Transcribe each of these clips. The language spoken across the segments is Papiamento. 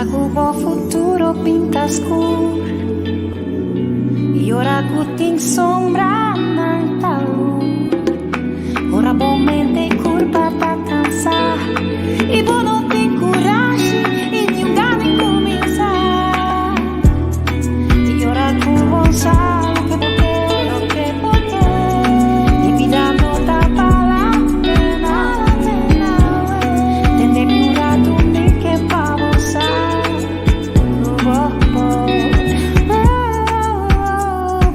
Ora ku bo futuro pinta skur I ora ku tin sombranan ta lur Ora bo mente i kurpa ta kansá I bo no tin kurashi i niun gana di kuminsá I ora ku bo sa loke bo ke loke bo ke I bida no ta bala pena Tende mi un ratu mi ke pa bo sa ku bo por Bo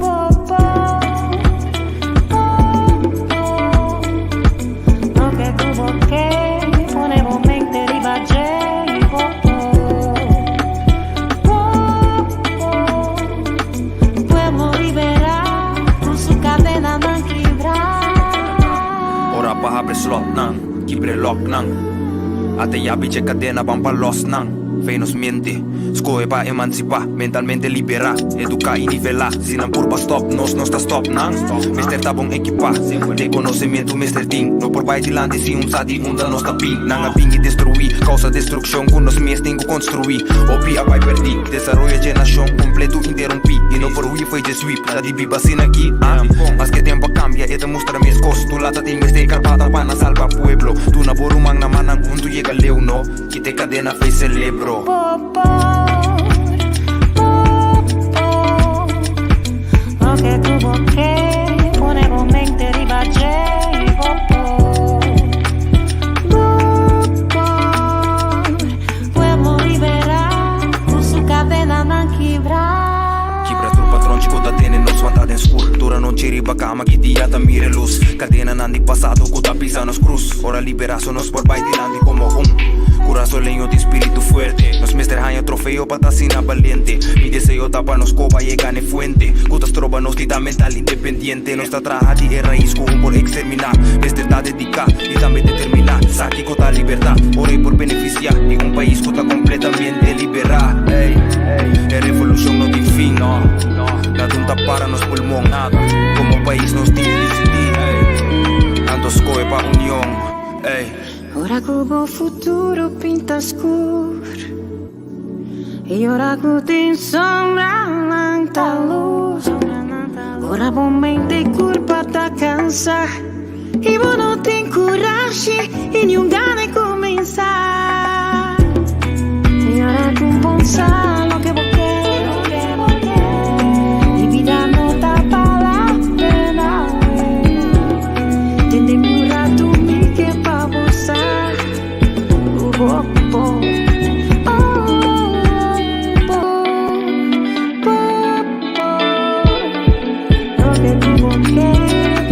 por bo por Loke ku bo ke pone bo mente riba dje i bo por Bo por Pueblo liberá ku su kadenanan kibrá. Ora pa habri slotnan, kibre locknan. Ata yabi dje kadena ban pa losnan. Fe nos mente, skohe pa emansipá, mentalmente liberá, eduká i nivelá. Si nan purba stòp nos, nos ta stòp nan. Mester ta bon ekipá, den konosementu mester tin. No por bai dilanti sin un sa di unda nos ta bin. Nan a bin i destruí, kousa destrukshon ku nos mes tin ku konstruí. Hopi a bai pèrdí, desaroyo dje nashon kompletu interumpí. I no por hui fo'i dje sweep, ta di biba asina aki, ah. Maske tempu a kambia, e ta mustra meskos. Tu lata tin mester karbata pa nan salba pueblo. Duna bo ruman na mannan huntu yega leu, no. Kita e kadena fe celebro. Bo por, bo por Loke ku bo ke pone bo mente riba dje i bo por, bo por Pueblo liberá ku su kadenanan kibrá. Kibra tur patronchi ku ta tene nos wanta den skur. Tur anochi riba kama ki dia ta mira e lus. Kadenanan di pasado ku ta pisa nos krus. Ora liberá so nos por bai dilanti komo un kurasoleño di spiritu fuerte. Nos mester haña trofeo pa ta asina baliente. Mi deseo ta pa nos koba yega n'e fuente ku ta stroba nos di ta mental independiente. Nos ta traha di e rais ku un por eksterminá. Mester ta dediká i tambe determiná. Sa kiko ta libertá ora e por benefisiá di un pais ku ta kompletamente liberá. Ey, e revolushon no tin fin, no. Nada un ta para nos pulmon. Komo pais nos tin di disidí. Anto skohe pa union. Ey. Ora ku bo futuro pinta skur I ora ku tin sombranan ta lus Ora bo mente i kurpa ta kansa I bo no tin kurashi i niun gana di kuminsá I ora ku bo sa loke bo ke I bida no ta bala pena Tende mi un ratu mi ke pa bo sa ku bo por Oh bo bo por Loke ku bo ke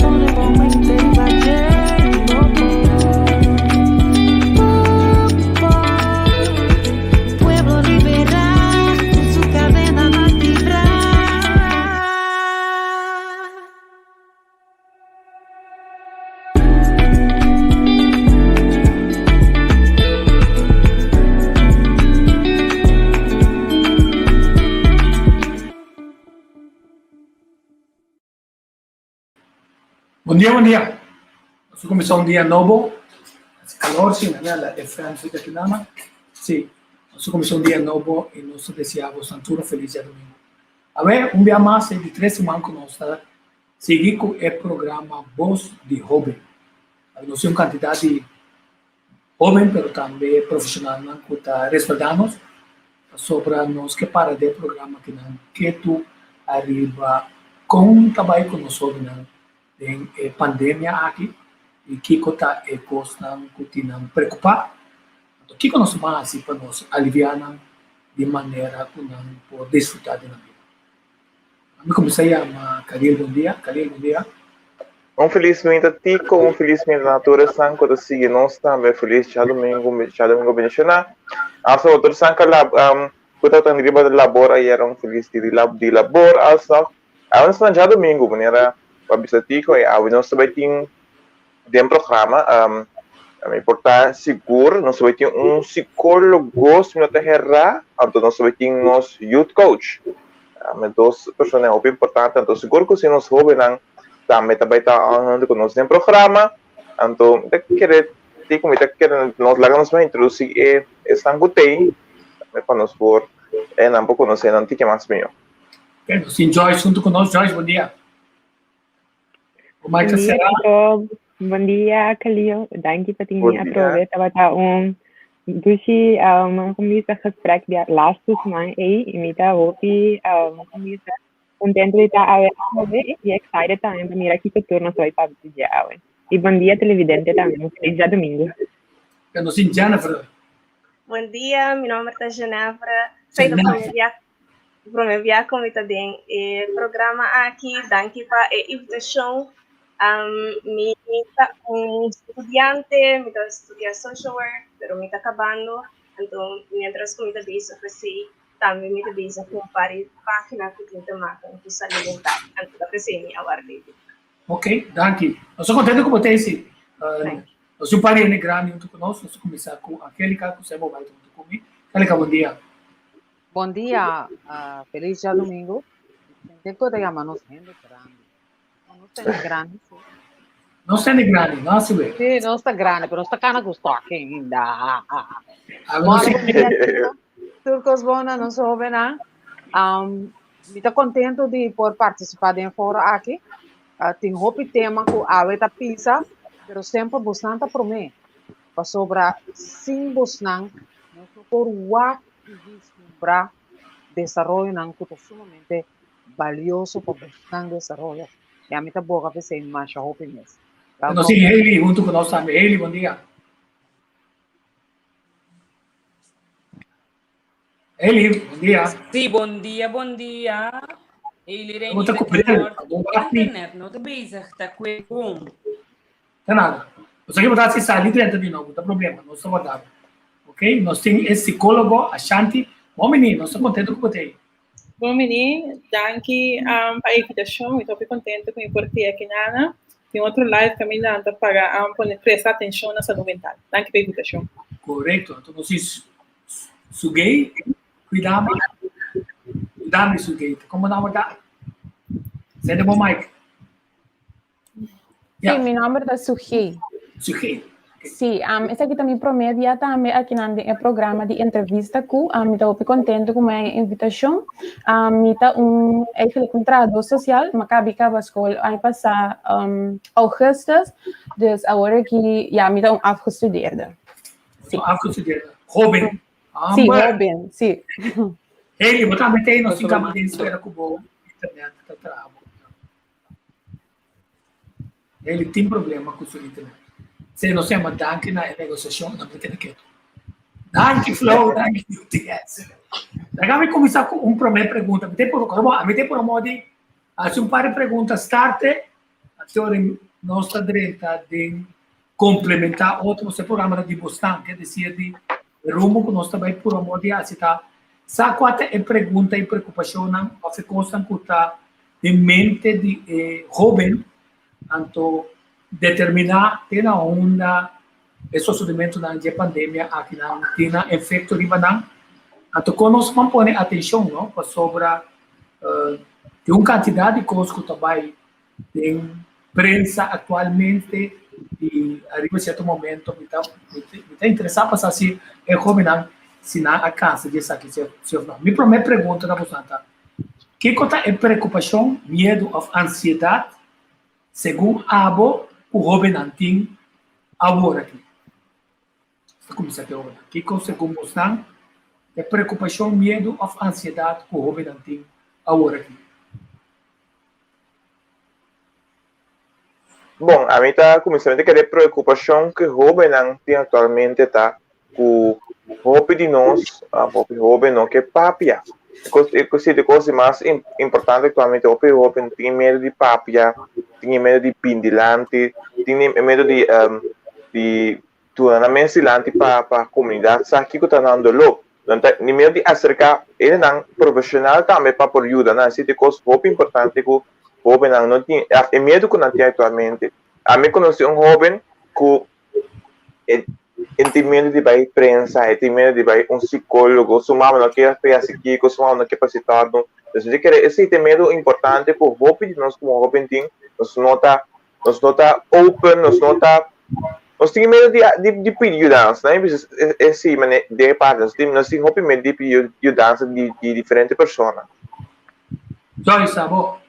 pone bo mente riba dje Bo por bo por Pueblo liberá ku su kadenanan kibrá. Bon dia, bon dia. Nos a kuminsá un dia nobo. Hasi kalor, si, na la e fèn si aki nana. Si, nos a kuminsá un dia nobo i nos ta deseá boso tur un felis djadumingu. Awe, un bia mas e di tres siman ku nos ta sigui ku e programa Bos di Hóben. Awe nos tin un kantidat di Hoben pero tambe profesionalnan cu ta respalda nos pasobra nos ke para den e programa kinan ketu ariba con ta bay cu nos hobennan den e pandemia aki y kico ta e cosnan cu tin nan preocupa. Anto kico nos ta haci pa nos alivia nan di manera cu nan por disfruta di nan bida. Mi cuminsa yama Khalil bon dia. Khalil bon dia. Un felis minta Tico, un felis minta na tur esnan ku ta sigui nos tambe. Felis djadumingu, djadumingu bendishoná. Hasta otro esnan ku lab, um, ku ta tan riba labor ayera, un felis dia di lab, di labor alsnog. Awe nos ta na djadumingu, manera pa bisa Tico, i awe nos ta bai tin den programa, um, mi por ta sigur, nos ta bai tin un psicólogo, si mi no ta herá, anto nos ta bai tin nos youth coach. Um, dos persona hopi importante, anto sigur ku si nos hóbennan tambe ta bai ta huntu ku nos den programa, anto mi ta kere, Tico, mi ta kere nos laga nos bai introdusí e esnan ku tei. pa nos por eh, nan por konosé nan tiki mas mihó. Ok, nos tin Joyce huntu ku nos. Joyce, bon dia. Bon dia, Rob. Bon dia, Khalil. Danki pa tin mi atrobe. Tabata un dushi um, como dice, gesprek di laatste siman ei. Y mi ta hopi, um, como dice, contento di ta awe atrobe y excited tambe pa mira kiko tur nos bai papia di awe. Y bon dia televidente tambe. Un feliz djadomingo. Nos tin Jennifer. Bon dia, mi nomber ta Jennifer. Soy de familia Prome bia ku mi ta den e programa aki. Danki pa e invitashon. Mi ta un studiante, mi ta studia social work, pero mi ta kabando. Anto mientras ku mi ta bezig ku esei, tambe mi ta bezig ku un par di página ku tin te maka ku salud mental. Anto ta p'esei mi a warda e dia. Ok, danki. Nos ta kontento ku bo ta esi. Nos tin un par di hende grandi huntu ku nos. Nos ta kuminsá ku Angelica, ku semper bai ta huntu ku mi. Angelica, bon dia. Bon dia, feliz djadumingu. Hende ku ta yama nos hende grandi. Nos ta hende grandi si. Nos ta hende grandi, no asi wei. Si, nos ta grandi, pero nos ta kana ku stòki ainda. Bon, bon dia tur kos bon na nos hóbennan. Mi ta kontentu di por partisipá den e foro aki. Tin hopi tema ku awe ta pisa, pero semper bosnan ta promé. Pasobra sin bosnan nos no por wak i vislumbra desaroyonan ku ta sumamente balioso pa bosnan desaroyo. I ami ta boga p'esei masha hopi mes. Nos tin Hailey huntu ku nos tambe. Hailey, bon dia. Hailey, bon dia. Sí, bon dia, bon dia. Hailey Bo ta Reinita ku bril, bo wak mi. Internet no ta bezig, ta kue bon. Ta nada. Nos aki bo ta hasi sali drenta di nobo, ta problema, nos ta warda bo. Ok, nos tin e psicologo Ashanti. Bon bini, nos ta contento cu bo ta ei. Bon bini, danki um, pa e invitacion. Mi ta hopi contento cu mi por te aki nana. Tin otro live caminda anta para um, pone presta atencion na salud mental. Danki pa e invitacion. Correcto. Anto nos tin Sugey, cuidama. Cuidame Sugey. Como naam ta? Sende bo mic. Sí, mi nomber ta Sugey. Sugey. Sí, um, esaki ta mi promé dia tambe aki nan den e programa di entrevista ku um, mi ta hopi contento ku mi invitacion. Um, mi ta un eigenlijk un trahador social, ma kabi kaba school aña pasá um, augustus, dus awor aki ja, mi ta un afgestudeerde. Sí. Afgestudeerde. Joven. Sí, joven, sí. Hey, bo tambe te nos tin kaba den spera ku bo internet ta traha bo. Eli tin problema ku su internet. Se nos yama danki na e negosiashon, nan ta keda ketu. Danki Flow, danki UTS. Laga mi kuminsá ku un promé pregunta. Mi te por, mi te por modi hasi un par di pregunta starte, anto nos ta drenta den komplementá otro. Nos e programa ta di bosnan, ke desir di e rumbo ku nos ta bai pura modi hasi ta sa kua ta e pregunta i preokupashonnan òf e kosnan ku ta den mente di e hóben, anto determiná te na unda e sosedimentunan dje pandemia akinan tin nan efekto riba nan. Anto kon nos ban pone atenshon, no? Pasobra tin un kantidat di kos ku ta bai den prensa aktualmente i ariba sierto momento mi ta mi ta interesá pa sa si e hóbennan si nan a kansa di esaki si òf no. Mi promé pregunta na boso ta, Kiko ta e preokupashon, miedu òf ansiedat segun abo ku hóbennan tin awor aki? Nos ta kuminsá te ora. Kiko segun bosnan ta e preokupashon, miedu òf ansiedat ku hóbennan tin awor aki? Bon, ami ta kuminsá mi ta kere preokupashon ku e hóbennan tin aktualmente ta ku hopi di nos, hopi hóben no ke papia. E kos e kos e kos di mas importante aktualmente hopi hóben tin miedu di papia, tin e miedu di bin dilanti, tin e miedu di di duna nan mes dilanti pa pa komunidat sa kiko ta nan doló. Nan ta tin miedu di aserká hendenan profeshonal tambe pa por yuda nan. Esei ta e kos hopi importante ku Hóbennan no tin e miedu ku nan tin aktualmente. Ami konosí un hóben ku e tin miedu di bai prensa, e tin miedu di bai un sikólogo, su mama no kier pa e hasi kiko, su mama no kier pa hasi tòrdu. Pues mi ta kere esei ta e miedu importante ku hopi di nos komo hóben tin, nos no ta nos no ta open, nos no ta. Nos tin miedo di di di pidi yudansa, no? Bisa e si mane den e parti nos tin nos tin hopi miedo di pidi yudansa di di diferente persona. Joyce, abo?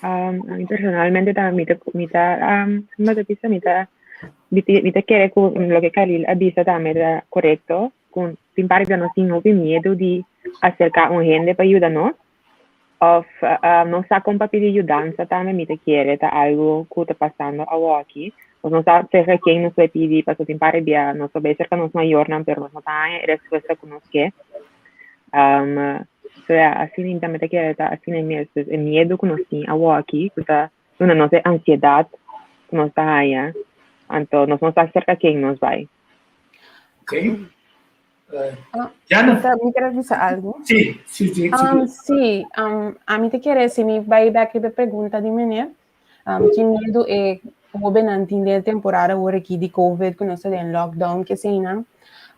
Um, a mi personalmente ta mi ta mi ta um, mi ta bisa mi ta mi ta mi ta kere ku loke Khalil a bisa tambe ta korekto ku tin parti ta nos tin hopi miedu di aserká un hende pa yuda nos Of no sa kon pa pidi yudansa tambe mi ta kere ta algu ku ta pasando awoki. Nos no sa serka ken nos bai pidi pasobra tin par di bia nos ta bai serka nos mayornan pero nos no ta haña e respuesta ku nos ke. So ya asina mi tambe ta kere ta asina mes. Dus e miedu ku nos tin awoki ku ta duna nos e ansiedat ku nos ta haña anto nos no sa serka ken nos bai. Okay. Diana? Mi quiere bisa algo. Sí, sí, sí. Um, sí, um, a mi te quiere, si mi bai back riba pregunta di meneer, um, ki miedo e hobennan tin den temporada awor aki di COVID, ku nos ta den lockdown, ke eseinan.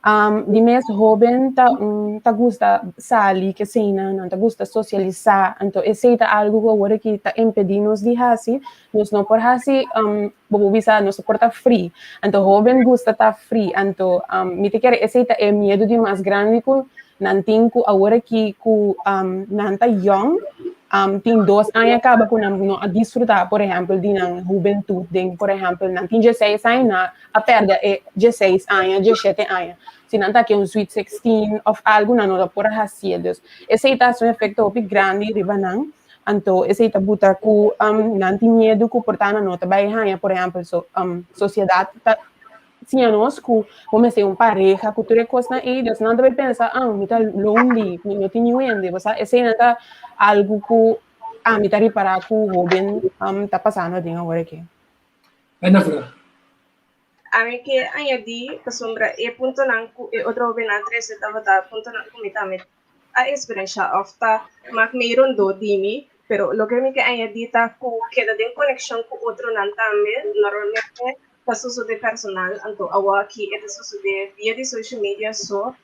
Um, di mes hoben ta un, ta gusta sali, ke eseinan, nan ta gusta sosialisá, anto esei ta algo ku awor aki ta impedí nos di hasi, nos no por hasi, um, Bo por bisa nos por ta free. Anto hoben gusta ta free. Anto um, mi te kere esei ta e miedu di mas grandi ku nan tin ku awor aki ku um, nan ta young, um, tin dos aña kaba ku nan no a disfruta, por ehempel, di nan hubentud den, por ehempel, nan tin 16 aña, nan a perde e 16 aña, 17 aña. Si nan ta ke un sweet 16 of algu, nan no ta por a hasié. Dus esei ta hasi un efekto hopi grandi riba nan. Anto esei ta buta ku um, nan tin miedu ku por ta nan no ta bai haña, por ehèmpel, so, um, sosiedat ta siña nos ku bo mester un pareha ku tur e kosnan ei, dus nan ta bai pensa, ah, mi ta lonely, mi no tin niun hende, bo sa, esei nan ta algu ku ami ta ripará ku hóben um, ta pasando aden awor aki. Bai na vra. Ami ke añadí pasobra e puntonan ku e otro hóbennan a trese tabata puntonan ku mi tambe a eksperenshá òf ta mak mei rondó di mi, pero loke mi ke añadí ta ku keda den konekshon ku otronan tambe normalmente ta sosodé personal, anto awor aki e ta sosodé via di social media so,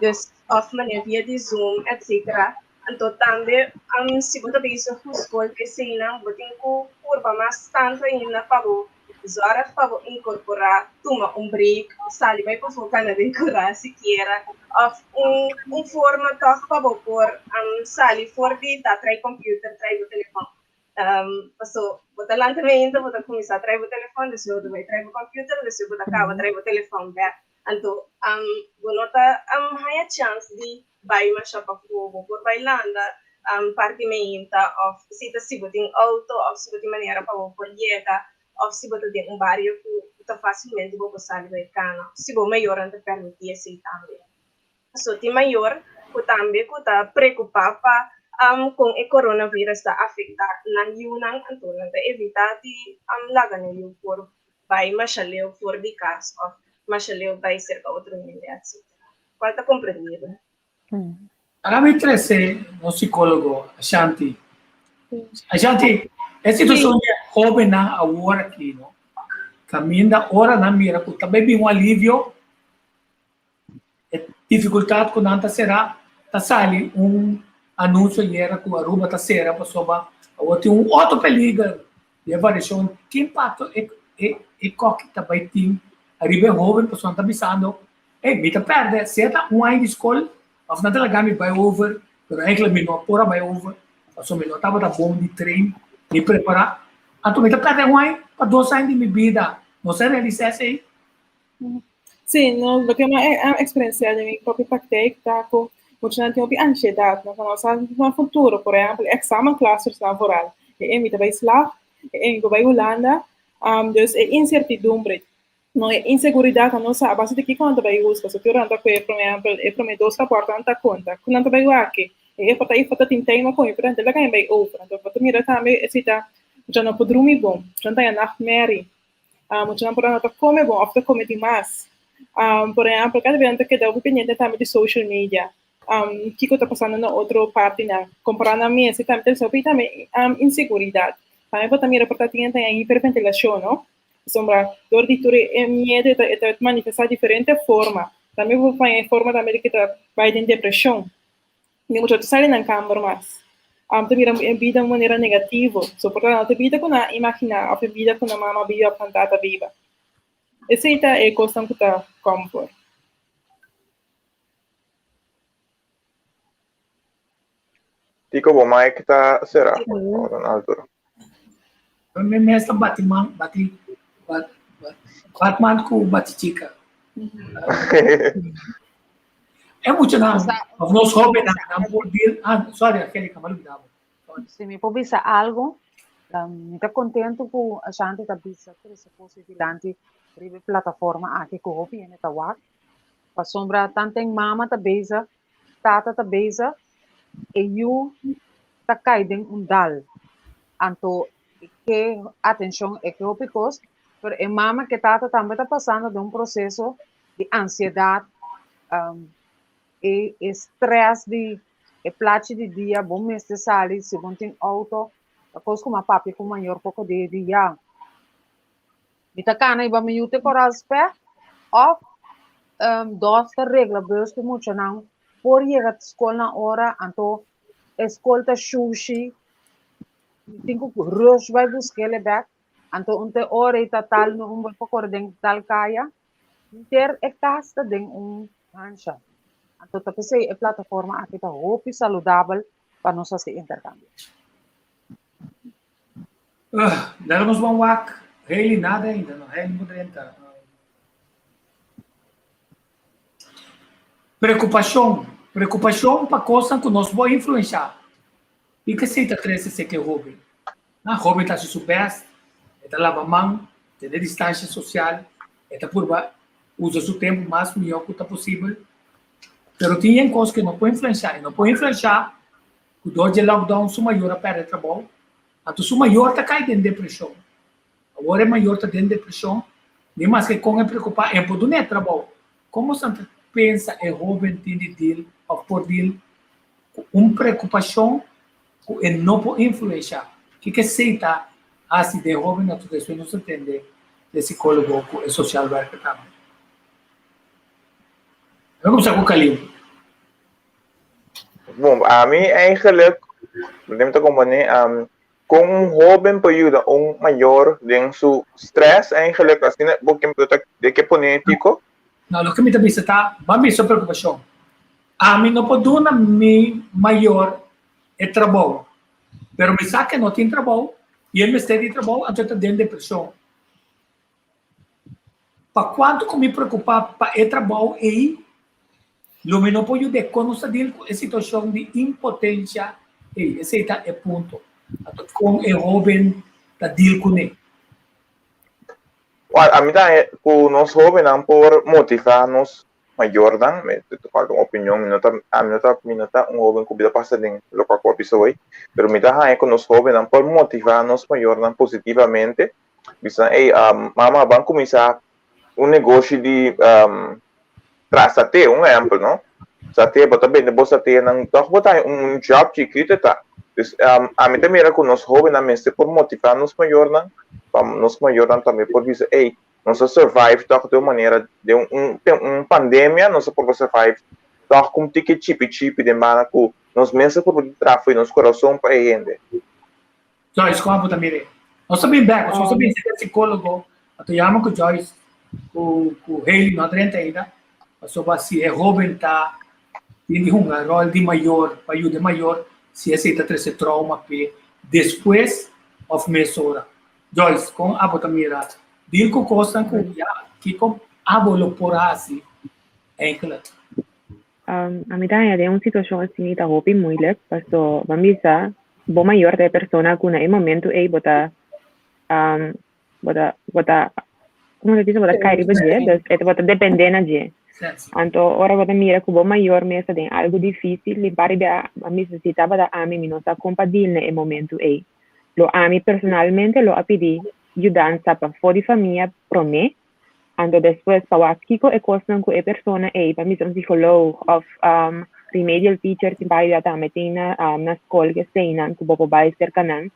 dus òf manera via di zoom etcetera, anto tambe si bo ta bezig ku skol eseinan bo tin ku purba mas tantu ainda pa bo Zorg pa bo incorpora tuma un break, sali bai pafó cana den cura sikiera of un un forma toch pa bo por sali for di ta trai computer, trai bo telefon. Paso bo ta lanta meinta bo ta cuminsa trai bo telefon, despues bo ta bai trai bo computer, despues bo ta caba trai bo telefon bek. Anto bo no ta haya chance di bai masha pafó, bo por bai landa parti meinta òf si ta si bo tin outo òf si bo tin manera pa bo por yega òf si bo ta den un bario ku ta fásilmente bo por sali bai kana, si bo mayornan ta permití esei tambe. So tin mayor ku tambe ku ta preokupá pa kon e coronavirus ta afektá nan yunan, anto nan ta evitá di laga nan yu por bai masha leu for di kas òf masha leu bai serka otro hende etcetera, kual ta komprendibel. Para mi trese nos psicólogo Ashanti. Ashanti, e situacion di hobennan awor aki, no? Caminda ora nan mira cu ta bay bin un alivio, e dificultad cu nan ta cera, ta sali un anuncio ayera cu Aruba ta cera pasobra awor tin un otro peliger di e variacion. Ki impacto e e e koki ta bay tin ariba e hoben pasobra nan ta bisando Ey, mi ta pèrdè sea ta un aña di skol òf nan ta laga mi bai over, pero eigenlijk mi no por a bai over pasobra mi no tabata bon di train ni prepará. Anto mi ta pèrdè un aña pa dos aña di mi bida. Nos a realisá esei? Sí, no, loke mi a eksperensiá den mi propio praktijk ta ku muchanan tin hopi ansiedat, no konosé nan futuro. Por ehèmpel, èksamenklasersnan vooral. E mi ta bai slag, e mi por bai Hulanda. Dus e insertidumbre No e inseguridat nan no sa a base di kiko nan ta bai husga. So tur nan ta kue por ehempel e prome dos raportnan ta konta ku nan ta bai wak e e por ta i ta tin tema kon e por ta laga e bai over. Anto bo ta mira tambe esei ta mucha no por drumi bon, mucha nan ta haña nachtmerrie, mucha nan por no ta kome bon òf ta kome dimas. Por ehempel kada bes nan ta keda hopi pendiente tambe di social media, kiko ta pasando na otro partinan, kompara nan mes i tambe ta hopi tambe inseguridat. Tambe bo ta mira por ta tin ta haña hiperventilashon no. Pasobra dor di tur e miedu e ta e ta manifestá diferente forma. Tambe bo por haña e forma tambe di ke ta bai den depreshon. Ni mucha ta sali nan kamber mas. Ta mira e bida un manera negativo. So por ta no ta e bida ku nan a imaginá òf e bida ku nan mama biba òf nan tata biba. Esei ta e kosnan ku ta kom for. Tico bo mic ta sera ora na altura. Mi mes ta bati man, bati, bat, bat, batman ku bati chika. E muchanan, of nos hobennan, nan por deal, ah, sorry Angelica, m'a lubida bo. Si mi por bisa algo, mi ta contento cu Ashanti ta bisa trece cos dilanti riba e plataforma aki cu hopi hende ta wak. Pasobra tanten mama ta bezig, tata ta bezig, e yu ta kai den un dal. Anto e ke atencion, e ke hopi cos, pero e mama ke tata tambe ta pasando den un proceso di ansiedad, e e stress di e plachi di dia bo mester sali si bo tin auto ta kos ku mi a papia ku mayor poko di dia mi ta kana iba mi yu te koral spè òf dòs ta regla bus ku muchanan por yega skol na ora anto e skol ta shushi mi tin ku rush bai busk'el bèk anto un te ora i ta tal mi un por kore den tal kaya. Henter e kas ta den un hansha. Anto ta p'esei e plataforma aki ta hopi saludabel pa nos hasi interkambio. Laga nos ban wak Hailey nada ainda no Hailey por drenta. Preokupashon, preokupashon pa kosnan ku nos bo influenshá. I kesei ta trese seke hoben. Na hoben ta hasi su best, e ta laba man, tene distansha sosial, e ta purba usa su tempu mas mihó ku ta posibel. Pero tin yen kos ku e no por influenshá. E no por influenshá ku dor dje lockdown su mayor a pèrdè trabou, anto su mayor ta kai den depreshon. Awor e mayor ta den depreshon, ni maske kon e preokupá, e por duna e trabou. Komo san ta pensa e hoben tin di deal òf por deal ku un preokupashon ku e no por influenshá? Kiko esei ta hasi den e hoben? Anto despues nos ta tende e sikólogo ku e social werker tambe. Mi a kuminsá ku Kalil. Bon, ami eigenlijk, mi ta komponé, Kon un hóben por yuda un mayor den su stress eigenlijk? Asina bo ke bo ta de ke pone Tico? No, loke mi ta bisa ta, bo a bisa preokupashon. Ami no por duna mi mayor e trabou, pero mi sa ke no tin trabou i e mester di trabou, anto e ta den depreshon. Pa kuantu ku mi preokupá pa e trabou ei, lo mi no por yud'é. Kon nos ta deal ku e situashon di impotensha ei? Esei ta e punto. Anto kon e hóben ta deal kuné? Wèl, ami ta haña ku nos hóbennan por motivá nos mayornan. Mi ta falta un opinion, mi no ta, ami no ta, mi no ta un hóben ku bida pasa den loke ku a bisa hoy, pero mi ta haña ku nos hóbennan por motivá nos mayornan positivamente. Bisa, ey, mama, ban kuminsá un negoshi di traha saté, un ehèmpel, no? Saté, bo ta bende bo saténan, tòg bo ta haña un jòb chikitu ta. Dus, ami ta mira ku nos hóbennan mester por motivá nos mayornan, pa nos mayornan tambe por bisa, ey, nos a survive tòg di un manera, den un un pandemia nos a por por survive tòg ku un tiki chipi chipi den banda ku nos mes a por por traha fo'i nos kurason pa e hende. Joyce, kon abo ta mir'é? Nos ta bin bèk, nos ta bin serka sikólogo, a ta yama ku Joyce, ku ku Hailey no a drenta ainda, pasobra si e hóben ta tin di hunga ròl di mayor pa yuda e mayor, si esei ta trese trouma p'e despues òf mesora. Joyce, kon abo ta mira deal ku kosnan ku ya kiko abo lo por hasi eigenlijk? Ami ta haña den un situashon asina ta hopi moeilijk, paso bo a bisa bo mayor ta e persona ku na e momentu ei bo ta bo ta bo ta komo ta bisa bo ta kai riba dje, dus e bo ta depende na dje. Anto ora bo ta mira ku bo mayor mes ta den algu difisil mi pari di a bisa si tabata ami mi no sa kon pa deal na e momentu ei. Lo ami personalmente lo a pidi yudansa pafó di famia promé Anto despues pa wak kiko e kosnan ku e persona ei, pa misa un psikoloog òf remedial teacher tin bai ya tambe tin na na skol ke eseinan ku bo por bai serka nan,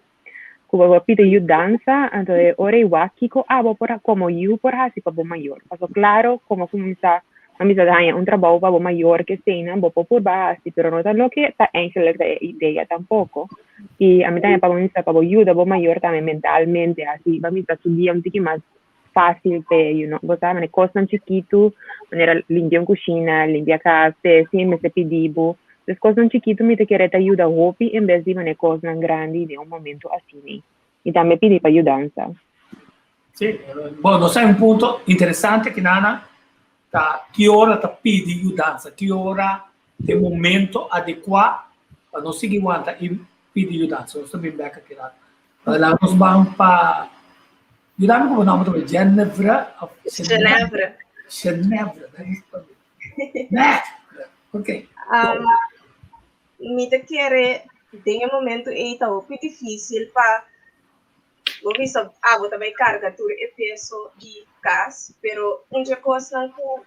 ku bo por pidi yudansa, anto e ora ei wak kiko abo por komo yu por hasi pa bo mayor. Pasobra klaro komo kuminsá pa misa ta haña un trabou pa bo mayor ke eseinan bo por purba hasi pero no ta loke ta eigenlijk ta e idea tampoko. I ami ta haña pa bo misa pa bo yuda bo mayor tambe mentalmente hasi pa misa su dia un tiki mas. fásil p'e, you know, bo sa, manera kosnan chikitu, manera limpia un kushina, limpia kas, te si e mester pidi bo. Dus kosnan chikitu mi ta kere ta yuda hopi en bes di manera kosnan grandi den un momento asina. I tambe pidi pa yudansa. Sí, bon, nos hay un punto interesante aki nana, ta ki ora ta pidi yudansa, ki ora ta e momento adekuá pa nos sigui wanta i pidi yudansa. Nos ta bin bek aki rato. Laga nos ban pa, yuda mi ku bo nomber tambe, Genevra of Genevra. Genevra, Genevra, ok. Mi ta kere den e momento ei ta hopi difícil pa bo bisa abo ta bai karga tur e peso di kas, pero un dje kosnan ku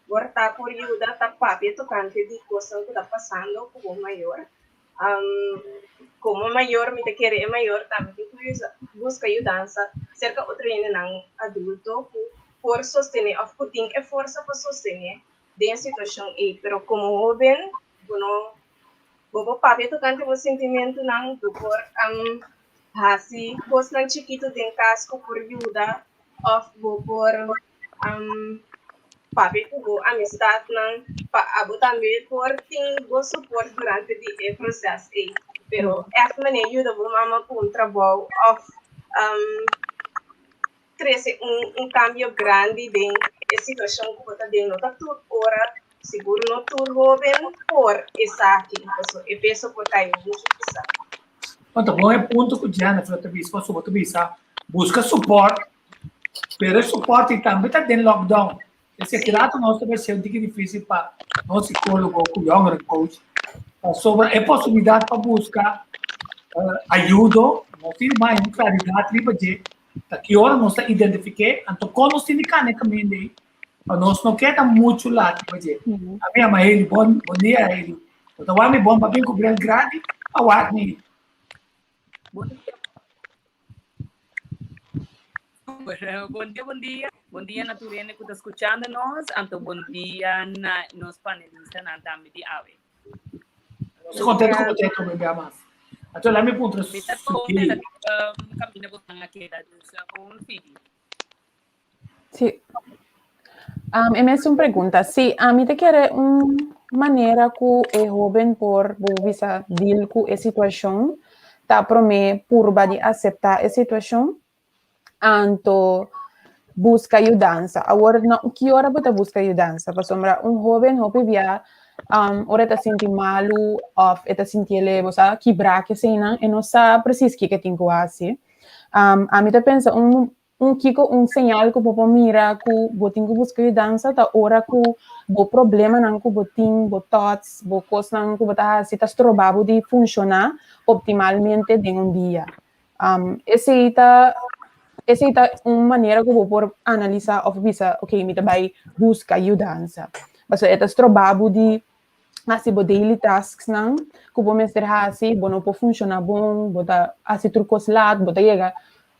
por ta por yuda ta papia tokante di kosnan ku ta pasando ku bo mayor. Komo mayor mi ta kere e mayor tambe tin ku buska yudansa serka otro hendenan adulto ku por sostené òf ku tin e forsa pa sostené den e situashon ei, pero komo hóben bo no bo por papia tokante bo sentimentunan, bo por hasi kosnan chikitu den kas ku por yuda òf bo por papia ku bo amistatnan pa abo tambe por tin bo support durante di e proses ei. Pero ègt manera yuda bo mama ku un trabou òf trese un un kambio grandi den e situashon ku bo ta den no ta tur ora sigur no tur hoben por esaki pasobra e peso por kai muchu pisa. Bon, ta bon e punto ku Jennifer ta bisa pasobra bo ta bisa buska support pero e support ei tambe ta den lockdown. Esei kirato nos ta bai ser un tiki difisil pa nos psicólogo ku jongerencoach pasobra e posibilidat pa buska ayudo no tin mas un klaridat riba dje ta ki ora nos ta identifiké anto kon nos tin di kana e kaminda ei pa nos no keda muchu lat riba dje. Ami yama Heli, bon bon dia Heli. Bo ta wak mi bon pa bin ku bril grandi pa wak mi. Bon dia. Bon dia, bon dia. Bon dia na tur hende ku ta skuchando nos, anto bon dia na nos panelistanan tambe di awe. Nos ta kontento ku bo ta e bia mas. Anto laat mi puntra Mi ta Suki. Kaminda bo a keda dus un sigui. Sí. Um, e mes un pregunta. Sí, ami ta kere un manera ku e hoben por bo bisa deal ku e situashon ta promé purba di aseptá e situashon anto buska yudansa. Awor na ki ora bo ta buska yudansa? Pasobra un hoben hopi bia um, ora e ta sinti malu òf e ta sinti el bo sa kibrá keseinan e no sa presis kiko e tin ku hasi. Um, ami ta pensa un un kiko un señal ku bo por mira ku bo tin ku buska yudansa ta ora ku bo problemanan ku bo tin, bo thoughts, bo kosnan ku bo ta hasi ta stroba bo di funshoná optimalmente den un dia. Um, esei ta esei ta un manera ku bo por analisá òf bisa, ok, mi ta bai buska yudansa. Pasobra e ta stroba bo di hasi bo daily tasks nan ku bo mester hasi, bo no por funshoná bon, bo ta hasi tur kos lat, bo ta yega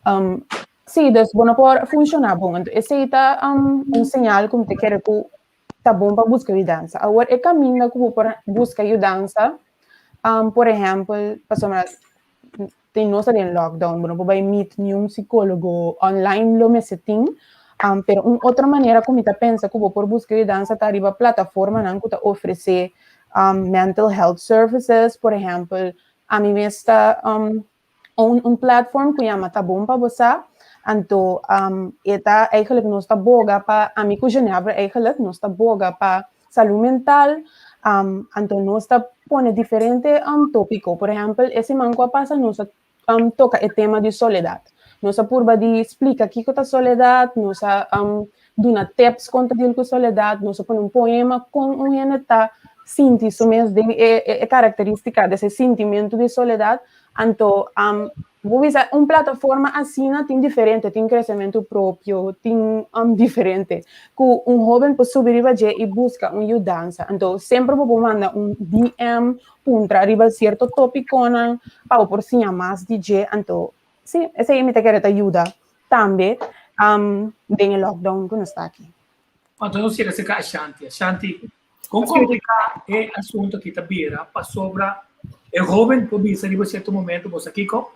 um, sí, dus bo no por funshoná bon. Entonces, esei ta um, un señal ku mi ta kere ku ta bon pa buska yudansa. Awor, e kaminda ku bo por buska yudansa, um, por ehèmpel, pasobra tin nos ta den lockdown, bo no por bai meet niun psicólogo online lo mester tin, um, pero un otro manera ku mi ta pensa ku bo por buska yudansa ta riba plataformanan ku ta ofresé um, mental health services, por ehèmpel, ami mes ta um, un, un platform ku yama Ta Bon Pa Bo Sa, anto um, e ta eigenlijk nos ta boga pa, ami ku Genevra eigenlijk, nos ta boga pa salú mental, um, anto nos ta pone diferente um, tópiko. Por ehèmpel, e siman ku a pasa nos a um, toka e tema di soledat. Nos a purba di splika kiko ta soledat, nos a um, duna tips kon ta deal ku soledat, nos a pone un poema kon un hende ta sinti su mes den e, e, e karakterístika di ese sintimentu di soledat. Anto, um, bo bisa un plataforma asina tin diferente, tin kresementu propio, tin um, diferente. Ku un hóben por subi riba dje i buska un yudansa. Anto, semper bo por manda un DM, puntra riba sierto tópikonan pa bo por siña mas di dje. Anto, sí, esei mi ta kere ta yuda tambe um, den e lockdown ku nos ta aki. Anto nos yega serka Ashanti. Ashanti, kon kompliká e asuntu aki ta bira pasobra e hóben por bisa riba sierto momento, bo sa kiko?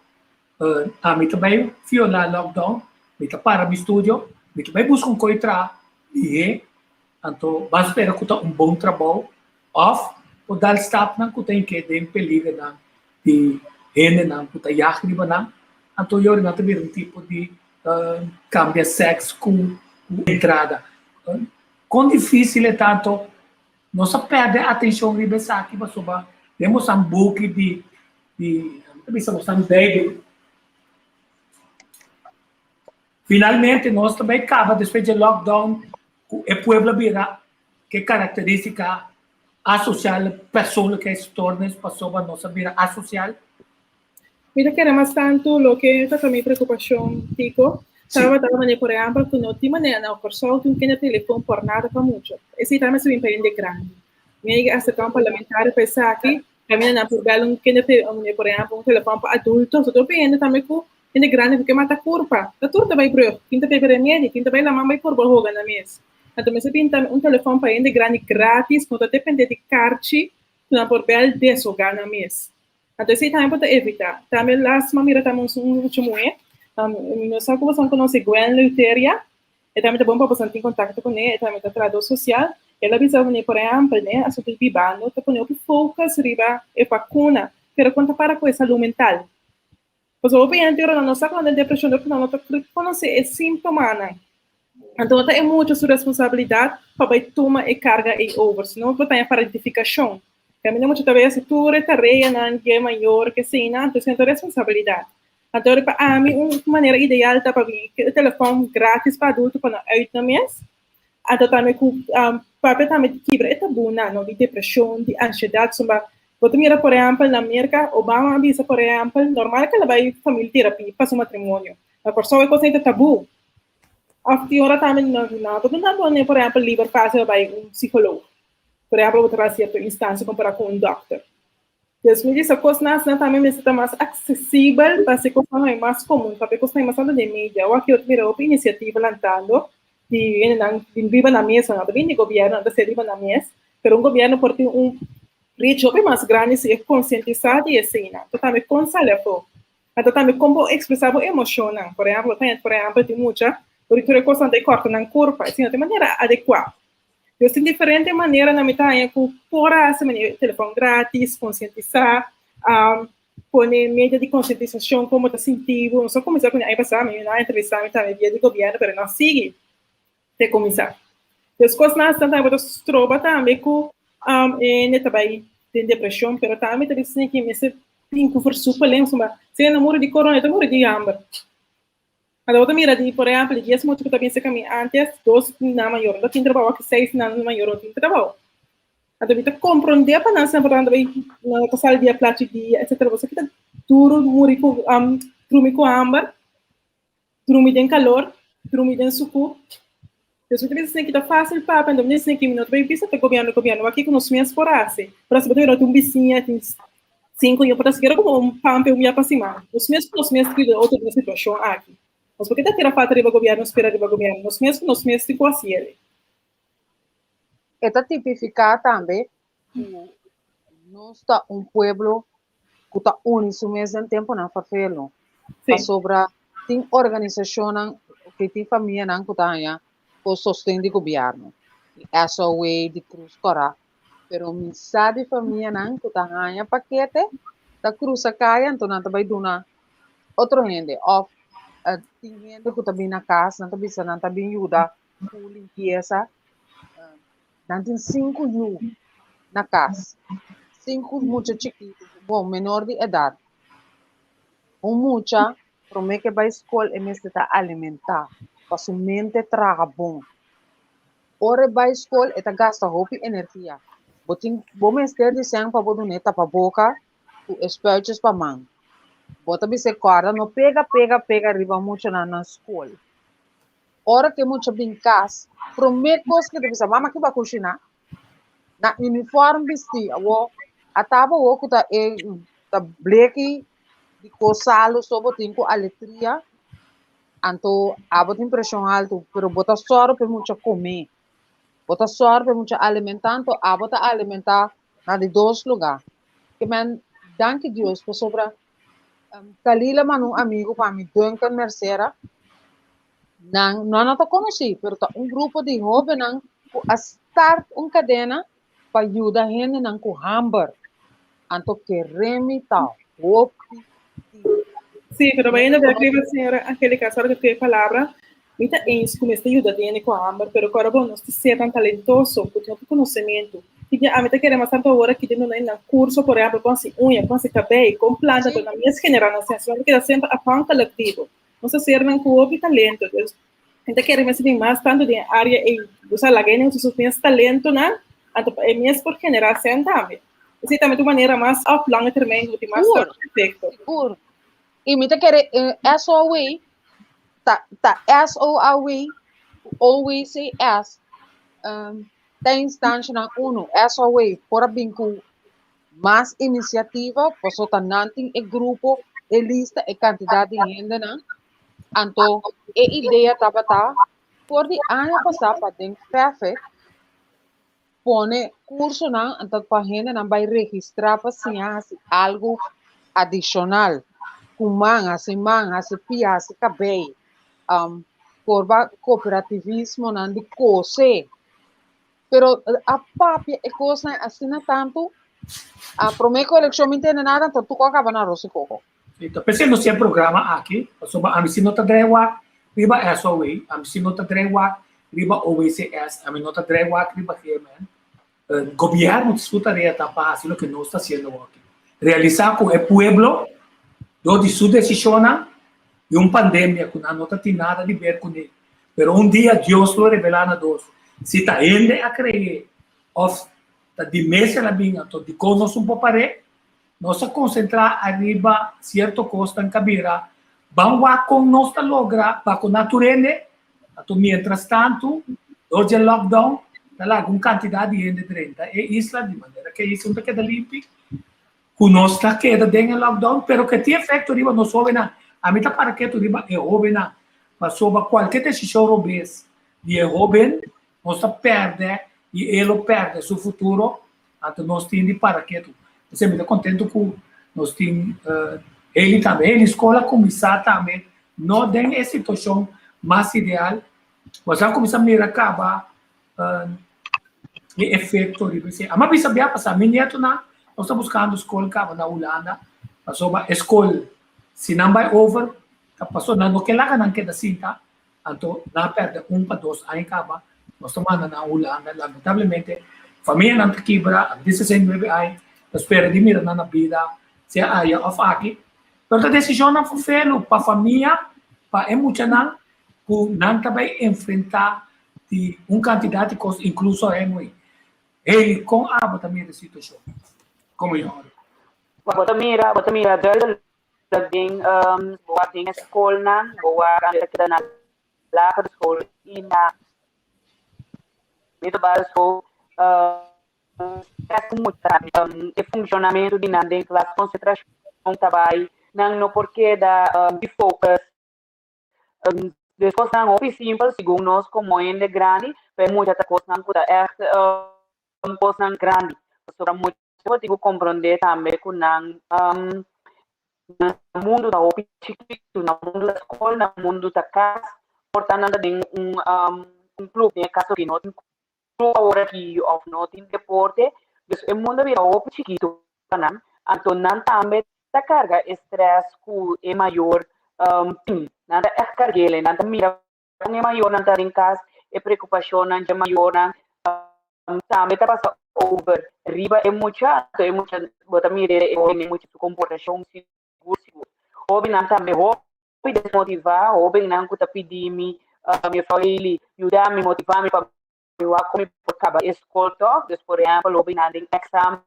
Ami ta bai violá lockdown, mi ta para mi studio, Mi ta bai buska un koi traha lihé, anto ban spera ku ta un bon trabou òf por dal stapnan ku ta hink'é den peligernan di hendenan ku ta yag riba nan, anto yori nan ta bira un tipo di kambia sèks ku entrada. Kon difísil e ta anto nos a pèrdè atenshon riba esaki pasobra den bosan buki di di ta bisa bosan Beibel. Finalmente nos ta bai kaba despues dje lockdown ku e pueblo a bira ke karakteristika asosial persoonlijkheidsstoornis pasobra nos a bira asosial. Mi ta kere mas tantu loke ta ta mi preokupashon Tico tabata manera por ehèmpel ku no tin manera na Kòrsou tin kende telefon por nada pa mucha. Esei tambe ta bin pa hende grandi. Mi a yega aserka un parlamentario pa esaki kaminda nan por bel un kende por ehèmpel un telefon pa adulto so tur hende tambe ku Hende grandi ku ke mata kurpa, ta tur ta bai brug, tin ta bebe remedi, tin ta bai laman bai purba hoga nan mes. Anto mester bin tambe un telefòn pa hende grandi gratis ku no ta depende di karchi ku nan por bèl deshogá nan mes. Anto esei tambe por ta evitá. Tambe lastima mira tambe un mucha muhé, mi no sa ku boso konosé Gwen Leuteria, e tambe ta bon pa boso tin kontakto kuné, e tambe ta trahadó sosial, el a bisa por ehèmpel ne asuntu di bibando ta pone hopi focus riba e vakuna, pero kon ta para ku e salú mental? Pasobra hopi hende ora nan no sa ku nan den depreshon dor ku nan no ta konosé e síntomanan. Anto no ta e mucha su responsabilidat pa bai tuma e karga ei over, sino bo ta haña parentifikashon. Kaminda mucha ta bai hasi tur e tareanan di e mayor ke eseinan, anto esei no ta responsabilidat. Anto ora pa ami un manera ideal ta pa bin e telefòn gratis pa adulto pa nan uit nan mes, Anto tambe ku papia tambe di kibra e tabunan no di depreshon, di ansiedat pasobra bo ta mira por ehèmpel na Merka Obama a bisa por ehèmpel normal ke el a bai family therapy pa su matrimonio. Na Kòrsou e kos ei ta tabú. Òf tin ora tambe no ta duna bo por ehèmpel liber fásil pa bai un psikolog. Por ehèmpel bo ta bai sierto instansia kompará ku un dòkter. Pues mi bisa kosnan asina tambe mester ta mas aksesibel pa hasi kosnan hopi mas komun, papia kosnan mas tantu den media. Awor aki bo ta mira hopi inisiativa lantando di hendenan di riba nan mes, nan ta bini di gobièrnu, nan ta ser riba nan mes, pero un gobièrnu por tin un reach hopi mas grandi si e konsientisá di eseinan. Anto tambe kon sali afó, anto tambe kon bo ekspresá bo emoshonnan. Por ehèmpel, bo ta hende por ehèmpel tin mucha por tur e kosnan ta e kòrta nan kurpa, esei no ta e manera adekuá. Dios tin diferente manera na mi ta haña ku por hasi manera telefòn gratis, konsientisá, pone medio di konsientisashon komo ta sinti bo. Nos a kuminsá kuné aña pasá, mi nan a entrevistá mi tambe via di gobièrnu pero no a sigui te kuminsá. Des kosnan asina tambe bo ta stroba tambe ku hende ta bai den depreshon pero tambe ta bisa ki mester bin ku versoepeling pasobra si hende muri di korona e ta muri di hamber. Anto bo ta mira di, por ehèmpel, di dies mucha ku ta bin serka mi ántes, dos nan mayor no ta tin trabou, aki seis nan mayor no tin trabou. Anto mi ta komprondé pa nan semper nan ta bai nan ta sali dia plachi dia, etsetera. Bo sa ki ta duru muri ku drumi ku hamber, drumi den kalor, drumi den sukú. Pues mi ta bisa esaki ta fásil papia, anto mi ta bisa esaki mi no ta bai bisa ta gobièrnu, gobièrnu wak kiko nos mes por hasi. Pero si bo ta mira un bisiña tin sinku ño por ta sikiera komo un pampe un bia pa siman. Nos mes ku nos mes tin otro den e situashon aki. Nos por ke ta tira falta riba gobièrnu, spera riba gobièrnu. Nos mes ku nos mes tin ku hasi el. E ta tipifiká tambe ku nos ta un pueblo ku ta uni su mes den tempunan ferfelu. Pasobra tin organisashonnan ku tin famianan ku ta haña ku sosten di gobièrnu, di SOW, di Krus Kòrá. Pero mi sa di famianan ku ta haña pakete, ta krusa kaya anto nan ta bai duna otro hende òf tin hende ku ta bin na kas nan ta bisa nan ta bin yuda ku limpiesa. Nan tin sinku yu na kas, sinku mucha chikitu, bon, menor di edat. Un mucha promé ke bai skol e mester ta alimentá pa su mente traha bon. Ora e bai skol e ta gasta hopi energia. Bo tin bo mester di sèn pa bo dun'é tapaboka ku e spuitjes pa man. Bo ta bis'é kòrda no pega pega pega riba muchanan na skol. Ora ku e mucha bin kas, promé kos ku e ta bisa, mama ke bo a kushiná? Na uniform bistí. Awor, a taba awor ku ta e ta bleki di kos salu so bo tin ku aletria, anto abo tin preshon altu, pero bo ta sòru pa e mucha komé, bo ta sòru pa e mucha alimentá, anto abo ta alimentá na di dos lugá. Ke men danki Dios pasobra Kalila manda un amigu pa mi, Duncan Mercera. Nan no no ta konosí, pero ta un grupo di hóbennan ku a start un kadena pa yuda hendenan ku hamber. Anto keremi ta hopi di. Sí, pero bayendo bek riba señora Angelica, sorry ku e palabra, mi ta eens ku mester yuda hende ku hamber, pero kòrda bo nos ta ser tan talentoso ku tin hopi konosementu. Tin ke ami ta kere mas tantu awor aki den duna nan kurso, por ehèmpel, kon hasi uña, kon hasi kabei, kon planta, pero nan mes generá nan sèns, nan ta keda semper afhankelijk di bo. Nos ta sernan ku hopi talento, dus mi ta kere mester tin mas tantu den e área ei. Bo sa laga hende usa su mes talentonan, anto pa e mes por generá sèn tambe. Esei tambe ta un manera mas op lange termijn ku bo tin mas Sigur, efekto. sigur. I mi ta kere SOW ta ta SOAW ku OWCS um, ta instanshanan unu. SOW por a bin ku mas inisiativa, pasobra ta nan tin e grupo, e lista, e kantidat di hendenan. Anto e idea tabata for di aña pasá pa den FEFEK pone kursonan anto pa hendenan bai registrá pa siña hasi algu adishonal ku man, hasi man, hasi pia, hasi kabei, um, por ba kooperativismonan di kose. Pero a papia e kosnan asina tantu, a promé ku elekshon mi ntende nada, anto tur a kaba na arroz i koko. Sí, ta p'esei nos tin e programa aki, pasobra ami si no ta drei wak riba SOW, ami si no ta drei wak riba OWCS, ami no ta drei wak riba GMN. Gobièrnu su tarea ta pa hasi loke nos ta hasiendo aki, realisá ku e pueblo dor di su desishonnan di un pandemia ku nan no ta tin nada di ber kuné, Pero un dia Dios lo revelá na nos si ta hende a kreé òf ta di mes el a bin. Anto dikon nos un por par'é? Nos a konsentrá ariba sierto kosnan ku a bira. Ban wak kon nos ta logra bakuná tur hende. Anto miéntras tantu, dor dje lockdown ta laga un kantidat di hende drenta e isla di manera ku e isla no ta keda limpi. Ku nos ta keda den e lockdown, pero ke tin efekto riba nos hóbennan. Ami ta para ketu riba e hóbennan, pasobra kualke desishon robes di e hóben, nos ta pèrdè i e lo pèrdè su futuro, anto nos tin di para ketu. P'esei mi ta kontentu ku nos tin Hailey tambe. Hailey, skol a kuminsá tambe no den e situashon mas ideal, bo sa kuminsá mira kaba e efecto riba esei. Ama bisa bia pasá, mi nietonan nos ta buscando skol kaba na Hulanda, pasobra e skol si nan bai over ta paso nan no ke laga nan keda sinta, anto nan a perde un pa dos aña kaba, nos ta manda nan Hulanda, lamentablemente famianan ta kibra, a 69 aña ta spera di mira nan na bida, sea aya of aki, pero ta desishonnan fufelu pa famia, pa e muchanan ku nan ta bai enfrentá di un kantidat di kos, inkluso hemui. Hey, kon abo ta mira e situashon komo yòrdu? Bo ta mira, bo ta mira duidelijk den, bo wak den e skolnan, bo wak anda ta keda na lagere school i na middelbare school, stress mucha, e funshonamentu di nan den klas, konsentrashon ta bai, nan no por keda di focus. Dus kosnan hopi simpel segun nos komo hende grandi, pero e mucha ta kosnan ku ta ègt kosnan grandi. Pasobra mucha bo tin ku komprondé tambe ku nan nan mundu ta hopi chikitu, nan mundu ta skol, nan mundu ta kas, por ta nan ta den un un klup, den e kaso ki no tin klup awor aki òf no tin deporte, dus e mundu a bira hopi chikitu pa nan, anto nan tambe ta karga e stress ku e mayor tin. Nan ta ègt karg'el, nan ta mira kon e mayornan ta den kas, e preokupashonnan dje mayornan tambe ta pasa over riba e mucha, anto e mucha bo ta mira e mucha su komportashon sigur sigur. Hóbennan tambe hopi desmotivá, hóbennan ku ta pidi mi, Mefrou Hailey, yuda mi, motivá mi pa mi wak kon mi por kaba e skol tòg. Dus por ehèmpel hóbennan den èksamen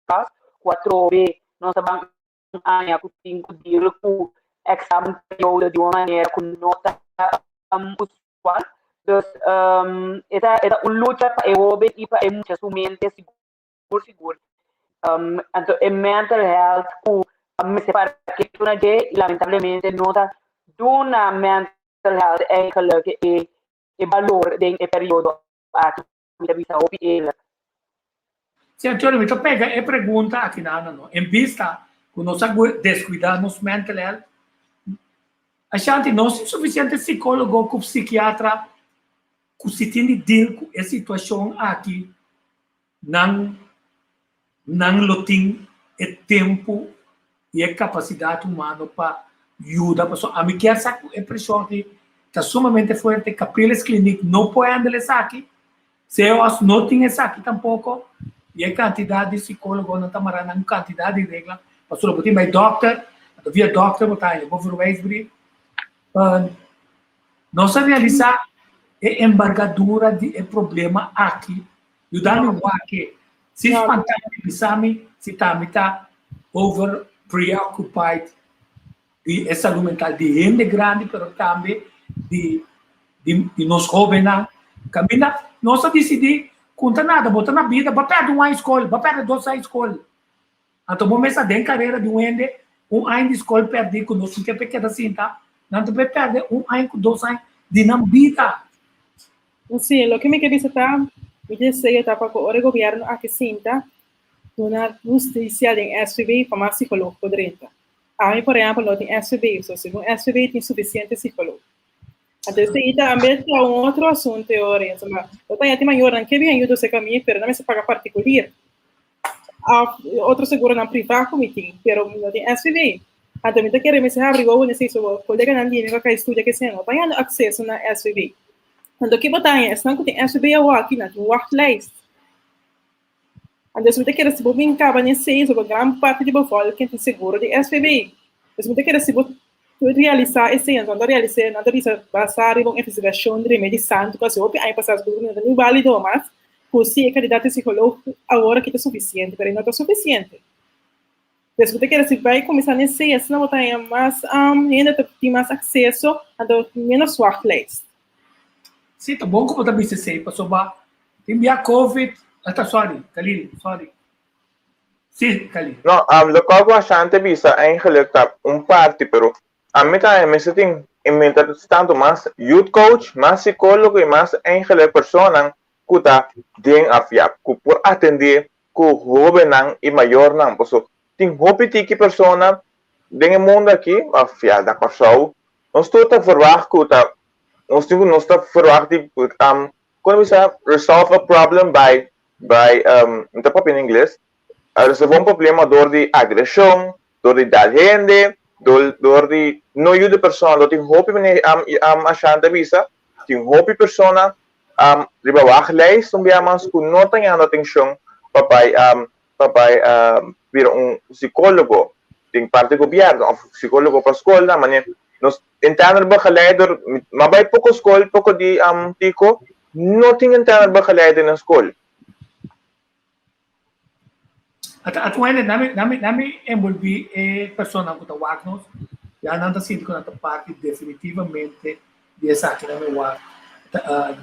klas ku atrobe nos ta ban un aña ku tin ku deal ku èksamen periodo di un manera ku no ta usual. Dus e ta e ta un lucha pa e hóben i pa e mucha su mente sigur sigur. Anto e mental health ku mester para ketu na dje i lamentablemente no ta duna mental health eigenlijk e e balor den e periodo aki, mi ta bisa hopi eerlijk. Sí, Antonio, mi ta pega e pregunta aki na no. En bista ku nos a deskuidá nos mental health, Ashanti, nos tin sufisiente sikólogo ku psikiatra ku si tin di deal ku e situashon aki, nan nan lo tin e tempu i e kapasidat humano pa yuda pasobra ami kier sa ku e preshon aki ta sumamente fuerte, Capriles Kliniek no por handle esaki, CEOAS no tin esaki tampoko i e kantidat di sikólogonan ta mará na un kantidat di regla pasobra bo tin bai dòkter, anto via dòkter bo ta haña bo verwijsbrief. Nos a realisá e embargadura di e problema aki Yuda mi wak e. Si spantá mi, bisa mi si ta mi ta over preoccupied di e salud mental di hende grandi pero tambe di di di nos hobennan. Caminda nos a dicidi cu ta nada, bo ta na bida, bo a perde un aña scol, bo a perde dos aña scol. Anto bo mester den carera di un hende un aña di scol perdi cu nos tin ke keda sinta, nan ta bay perde un aña cu dos aña di nan bida. Sí, loke mi ke bisa ta, mi deseo ta pa ku ora e gobièrnu aki sinta, duna hustisia den SVB pa mas psikolog por drenta. Ami por ehèmpel no tin SVB, so segun SVB tin sufisiente psikolog. Anto esei tambe ta un otro asuntu e ora, insomma, bo ta haña tin mayornan ke bin ayuda serka mi, pero nan mester paga partikulir. Of otro seguronan privá ku mi tin, pero mi no tin SVB. Anto mi ta kere mester habri wowo nesei so koleganan di mi ku a kai studia kese no ta hañando akseso na SVB. Anto ke bo ta haña? Esnan ku tin SVB awor aki nan tin wachtlijst. Anto mi ta kere si bo bin kaba nesei so gran parti di bo volken tin seguro di SVB. Pues mi ta kere si bo realisá esei, anto nan ta realis'é, nan ta bisa basá riba un investigashon di Remedi Santu ku hasi hopi aña pasá, ku no ta ni válido mas, ku si e kandidat di psikolog awor aki ta sufisiente, pero e no ta sufisiente. Pues bo ta kere si bai kuminsá na esei, asina bo ta haña mas hende ta tin mas akseso, anto ménos wachtlijst. Sí, ta bon ku bo ta bisa esei, pasobra tin bia covid, ata sorry, Khalil, sorry. Sí, Khalil. No, um, loke ku Ashante bisa eigenlijk ta un parti, pero ami ta mester tin en mente tanto mas youth coach, mas psicólogo y mas eigenlijk personan ku ta den af ya, ku por atendé ku hóbennan i mayornan. Paso tin hopi tiki persona den e mundo aki, of ya, na Kòrsou, nos tur ta verwagt ku ta, nos tin ku nos ta verwagt di, um, kon bisa, resolve a problem by Bai, mi ta papia na ingles, a resolve un problema dor di agreshon, dor di dal hende, dor dor di no yuda persona, dor tin hopi manera am Ashan ta bisa, tin hopi persona riba wachtlijst un bia mas ku no ta yanda atenshon pa bai pa bai bira un psicologo den parti gobierno of psicologo pa skolnan manera nos interne begeleider ma bai poko skol poko di tiko No tin interne begeleider na skol. Ata atuende nami nami nami envolvi e personanan ku ta wak nos, ya nan ta sinti ku nan ta parti definitivamente di esaki nan mi wak. Ta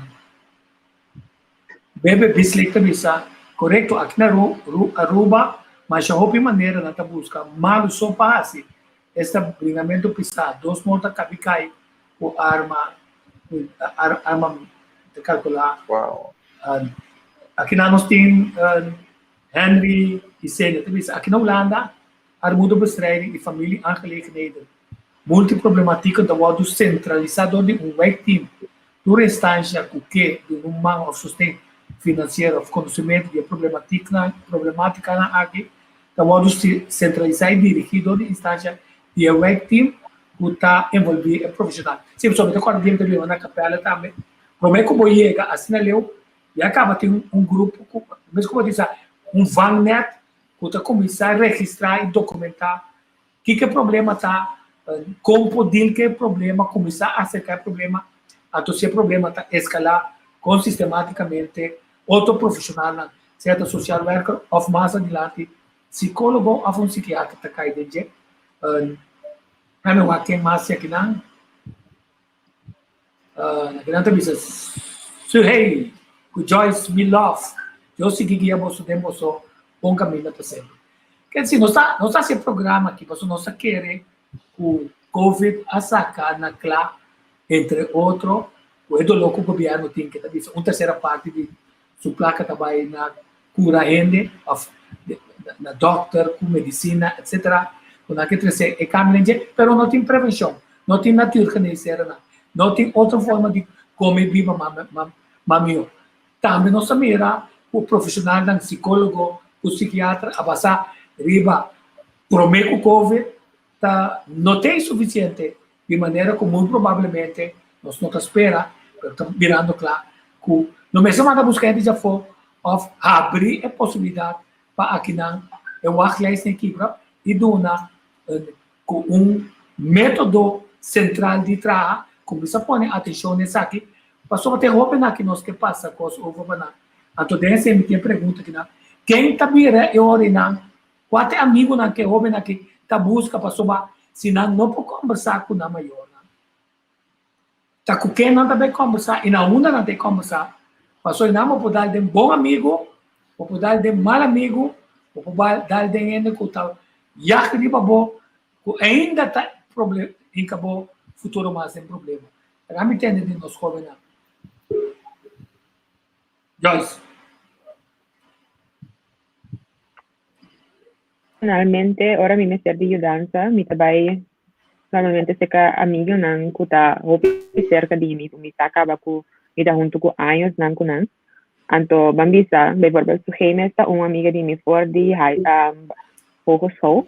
Bebe Bislik ta bisa, korekto aki na Aruba masha hopi manera nan ta buska malu so pa hasi esta bringamentu pisá, dos morto a kabi kai ku arma arma ta kalkulá. Wow. Aki nan nos tin Henry i Celia ta bisa aki na Hulanda armoedebestrijding i familieaangelegenheden multiproblematieken ta wòrdu sentralisá dor di un wijkteam. Tur instansha ku ke duna un man òf sosten finansiero òf konosementu di e problematikanan aki ta wòrdu sentralisá i dirigí dor di instansha di e wijkteam ku ta envolví e profeshonal. Sí, pasobra mi ta kòrda dia mi ta biba na Kapèla tambe, promé ku bo yega asina leu, ya kaba tin un grupo ku, mes ku bo ta bisa, un vangnet ku ta kuminsá registrá i dokumentá kiko e problema ta, kon por dil ku e problema, kuminsá aserká e problema, anto si e problema ta eskalá, kon sistematikamente otro profeshonalnan, sea ta social werker òf mas adilanti sikólogo òf un sikiatra ta kai den dje. Ami wak ken mas si akinan. Akinan ta bisa Suhey ku Joyce mi love. Dios sigui guia boso den boso bon kaminda pa semper. Ker disi nos ta nos ta hasi e programa aki pasobra nos ta kere ku covid a saka na kla entre otro ku e doló ku gobièrnu tin ke ta bisa un tersera parti di su plaka ta bai na kura hende òf na dòkter ku medisina etsetera ku nan ke trese e kambio den dje pero no tin prevenshon. No tin natuurgeneesherennan. No tin otro forma di kome i biba mas mihó. Tambe nos a mira ku profeshonalnan, sikólogo ku sikiatra a basá riba promé ku covid ta no ta e sufisiente di manera ku muy probablemente nos no ta spera pero ta birando kla ku no mester manda buska hende djafó òf habri e posibilidat pa akinan e wachtlijstnan kibra i duna ku un método sentral di traha, kuminsá pone atenshon na esaki, pasobra ta e hóbennan ki nos ke pasa kos over pa nan. Anto den esei mi tin e pregunta kinan, ken ta bira e orinan? Kua ta e amigunan ku e hóbennan aki ta buska pasobra si nan no por kòmbersá ku nan mayornan? Ta ku ken nan ta bai kòmbersá i na unda nan ta e kòmbersá? Pasobra nan bo por dal den bon amigu, bo por dal den mal amigu, bo por dal den hende ku ta yag riba bo, ku ainda ta hinka bo futuro mas den problema. Laga mi tende di nos hóbennan. Joyce. Personalmente, ora mi mester di yudansa, mi ta bai normalmente serka amigonan ku ta hopi serka di mi, ku mi sa kaba ku mi ta huntu ku añosnan ku nan. Anto ban bisa, bijvoorbeeld Sugemes ta un amiga di mi for di high, hogeschool.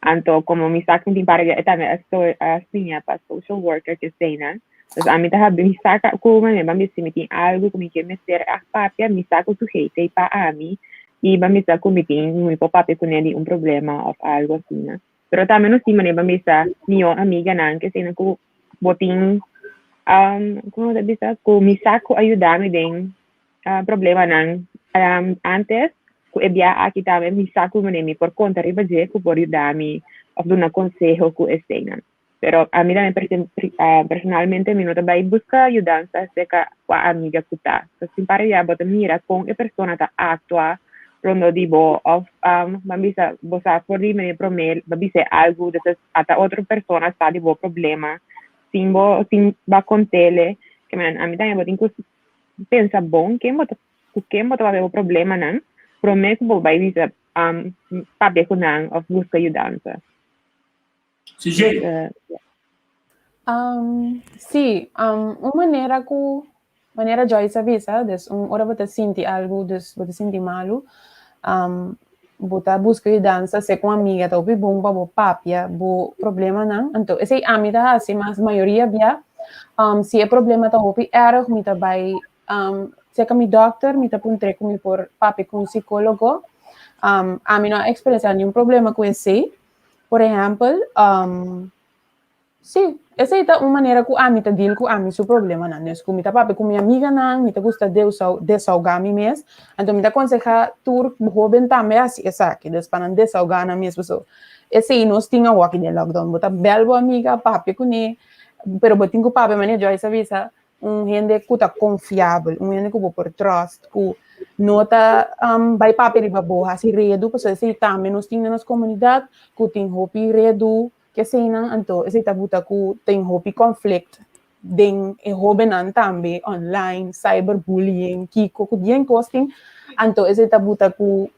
Anto komo mi sa ku tin para di e tambe a a siña pa social worker keseinan. Dus ami ta habi mi sa ku manera ban bisa si mi tin algu ku mi ke mester a papia, mi sa ku Sugey t'ei pa ami i ban bisa ku mi tin mi por papia kuné di un problema òf algu asina. Pero tambe nos tin manera ban bisa mihó amiganan keseinan ku bo tin komo ta bisa ku mi sa ku a yuda mi den problemanan antes ku e bia aki tambe mi sa ku manera mi por konta riba dje ku por yuda mi òf duna konseho ku eseinan. Pero ami tambe personalmente mi no ta bai buska yudansa serka kua amiga ku ta. So sin para ya bo ta mira kon e persona ta aktua rondó di bo òf ban bisa bo sa for di manera promé bo bis'é algu despues ata otro persona sa di bo problema sin bo sin bo a kont'é. Ke men ami tambe bo tin ku pensa bon ken bo ta ku ken bo ta papia bo problemanan promé ku bo bai bisa papia ku nan òf buska yudansa. CJ. Um, sí, um, un manera ku manera Joyce a bisa, dus un ora bo ta sinti algu, dus bo ta sinti malu, um, bo ta buska yudansa, sea ku un amiga ta hopi bon pa bo papia bo problemanan. Anto esei ami ta hasi, mas mayoria bia, um, si e problema ta hopi erg, mi ta bai um, serka mi dòkter, mi ta puntr'é ku mi por papia ku un sikólogo. Um, ami no a eksperensiá niun problema ku esei. Por ehèmpel, sí, esei ta un manera ku ami ta deal ku ami su problemanan. Dus ku mi ta papia ku mi amiganan, mi ta gusta desaugá mi mes. Anto mi ta konsehá tur hóben tambe hasi esaki, dus pa nan desaugá nan mes. Pasobra esei nos tin awor aki den lockdown. Bo ta bèl bo amiga, papia kuné, pero bo tin ku papia manera Joyce a bisa, un hende ku ta konfiabel, un hende ku bo por trust, ku no ta bai papia riba bo hasi redu, pasobra esei tambe nos tin den nos komunidat ku tin hopi redu ke eseinan, anto esei ta buta ku tin hopi konflikt den e hóbennan tambe online, cyberbullying, kiko ku bien kos tin, anto esei ta buta ku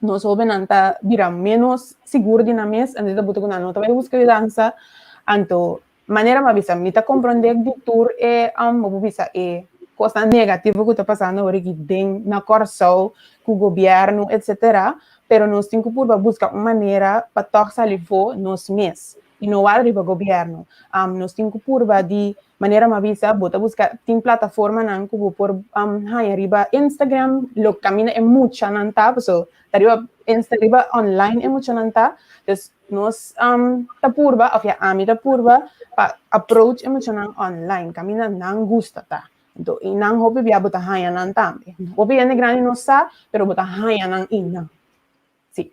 nos hóbennan ta bira ménos sigur di nan mes, anto esei ta buta ku nan no ta bai buska yudansa, anto Manera mi a bisa, mi ta komprondé di tur e, bo por bisa, e kosnan negativo ku ta pasando awor aki den na Kòrsou ku gobièrnu etsetera, pero nos tin ku purba buska un manera pa tòg sali for nos mes i no wak riba gobièrnu. Nos tin ku purba di manera mi a bisa, bo ta buska tin plataformanan ku bo por haña riba Instagram, lo kaminda e muchanan ta, pasobra ta riba Insta riba online e muchanan ta, dus Nos ta purba, of ya ami ta purba, pa approach e muchanan online, kaminda nan gusta ta. Anto, i nan hopi bia bo ta haña nan tambe. Hopi hende grandi no sa, pero bo ta haña nan i nan. Sí.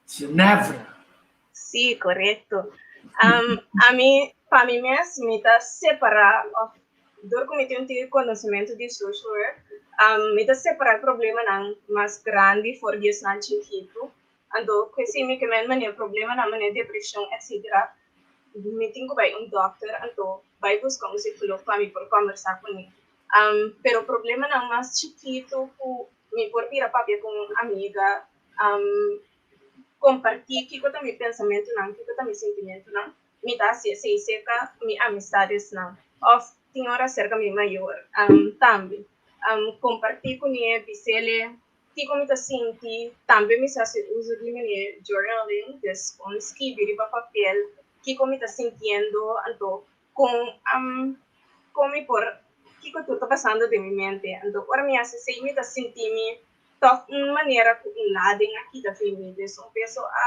Ginevra. Sí, korekto. Ami, pa mi mes, mi ta separá òf dor ku mi tin un tiki konosementu di social work, mi ta separá e problemanan mas grandi for di esnan chikitu. Anto, ku esei mi ke men manera problemanan manera depreshon etsetera, mi tin ku bai un dòkter anto bai buska un psikolog pa mi por kòmbersá kuné. Pero problemanan mas chikitu ku mi por bira papia ku un amiga. kompartí kiko ta mi pensamentunan, kiko ta mi sentimentunan, mi ta hasi esei serka mi amistadesnan òf tin ora serka mi mayor tambe. Kompartí kuné, bis'ele kiko mi ta sinti, tambe mi sa hasi uso di manera journaling, dus kon skibi riba papel kiko mi ta sintiendo, anto kon kon mi por kiko tur ta pasando den mi mente. Anto ora mi hasi esei mi ta sinti mi tòg un manera ku un lading a kita fi mi, dus un peso a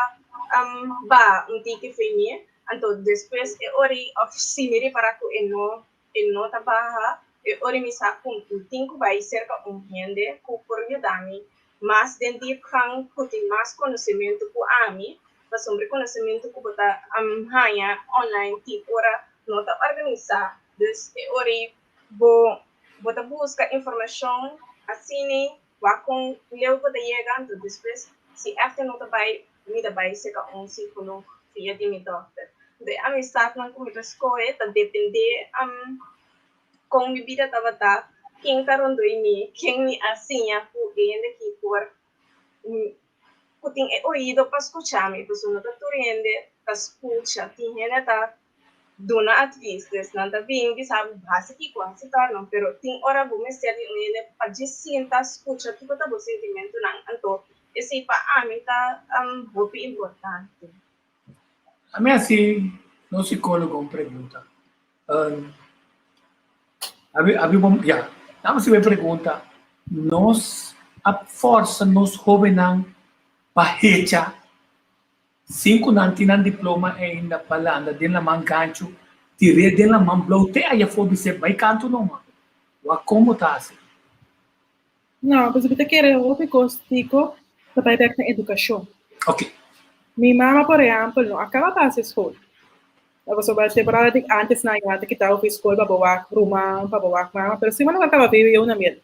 baha un tiki fi mi, anto despues e ora ei òf si mi ripará ku e no e no ta baha, e ora ei mi sa ku mi tin ku bai serka un hende ku por yuda mi mas den diepgang, ku tin mas konosementu ku ami, pasobra e konosementu ku bo ta haña online tin ora no ta organisá, dus e ora ei Bo bo ta buska informashon asina wak kon leu bo ta yega, anto despues si ègt no ta bai mi ta bai seka un psikolog via di mi dòkter. Anto e amistatnan ku mi ta skohe ta dependé kon mi bida tabata, ken ta rondoi mi, ken mi a siña ku e hende ki por ku tin e oido pa skucha mi, pasobra no ta tur hende ta skucha, tin hende ta duna advis, dus nan ta bin bisa bo hasi kiko, hasi torno, pero tin ora bo mester di un hende pa djis sinta skucha kiko ta bo sentimentunan, anto esei pa ami ta hopi importante. Ami hasi nos psicólogo un pregunta. Abi, abi bom, ya. Dame si pregunta. Nos a forsa nos hóbennan pa hecha sin ku nan tin nan diploma ainda pa landa den laman ganchu, tir'é den laman blou te ayafó bis'é bai kantu numa. Wak kon bo ta hasi? No, pasobra mi ta kere hopi kos Tico ta bai bek na edukashon. Ok. Mi mama por ehèmpel no a kaba pasa e skol. Pasobra temporada di antes nan ya ta kita hopi skol pa bo wak ruman, pa bo wak mama, pero si bo no a kaba vivi yo na miel.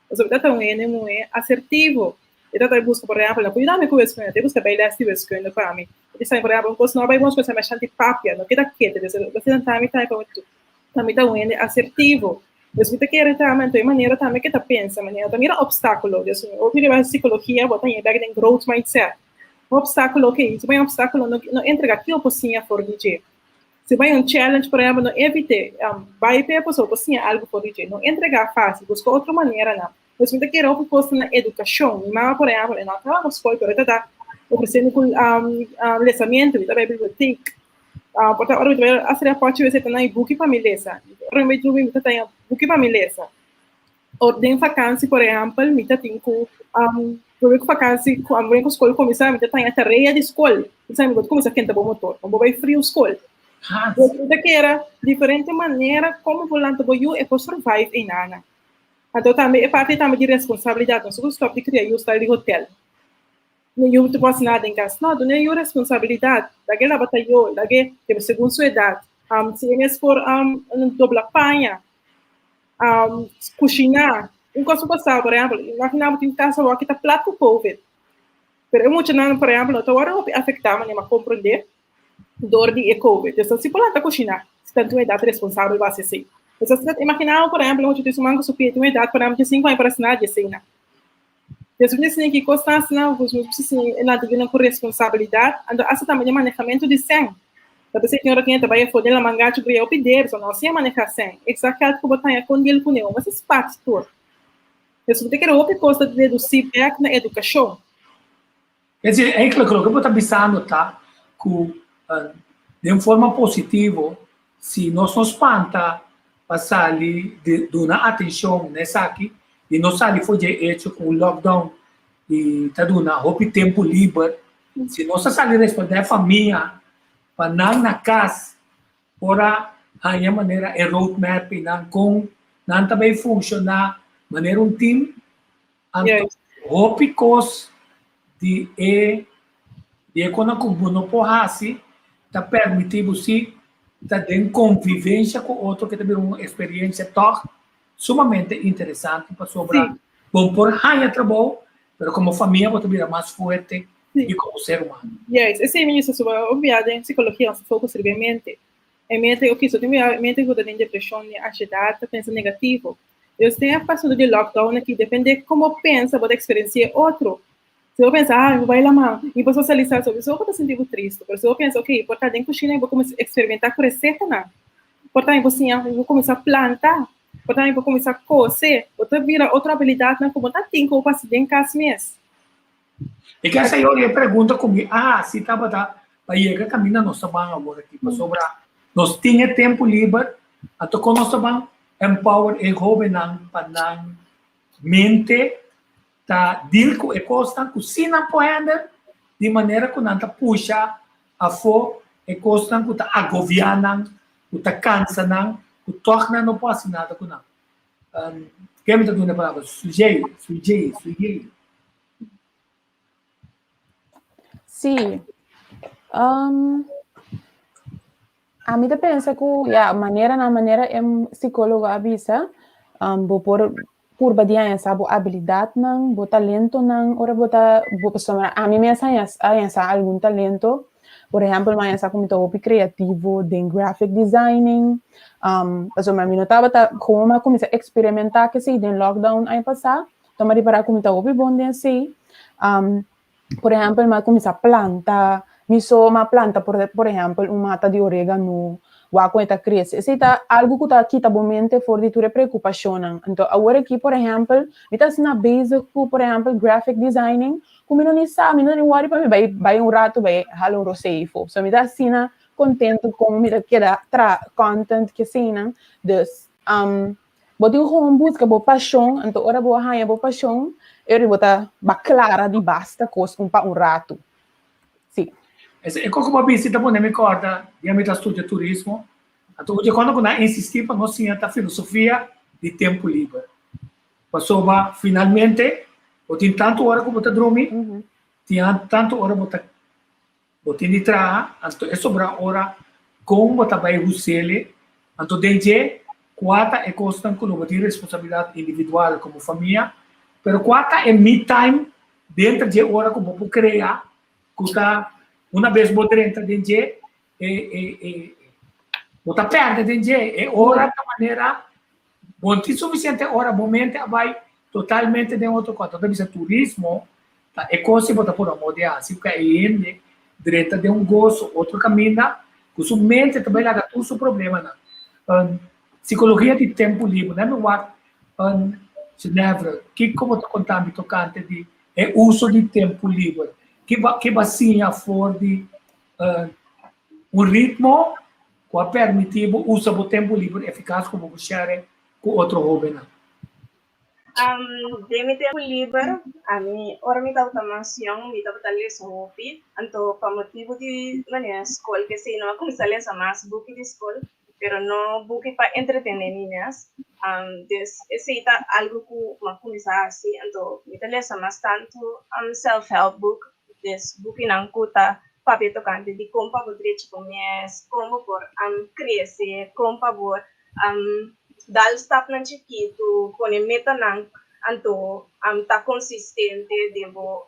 Pasobra ta ta un hende muhé asertivo. E ta ta buska por ehèmpel, no por yuda mi ku wiskunde, ta buska bai lès di wiskunde pa mi. E ta por ehèmpel un kos no a bai bon skol, sa mi a shanti papia, no keda kete. Asina ta mi ta Tambe ta un hende asertivo. Dus mi ta kere tambe, anto e manera tambe ke ta pensa, manera ta mira obstáculo. Dus hopi riba psicologia bo ta haña bek den growth mindset. Un obstáculo oké, si bo haña un obstáculo no no entrega ki bo por siña for di dje. Si bo haña un challenge por ehempel no evit'é, bai p'e pasobra bo por siña algu for di dje. No entrega fácil, buska otro maneranan. Dus mi ta kere hopi kos na edukashon. Mi mama por ehempel e no a kaba ku skol pero e ta ta ofresé mi ku lesamentu, mi ta bai bibliotek. Ah, por ta ora mi ta bai hasi rapòrtje wes e ta na e buki pa mi lesa. Ora mi bai drumi mi ta taña buki pa mi lesa. Or den vakansi por ehèmpel mi ta tin ku um, promé ku vakansi ku promé ku skol kuminsá mi ta taña tarea di skol. Mi sa mi bo ta kuminsá kenta bo motor, bo bai friu skol. Mi ta kera diferente manera komo bo lanta bo yu e por survive einana. Anto tambe e parti tambe di responsabilidat, nos ku stòp di kria yu style di hotel. No yu ta por hasi nada den kas. No, duna e yu responsabilidat. Lag'e laba tayó, lag'e, kebe segun su edat. Um, si e mes por um, dobla paña, um, kushiná. Un kos ku pasá, por ehèmpel, imaginá bo tin kas awor ki ta plat ku covid. Pero e muchanan, por ehèmpel, no ta wòrdu hopi afektá, manera mi a komprondé, dor di e covid. Entonces, si por lanta kushiná, si ta tin un edat responsabel pa hasi esei. Entonces, imaginá bo, por ehèmpel, un mucha tin su man ku su pia, tin un edat, por ehèmpel, di sinku aña por hasi nada di eseinan. Despues di siña ki kos ta hasi nan, nos mester siña e lanta yunan ku responsabilidat, anto asta tambe den manehamentu di sèn. Ta p'esei tin ora ku hende ta bai afó den laman gachu bria hopi debe, so no siña manehá sèn. Eksa gèld ku bo ta haña kon deal kuné, bo mester spat tur. Despues bo ta kere hopi kos ta dedusí bèk na edukashon. Es decir, eigenlijk loke bo ta bisando ta ku den forma positivo si nos no spanta pa sali di duna atencion na esaki y no sali for dje hecho cu un lockdown y ta duna hopi tempo liber, si nos ta sali respalda e famia pa nan na cas por a haña manera e roadmap y nan con nan ta bay funciona manera un team, Anto hopi kos di e di e konan ku bo no por hasi ta permití bo si ta den konvivensha ku otro ke ta bira un eksperiensha tòg sumamente interesante pasobra bo por haña trabou pero komo famia bo ta bira mas fuerte i komo ser humano. Juist, esei mi yusa suba un bia den psikologia nos ta focus riba e mente. E mente, oké, so tin bia e mente ku ta den depreshon, den ansiedat, ta pensa negativo. Dios tin e pasando di lockdown aki, depende como pensa bo ta experiencia otro. Si bo pensa, ah, mi por bai laman, mi por sosialisá, souso bo ta sinti bo tristu. Pero si bo pensa, ok, por ta den kushina i bo kuminsá eksperimentá ku resetanan. Por ta mi por siña, mi por kuminsá planta, por ta mi por kuminsá kose. Bo ta mira otro abilidatnan ku bo ta tin ku bo por hasi den kas mes. E ke hasi ayori e pregunta ku mi a hasi tabata pa yega kaminda nos ta ban awor aki, pasobra nos tin e tempu liber, anto kon nos ta ban empower e hobennan pa nan mente ta deal ku e kosnan ku si nan por handle di manera ku nan ta pusha afó e kosnan ku ta agobiá nan, ku ta kansa nan, ku tòg nan no por hasi nada ku nan. Ken mi ta duna e palabra? Sujei, Sujei, Sujei. Sí. Um, ami ta pensa ku ya manera na manera e psicólogo a bisa, um, bo por purba di haña sa bo habilidadnan, bo talentonan, ora bo ta bo pasobra ami mes haña haña sa algun talento. Por ehempel, mi haña sa ku mi ta hopi kreativo den graphic designing, um, pasobra mi no tabata komo mi a kuminsá eksperimentá kesei den lockdown aña pasá, Toma ripará ku mi ta hopi bon den esei. Um, por ehèmpel, mi a kuminsá planta, mi so mi a planta por por ehèmpel un mata di oregano, wak kon e ta krese. Esei ta algu ku ta kita bo mente for di tur e preokupashonnan. Anto awor aki por ehèmpel, mi ta asina bezig ku por ehèmpel graphic designing, ku mi no ni sa, mi no ni wòri pa mi bai bai un ratu bai hala un rosé afó. So mi ta asina kontentu kon mi ta keda traha content ku eseinan. Dus, um, Bo tin gewoon buska bo pashon, anto ora bo a haña bo pashon, e ora bo ta ba klara di basta kos un pa un ratu. Sí. E e kos ku bo a bisti ta pone mi kòrda dia mi ta studia turismo. Anto oye kuando ku nan a insistí pa nos siña ta filosofia di tempu liber. Pasobra finalmente bo tin tantu ora ku bo ta drumi, tin tantu ora bo ta Bo tin di traha, anto e sobra ora kon bo ta bai husele, anto den dje kua ta e kosnan ku lo bo tin responsabilidat individual komo famia, pero kua ta e me time denter dje ora ku bo por krea ku ta una bes bo drenta den dje e e e bo ta pèrdè den dje e ora ta manera bo no tin sufisiente ora bo mente a bai totalmente den otro kos, ta bisa turismo Ta e kos si bo ta pone amor di hasi ku e hende drenta den un goso otro kaminda ku su mente ta bai laga tur su problemanan. Sikologia di tempu liber. Nan mi wak Ginevra, kiko bo ta konta mi tokante di e uso di tempu liber? Ki bo ki bo a siña for di un ritmo ku a permití bo usa bo tempu liber efikas ku bo por share ku otro hóbennan? Um, den mi tempu liber, ami, ora mi tabata mas yong, mi tabata lesa hopi. Anto, pa motibu di manera skol ke esei, no a kuminsá lesa mas buki di skol, pero no buki pa entretené mi mes. Um, dus esei ta algu ku mi a kuminsá hasi. Anto, mi ta lesa mas tantu um self-help book, dus bukinan ku ta papia tokante di kon pa bo drecha bo mes, kon bo por um krese, kon pa bo Dal stapnan chikitu, pone metanan, anto ta konsistente den bo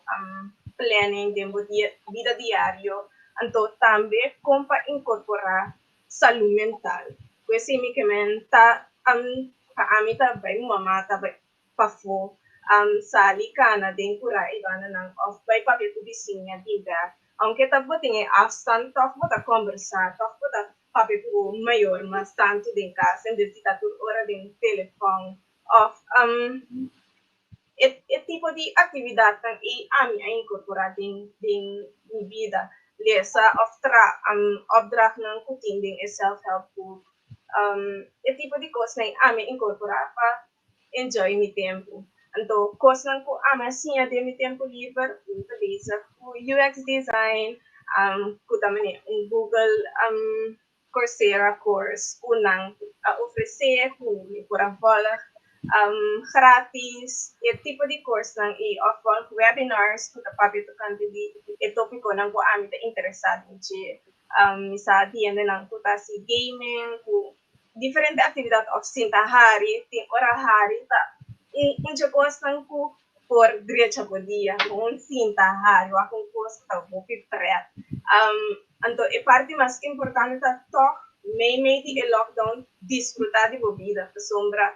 planning, den bo bida diario, anto tambe kon pa inkorporá salú mental. Ku esei mi ke men ta pa ami ta bai mi mama ta bai pafó, sali kana den kurá e bandanan òf bai papia ku bisiña di bèk. Ounke ta bo tin e afstand tòg bo ta kòmbersá, tòg bo ta papia ku bo mayor mas tantu den kas en bes di ta tur ora den telefòn òf e e tipo di aktividatnan ei ami a inkorporá den den mi bida, lesa òf tra opdrachtnan ku tin den e self help book, e tipo di kosnan ei ami a inkorporá pa enjoy mi tempu. Anto kosnan ku ami a siña den mi tempu liber, mi ta bezig ku UX design, ku ta manera un Google Coursera course ku nan a ofresé ku mi por a volg gratis. E tipo di coursenan ei òf volg webinars ku ta papia tokante di e tópikonan ku ami ta interesá den dje. Mi sa di hendenan ku ta hasi gaming, ku diferente actividad of sinta hari, tin ora hari ta un un dje cosnan cu por drecha bo dia, un sinta hari wak un cos cu ta hopi pret. Anto e parti mas importante ta toch mei mei di e lockdown disfruta di bo bida, pasobra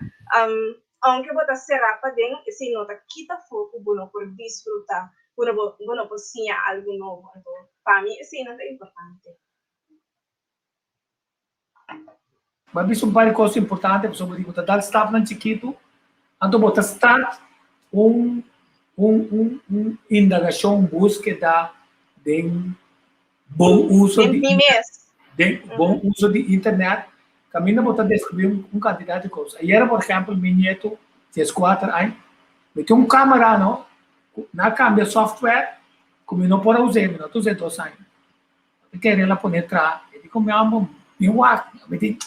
aunke bo ta cera paden esey no ta kita afo cu bo no por disfruta. ku bo bo no por siña algu nobo. Anto pa mi eseinan ta importante. Bo a bisa un par di kos importante pasobra bo di bo ta dal stapnan chikitu, anto bo ta start un un un un indagashon, un búskeda den bon uso Den di mi mes. den bon uso di internet, kaminda bo ta deskubrí un un kantidat di kos. Ayera por ehèmpel mi nietu dieskuater aña meti un kamera no, ku nan a kambia software ku mi no por a us'é, mi no ta us'é dos aña. Mi kere el a pone tra, e di ku mi amo, mi wak, mi di,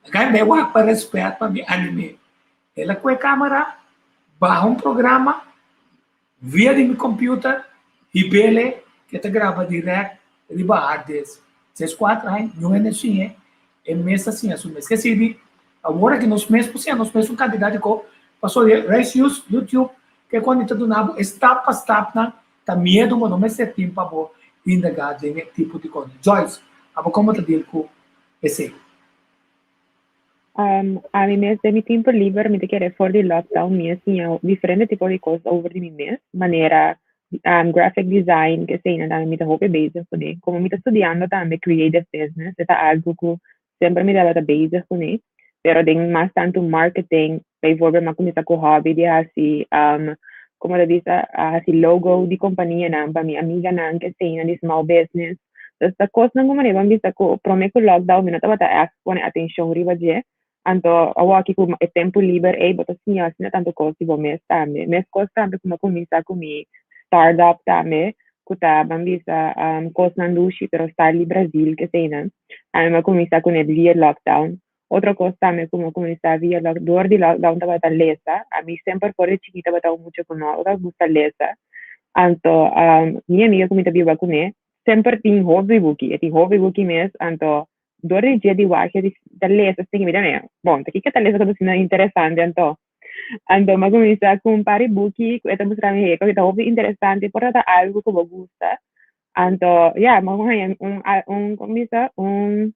laga mi wak pa respet pa mi anim'é. El a kue kamera, baha un programa via di mi computer i bele ke ta graba direct riba hard disk. Ses kuater aña, niun hende siñ'é, e mes ta siña su mes. Ke sibi, awor aki nos mes por siña nos mes un kantidat di kos, pasobra Rice News, YouTube, ke kuando ta duna bo e stap pa stapnan Ta miedu bo no mester tin pa bo indagá den e tipo di kos. Joyce, abo komo ta deal ku esei? Ami mes den mi tempu liber mi ta kere for di lockdown mi a siña diferente tipo di kos over di mi mes, manera graphic design keseinan tambe mi ta hopi bezig kuné. Komo mi ta studiando tambe creative business e ta algu ku semper mi tabata bezig kuné, pero den mas tantu marketing, bijvoorbeeld mi a kuminsá ku hobby di hasi komo ta bisa hasi logo di kompanianan pa mi amiganan keseinan di small business. Dus ta kosnan ku manera bo a bisa ku promé ku lockdown mi no tabata ègt pone atenshon riba dje, anto awor aki ku e tempu liber ei bo ta siña asina tantu kos di bo mes tambe. Meskos tambe ku mi a kuminsá ku mi startup tambe ku ta ban bisa kosnan dushi pero style di Brazil keseinan. Ami a kuminsá kuné via lockdown. Otro kos tambe ku mi a kuminsá via lock dor di lockdown tabata lesa. Ami semper for di chikit tabata un mucha ku no tabata gusta lesa. Anto mi amiga ku mi ta biba kuné semper tin hopi buki, e tin hopi buki mes, anto dor di dje di wak e ta lesa asina mi ta mira, bon ta kiko e ta lesa ku ta asina interesante anto? Anto mi a kuminsá ku un par di buki ku e ta mustra mi hey ku ta hopi interesante por ta ta algu ku bo gusta. Anto ya mi a haña un un komo bisa un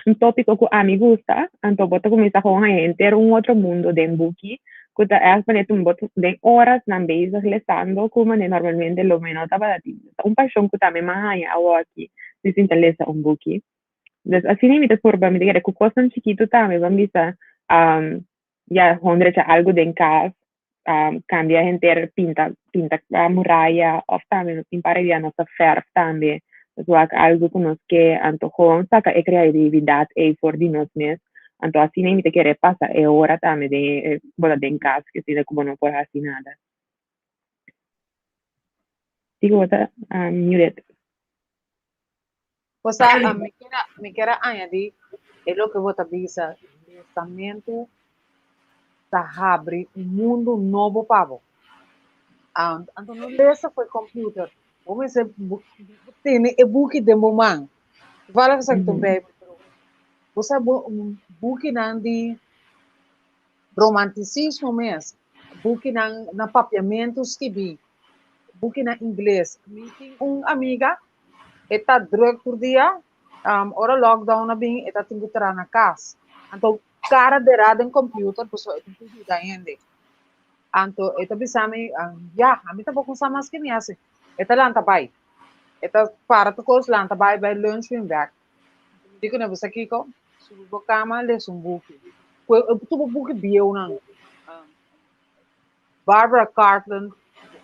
un tópiko ku ami gusta, anto bo ta kuminsá gewoon haña henter un otro mundo den buki ku ta ègt manera tuma bo den orasnan bezig lesando ku manera normalmente lo mi no tabata tin. Ta un pashon ku tambe mi a haña awoki di sinta lesa un buki. Dus asina mi ta purba, mi ta kere ku kosnan chikitu tambe ban bisa ya gewoon drecha algu den kas cambia henter pinta pinta muraya of tambe nos tin para dia nos ta verf tambe nos wak algo ku nos ke anto gewoon saka e creatividad ei for di nos mes anto asina mi ta kere pasa e ora tambe den e bo ta den kas ke asina ku bo no por hasi nada. Sico bo ta muted. Cosa, mi kier a, mi kier a añadi e loke bo ta bisa, lesamentu ta habri un mundu nobo pa bo. Anto no lesa for computer, bo mester tene e buki den bo man. Toevallig esaki ta un bijbel, pero bo sa bo bukinan di romanticismo mes, bukinan na papiamentu skibí, bukinan ingles. Mi tin un amiga E ta druk tur dia, ora lockdown a bin e ta tin ku traha na kas. Anto kara derá den computer pasobra e tin ku yuda hende. Anto e ta bisa mi, ya, ami tampoko sa mas ke mi hasi. E ta lanta bai. E ta para tur kos, lanta bai, bai lunch bin bèk. Mi di kuné, bo sa kiko? Subi bo kama, lesa un buki. Ku e tur bo buki bieunan. Barbara Cartland,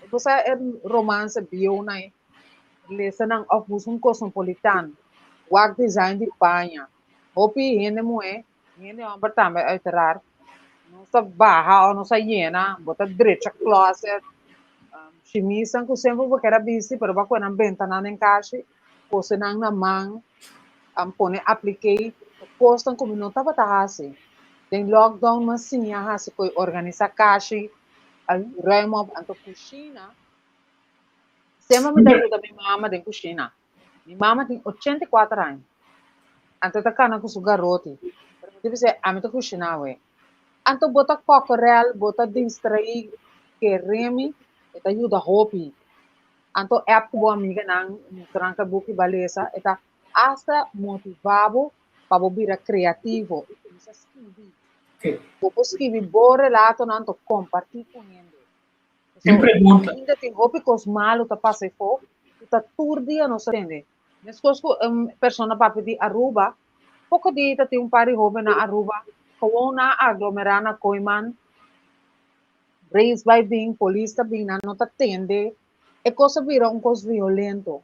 bo sa e romance bieunan ei? Lesa nan of buska un cosmopolitan, wak design di paña. Hopi hende muhé, hende homber tambe uiteraard, nos ta baha of nos ta yena, bo ta drecha closet, shimisan ku semper bo kier a bisti pero bo a kohe nan benta nan den kashi, kose nan na man, pone apliké, kosnan ku mi no tabata hasi. Den lockdown mi a siña hasi koe organisá kashi, ruim op, anto kushina. Semper mi ta yuda mi mama den kushina. Mi mama tin 84 aña. Anto e ta kana ku su garoti. Pero mi ta bisa, ami ta kushina awe. Anto bo ta kokorel, bo ta distraí keremi, e ta yuda hopi. Anto app ku bo amiganan, mustra nan ka buki ba lesa, e ta asta motivá bo pa bo bira kreativo i kuminsá skibi. Bo por skibi bo relatonan, anto kompartí ku hende. Tin pregunta. Ainda tin hopi kos malu ta pasa efo, ku ta tur dia nos ta tende. Meskos ku un persona papia di Aruba, poko dia ta tin un par di hoben na Aruba, gewoon nan a aglomerá na Kooiman, race bai bin, polis ta bin, nan no ta tende. E kos a bira un kos violento.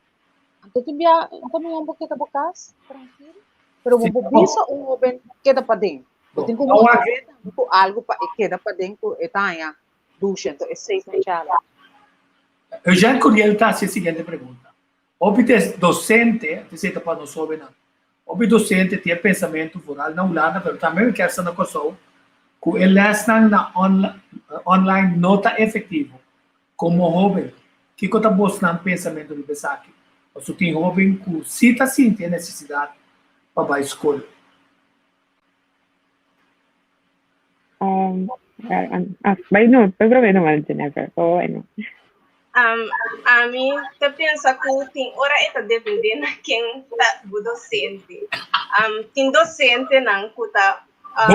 Anto tin bia, ta mihó bo keda bo kas, trankil, pero bo por bisa un hoben keda paden. Bo tin ku motiv'é tambe ku algu pa e keda paden ku e ta haña dushi, anto esei ta un challenge. Eugène Curiel ta hasi e siguiente pregunta, Hopi di docente, esei ta pa nos hobennan, hopi docente tin e pensamentu vooral na Hulanda pero tambe mi kier sa na Kòrsou, ku e lèsnan na online no ta efektivo. Komo hoben, kiko ta bosnan pensamentu riba esaki? Pasobra tin hoben ku si ta sinti e nesesidat pa bai skol. Um, ah, bai no, bai promé nomás, Jennifer. Oh, bueno. Um, ami ta pensa ku tin ora e ta depende na ken ta bo docente. Um, tin docentenan ku ta um,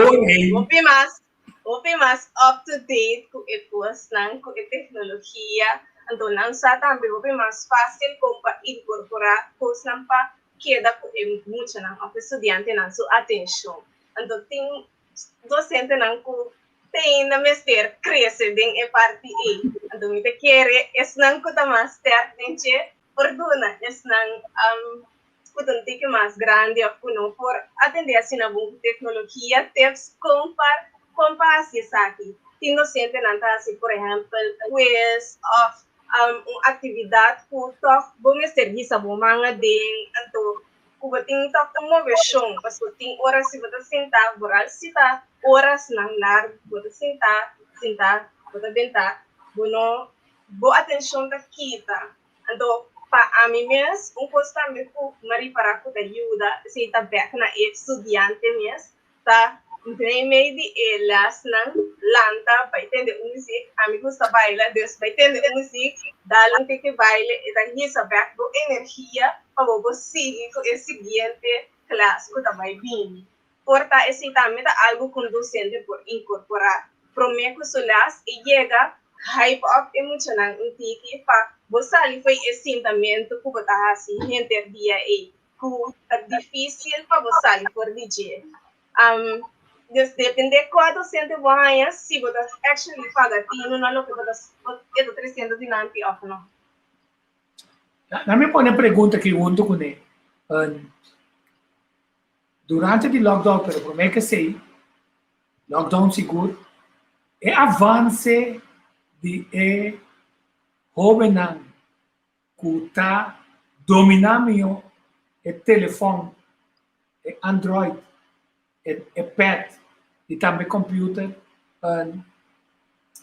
hopi mas hopi mas up to date ku e kosnan, ku e teknologia. Anto nan sa tambe hopi mas fásil kon pa inkorporá kosnan pa keda ku e muchanan òf e studiantenan su atenshon. Anto tin dosentenan ku te ainda mester krese den e parti ei. Anto mi ta kere esnan ku ta mas stèrk den dje por duna esnan ku ta un tiki mas grandi òf ku no por atendé asina bon ku teknologia tips kon pa kon pa hasi esaki. Tin dosentenan ta hasi por ehèmpel quiz òf un aktividat ku tòg bo mester hisa bo man aden anto ku bo tin tòg un moveshon pasobra tin ora si bo ta sintá boral si ta orasnan largu bo ta sintá sintá bo ta bentá bo no bo atenshon ta kita anto pa ami mes un kos tambe ku mi a ripará ku ta yuda esei ta bèk na e studiante mes Ta meimei di e lesnan lanta bai tende un muziek, ami gusta baila, dus bai tende un muziek, dal un tiki baile, e ta hisa bek bo energia pa bo por sigui ku e siguiente klas ku ta bai bini. Por ta esei tambe ta algu ku un dosente por inkorporá promé ku su les e yega, hype up e muchanan un tiki pa bo sali fo'i e sintamentu ku bo ta hasi henter dia ei. ku ta difísil pa bo sali for di dje. Um, dus depende kua docente bo haña, si bo ta actually paga tinu na loke bo ta e ta tresiendo dilanti òf no. Na mi pone pregunta aki huntu kuné. Um, durante di lockdown, pero promé ke esei, lockdown sigur, e avance di e hóbennan ku ta dominá mihó e telefòn, e Android, e e pad i tambe computer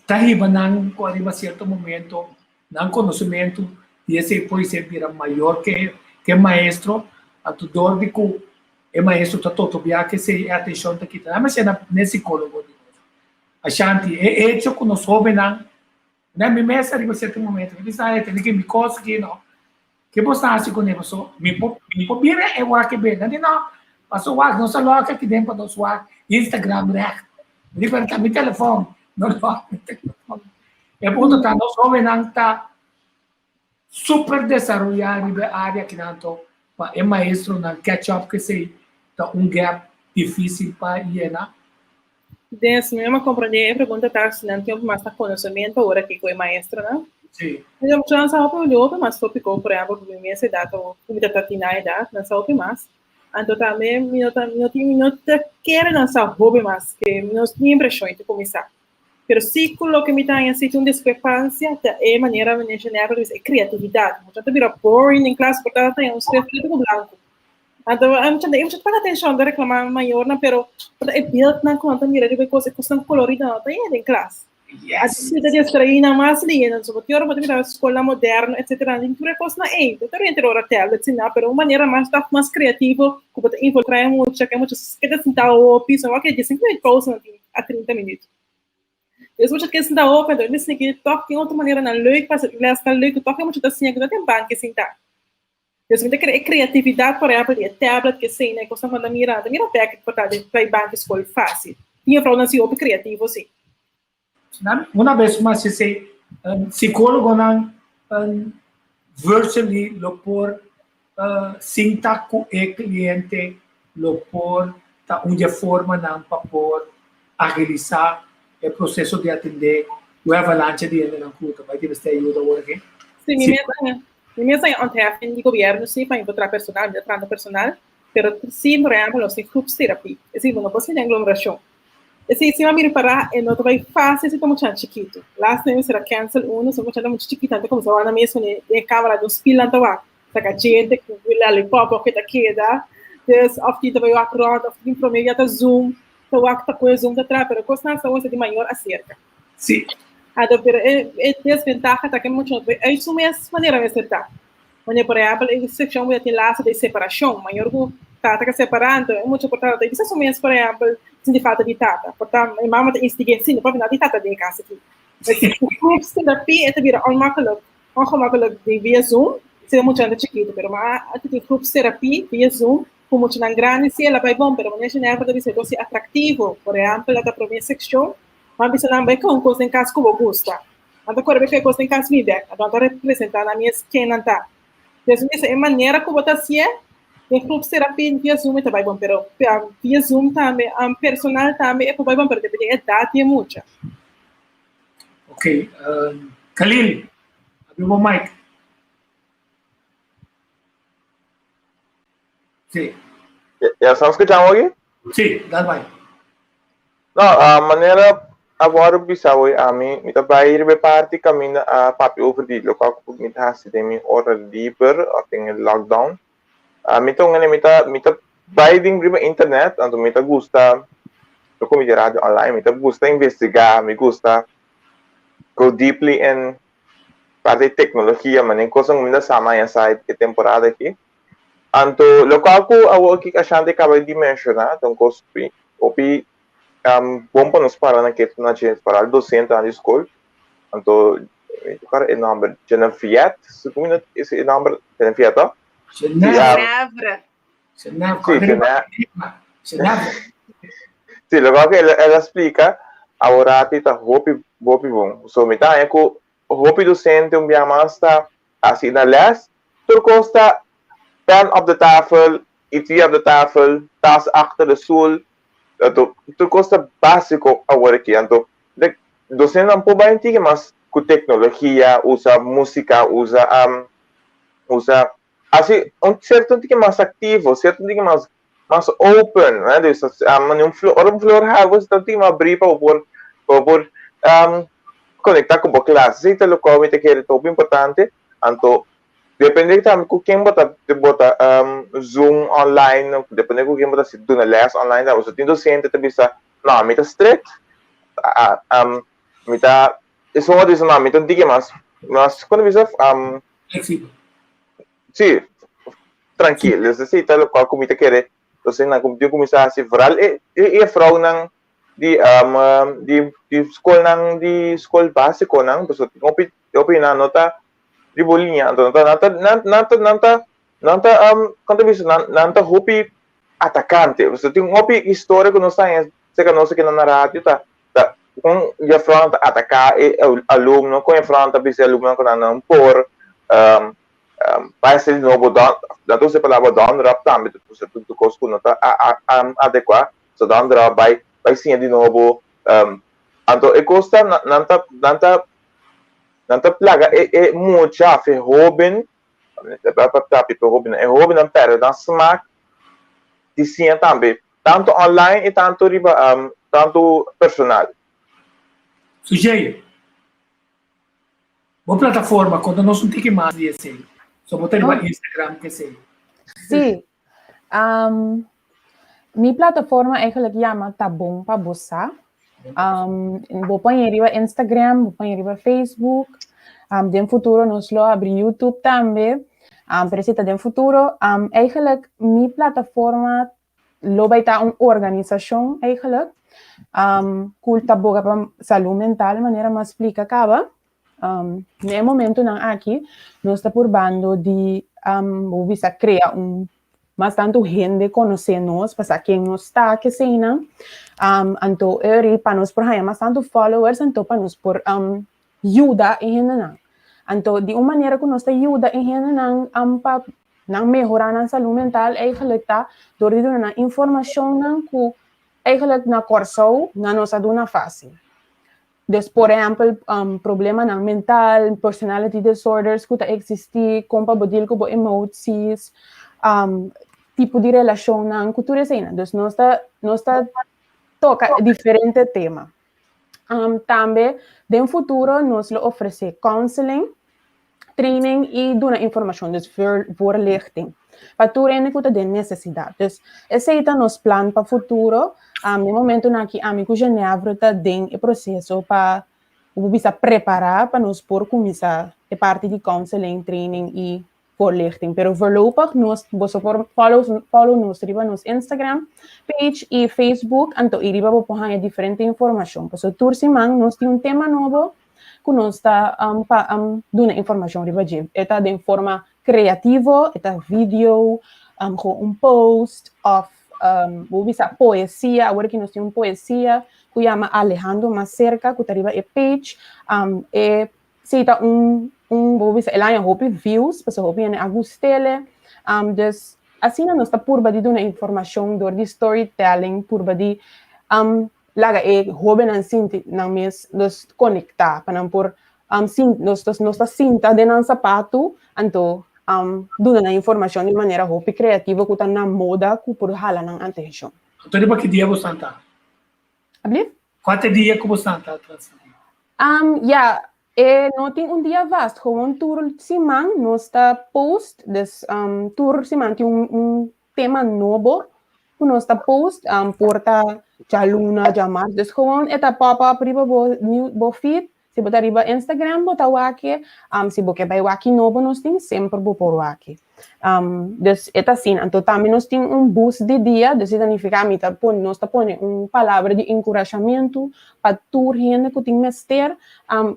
ta hiba nan ku ariba sierto momento nan konosementu di esei por esei bira mayor ke ke e maestro, anto dor di ku e maestro ta totobia ke esei e atenshon ta kita. Nan mester na e sikólogo di nos. Ashanti, e echo ku nos hóbennan Na mi mes ariba cierto momento, mi bisa, hey, tene ki mi cos aki, no. Ke bo sa haci cune? Paso, mi por, mi por bira e wak e be. Nan di, no, paso wak, nos a lock aki den pa nos wak Instagram recht. Mi di, pero ta mi telefon. No lock mi telefon. E punto ta, nos hobennan ta super desaroya riba e area akinan anto pa e maestronan catch up kesey ta un gap dificil pa yena. Des, mi a comprende e pregunta ta si nan tin mas na conocimiento ora aki cu e maestronan. Sí. Mi ta mucho nan sa hopi hopi mas topico, por ehempel, cu mi mes edad o cu mi ta ta tina edad, nan sa hopi mas. Anto tambe mi no ta mi no tin mi no ta kere nan sa hopi mas ke mi no tin impresion e ta cuminsa. Pero sí ku loke mi ta haña sí tin un diskrepansia ta e manera meneer Genebra bisa e kreatividat. Mucha ta bira boring den klas por ta haña un skrif pretu ku blanku. Anto e mucha e mucha ta paga atenshon ta reklamá mayornan pero por ta e beeldnan ku nan ta mira riba e kos e kosnan kolorido nan no ta haña den klas. Yes. Asina ta distraí nan mas lihé nan so bo tin ora bo ta mira skolnan moderno etcetera nan tin tur e kosnan ei. Bo ta rente ora tablets i nan pero un manera mas tòg mas kreativo ku bo ta involukrá e mucha ku e mucha keda sintá hopi so wak e diesinko minüt pausa nan tin. a 30 minuut. Dus mucha ke sinta hopi, entonces mi sinti toch tin otro manera nan leuk pa les tan leuk toch e mucha ta siña ku no tin banki sinta. Dus mi ta kere e kreatividat por ehempel di e tablet ke esei e kosnan ku nan ta mira, nan ta mira bek por ta di trae banki skol fasil. Tin juffrouwnan si hopi kreativo si. Una bes mas esei. Psicólogonan virtually lo por sinta ku e kliente lo por ta un di e formanan pa por agilisá e proseso di atendé ku e avalancha di hendenan ku ta bai tin mester ayuda awor aki. Sí, mi mes a mi mes a ontheffing di gobièrnu sí pa enkontrá personal, mi ta trahando personal, pero sí, por ehèmpel, nos tin groepsterapie, es decir, bo no por sinti aglomerashon. Esei si mi a mira pará e no ta bai fácil si ta muchanan chikitu. Last time mi sera cancel uno, so muchanan muchu chikitu nan ta kuminsá wak nan mes den e kamera den un spil nan ta wak. Saka djente ku lollipop òf ke ta keda. Dus òf tin ta bai wak rònt òf tin promé ya ta zoom ta wak ta koe zoom ta traha pero kosnan sa ta di mayor aserka. Sí. Anto pero e e desventaha ta ke mucha no ta bai uit su mes manera mester ta. Wanneer por ehempel e seccion bo tin laatste di separacion, mayor cu tata ka separa, anto e mucha por tata ta bisa su mes por ehempel sinti falta di tata, por ta e mama ta instig'e si no papia nada di tata den e cas aki. Groepstherapie e ta bira onmakkelijk, ongemakkelijk di via zoom si e muchanan ta chikito, pero ma a tin groepstherapie via zoom cu muchanan grandi si el a bay bon, pero wanneer Genevra ta bisa e cos si atractivo, por ehempel a ta prome seccion, nan bisa nan bay con cos den cas cu bo gusta. Nan ta kore bai pega kos den kas mi bek. Anto nan ta representá nan mes ken nan ta. Des mi bisa e manera ku bo ta hasié den groepsterapie via Zoom e ta bai bon, pero via Zoom tambe personal tambe e por bai bon, pero depende di edat di e mucha. Ok, Khalil, abri bo mic. Sí. Ya estamos escuchando aquí? Sí, dal bai. No, a manera a wòrdu bisa hoy ami, mi ta bai riba e parti kaminda a papia over di lokual ku mi ta hasi den mi ora liber òf den e lockdown. Mi ta un hende mi ta mi ta bai den riba internet, anto mi ta gusta loke mi di radio online, mi ta gusta investigá, mi gusta go deeply in parti di teknologia, manera kosnan ku mi ta sa maña sa e temporada aki. Anto lokual ku awor ki Ashanti kaba di menshoná ta un kos hopi bon pa nos para na ketu na dje, foral dosentenan di skol. Anto mi ta kòrda e nòmber, Geneviève, segun mi no e nòmber Geneviève to? Genevra. Sí, Sí, lokual ku el a splika aworati ta hopi hopi bon. So mi ta haña ku hopi dosente un bia mas ta hasi na les, tur kos ta pen op de tafel, iti op de tafel, tas achter de stoel, anto tur kos ta básiko awor aki. Anto de dosentenan por bai antigua mas ku teknologia, usa músika, usa usa hasi un sierto tiki mas aktivo, sierto tiki mas mas open, né? Dus un flor, ora un flor hago, ta un tiki mas abrí pa bo por pa bo por konektá ku bo klas. Esei ta lokual mi ta kere ta hopi importante. Anto depende tambe ku ken bo ta bo ta zoom online, depende ku ken bo ta duna lès online tambe. So tin dosente ta bisa, no, mi ta strict, mi ta, esun otro bisa, no, mi ta un tiki mas, mas, kon ta bisa? Fleksibel. Sí, trankil. Esei ta lokual ku mi ta kere dosentenan ku tin kuminsá hasi, foral e e vrounan di di di skolnan di skol básikonan pasobra tin hopi hopi nan no ta riba liña anto nan ta nan ta nan ta nan ta nan ta kon ta bisa nan nan ta hopi atakante pasobra tin hopi historia ku nos ta haña serka nos aki na radio ta ta kon jefrounan ta ataká e alumno kon jefrounan ta bisa e alumnonan ku nan nan por Bai hasi di nobo don, nan ta usa e palabra donder op tambe, ta usa tur kos ku no ta adekuá, so donder op bai bai siña di nobo, anto e kos ta nan ta nan ta nan ta plaga e e mucha of e hoben, papia pa e hobennan, e hobennan pèrdè nan smak di siña tambe, tantu online i tantu riba tantu personal. Sujei. Bo plataforma, konta nos un tiki mas di esei. So bo ta riba Instagram ke esei. Sí. Um, mi plataforma eigenlijk yama Ta Bon Pa Bo Sa. Um, bo pon riba Instagram, bo pon riba Facebook. Um, den futuro nos lo abri YouTube tambe. Um, pero si ta den futuro. Um, eigenlijk mi plataforma lo bai ta un organisashon eigenlijk um, ku ta boga pa salú mental manera m'a splika kaba. Um, na e momentunan aki nos ta purbando di um, bo bisa krea un mas tantu hende konosé nos, pa sa ken nos ta, keseinan. Um, anto eri pa nos por haña mas tantu followers, anto pa nos por um, yuda e hendenan. Anto di un manera ku nos ta yuda e hendenan pa nan mehorá nan salú mental eigenlijk ta dor di duna nan informashonnan ku eigenlijk na Kòrsou nan no sa duna fásil. Dus por ehèmpel problemanan mental, personality disorders ku ta eksistí, kon pa bo deal ku bo emoties, tipo di relashonnan ku tur eseinan. Dus nos ta nos ta toka diferente tema. Tambe den futuro nos lo ofresé counseling, training i duna informashon, dus voorlichting, pa tur hende ku ta den nesesidat. Dus esei ta nos plan pa futuro. Den momentunan aki ami ku Genevre ta den e proseso pa bo bisa prepará pa nos por kuminsá e parti di counseling, training i voorlichting. Pero voorlopig nos boso por follow follow nos riba nos Instagram page i Facebook anto i riba bo por haña diferente informashon. Pasobra tur siman nos tin un tema nobo ku nos ta pa duna informashon riba dje. E ta den forma kreativo, e ta video, gewoon un post òf bo bisa poesia. Awor aki nos tin un poesia ku yama Alejando Mas Cerca ku ta riba e page. E si ta un un bo bisa el haña hopi views pasobra hopi hende a gust'ele. Dus asina nos ta purba di duna informashon dor di storytelling, purba di laga e hóbennan sinti nan mes nos konektá pa nan por sin nos nos ta sinta den nan sapatu anto duna nan informashon di manera hopi kreativo ku ta na moda ku por hala nan atenshon. Anto riba ki dia bo santa? Ablief? Kua ta e dia ku bo santa transmití? Ya, e no tin un dia vast, gewoon tur siman nos ta post, dus tur siman tin un tema nobo ku nos ta post, por ta djaluna, djamars, dus gewoon e ta pop up riba bo new bo feed, si bo ta riba Instagram bo ta wak e, si bo ke bai wak ki nobo nos tin semper bo por wak e. Dus e ta asina, anto tambe nos tin un bus di dia, dus e ta nifiká mi ta pone nos ta pone un palabra di enkurashamentu pa tur hende ku tin mester,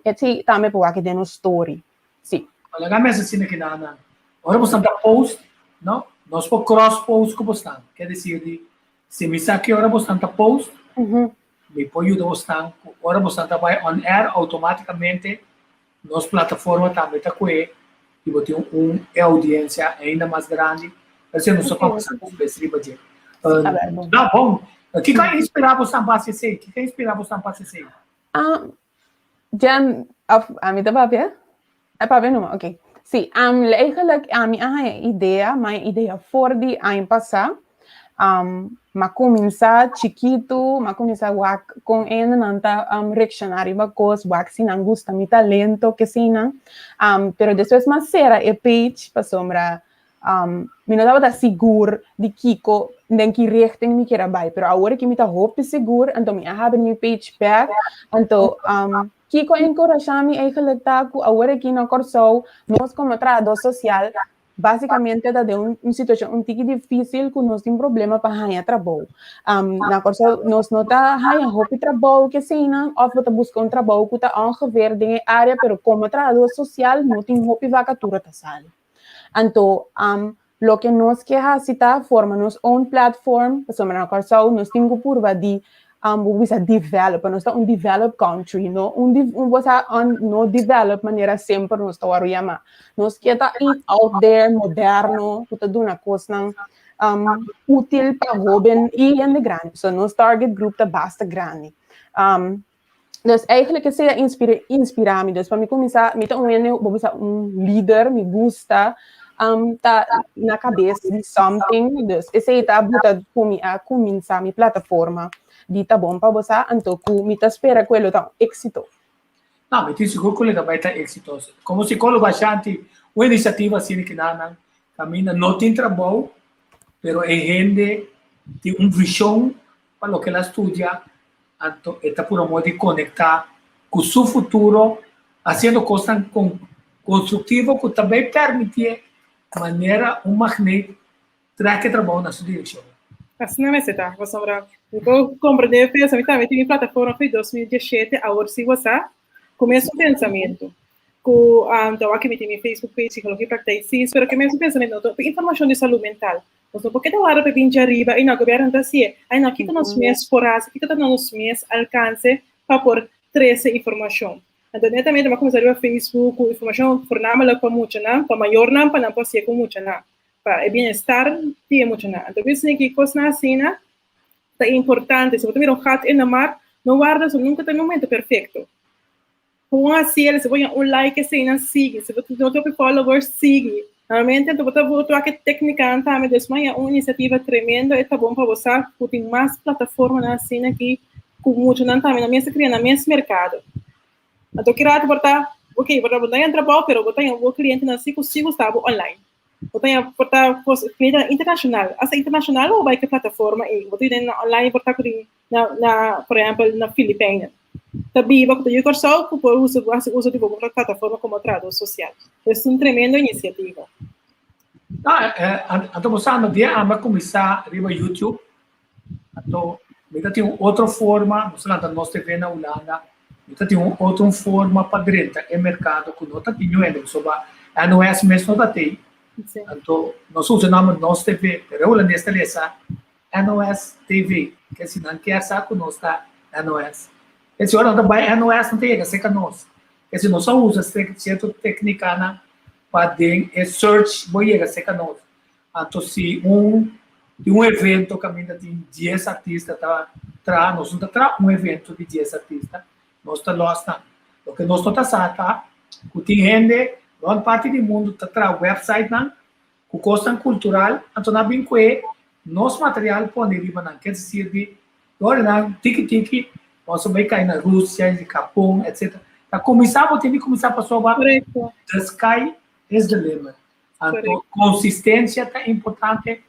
esei tambe por wak den nos story, si. Laga mi asesina keda nan. Ora bo stan ta post, no, nos por cross post ku bo stan. Ke desir di, si mi sa ki ora bo stan ta post, mi por yuda bo stan ku ora bo stan ta bai on air automaticamente nos plataforma tambe ta kue i bo tin un e audiencia ainda mas grandi. Asina nos ta kombersa despues riba dje. No, bon. Kiko a inspira bo stan pa hasi esei? Kiko a inspira bo stan pa hasi esei? Jen, of ami ta papia? E papia numa, ok. Sí, um, eigenlijk ami a haña idea, ma e idea for di aña pasá. Um, m'a kuminsá chikitu, m'a kuminsá wak kon hendenan ta um, reakshoná riba kos, wak si nan gusta mi talento, keseinan. Um, pero despues m'a sera e page pasobra Um, mi no tabata sigur di kiko, den ki richting mi kier a bai, pero awor ki mi ta hopi sigur, anto mi a habri mi page back, anto um, kiko a enkurashá mi eigenlijk ta ku awor aki na Kòrsou, nos komo trahadó sosial, básicamente ta den un, un situashon un tiki difísil ku nos tin problema pa haña trabou. Um, na Kòrsou nos no ta haña hopi trabou keseinan, òf bo ta buska un trabou ku ta ongeveer den e área, pero komo trahadó sosial no tin hopi vakatura ta sali. Anto, um, loke nos ke hasi ta forma nos own platform, pasobra na Kòrsou nos tin ku purba di um, bo bisa develop, nos ta un developed country, no un, un bo sa un, no develop manera semper nos ta wòrdu yamá. Nos ke ta in out there, moderno, ku ta duna kosnan um, útil pa hóben i hende grandi. So nos target group ta basta grandi. Um, Dus eigenlijk esei a inspira, inspira mi. Dus pa mi kuminsá, mi ta un hende, bo bisa un lider, mi gusta um, ta na kabes di something. Dus esei ta buta ku mi a kuminsá mi plataforma di Ta Bon Pa Bo Sa, anto ku mi ta spera ku e lo ta un éksito. No, mi tin sigur ku lo ta bai ta eksitoso. Komo sikólogo Ashanti, un inisiativa asina ki nan nan kaminda no tin trabou, pero e hende tin un vishon pa loke el a studia, anto e ta pura modo di konektá ku su futuro hasiendo kosnan konstruktivo ku ta bai permitié manera un magneet trèk e trabou na su direkshon. Asina mester ta, pasobra mi por komprendé e pensa, mi tambe tin mi plataforma for di 2017, awor si bo sa, ku mesun pensamentu. Ku ta wak mi tin mi Facebook page Psikologia Praktijk Sis, pero ku e mesun pensamentu, no ta informashon di salú mental. Nos no por keda wara pa bin djariba, ay no, gobierno ta hasié, ay no, kiko nos mes por hasi, kiko ta na nos mes alkanse pa por trese informashon. Anto netamente mi a kuminsá riba Facebook ku informashon voornamelijk pa muchanan, pa mayornan pa nan por hasié ku muchanan, pa e bienestar di e muchanan. Anto bisa ki kosnan asina ta importante. Si bo ta mira un gat in de mar, no warda, so nunka ta e momento perfekto. Gewoon hasiel, si bo haña un like eseinan sigui, si bo no tin hopi followers sigui. Normalmente anto bo ta bo wak e téknikanan tambe, dus bo haña un inisiativa tremendo, e ta bon pa bo sa ku tin mas plataformanan asina aki ku muchanan tambe nan mes ta kria nan mes merkado. Anto ki rato por ta, ok, por ta bo no haña trabou pero bo ta haña bo klientenan si ku si gusta bo online. Bo ta haña por ta klientenan internashonal, asta internashonal bo bai ku e plataforma ei, bo ta yuda nan online por ta ku tin na, na por ehempel, na Filipijnen. Ta biba ku ta yu Kòrsou ku por usa, hasi uso di bo plataforma komo trahadó sosial. Es un tremendo inisiativa. No, anto bo sa, no dia ami a kuminsá riba YouTube, anto mi ta tin un otro forma, nos a lanta Nos TV na Hulanda, mi ta tin un otro forma pa drenta e merkado ku no ta tin niun hende, pasobra NOS mes no ta tei. Anto nos usa e nòmber Nos TV, pero e hulandes ta lesa NOS TV, ke si nan kier sa ku nos ta NOS. Ke si ora nan ta bai NOS nan ta yega serka nos. Ke si nos a usa sierto teknikanan pa den e search bo yega serka nos. Anto si un tin un evento kaminda tin dies artista ta traha, nos no ta traha un evento di dies artista, nos ta lòs nan. Loke nos no ta sa ta ku tin hende rònt parti di mundu ta traha websitenan Ku kosnan kultural, anto nan bin kue nos material pone riba nan. Ker sirbi ora nan tiki tiki nos a bai kai na Rusia i Japon etc. Ta kuminsá bo tin di kuminsá pasobra the sky is the limit. Anto konsistensia ta importante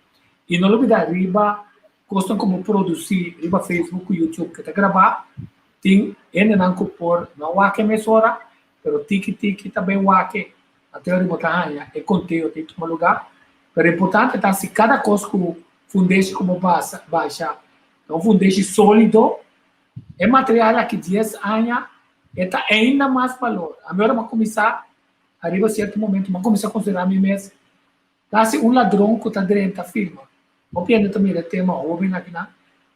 i no lubidá riba kosnan ku bo produsí riba Facebook ku YouTube ke ta grabá tin hendenan ku por no wak e mesora pero tiki tiki ta bai wak e. Anto ora bo ta haña e konteo ta tuma lugá. Pero importante ta si kada kos ku fundeshi ku bo basa basha ta un fundeshi sólido, e material aki dies aña e ta ainda mas balor. Ami ora mi a kuminsá ariba sierto momento mi a kuminsá konsiderá mi mes kasi un ladron ku ta drenta firma. Hopi hende ta mira e tema hóben akinan.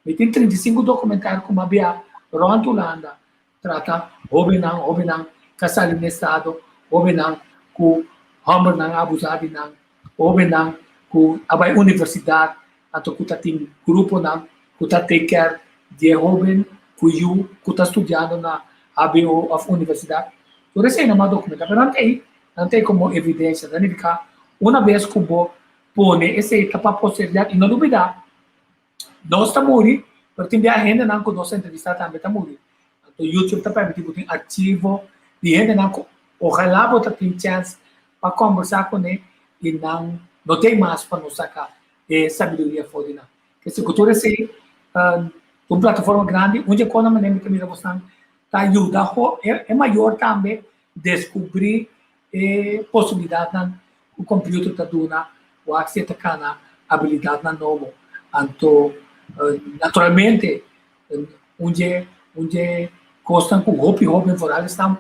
Mi tin 35 dokumentario ku mi a bia rònt Hulanda Trata hóbennan, hóbennan ka sali na estado, hóbennan ku hòmbernan a abusá di nan, hóbennan ku a bai universidat anto ku ta tin gruponan ku ta take care di e hóben ku yu ku ta studiando na hbo òf universidat. Tur esei nan a dokumentá, pero nan ta ei, nan ta ei komo evidensia. Ta nifiká una bes ku bo pone esei ta pa posteridat i no lubidá Nos ta muri, pero tin bia hendenan ku nos a entrevistá tambe ta muri. Anto YouTube ta permití bo tin archivo di hendenan ku ojalá bo ta tin chèns pa kòmbersá kuné i nan no tin mas pa nos saka e sabiduria for di nan. Kese ku tur esei ta un plataforma grandi, un dje kos nan manera mi ta mira bosnan ta yuda e mayor tambe deskubrí e posibilidatnan ku computer ta duna wak si e ta kana abilidatnan nobo. Anto naturalmente un dje un dje kosnan ku hopi hoben foral esnan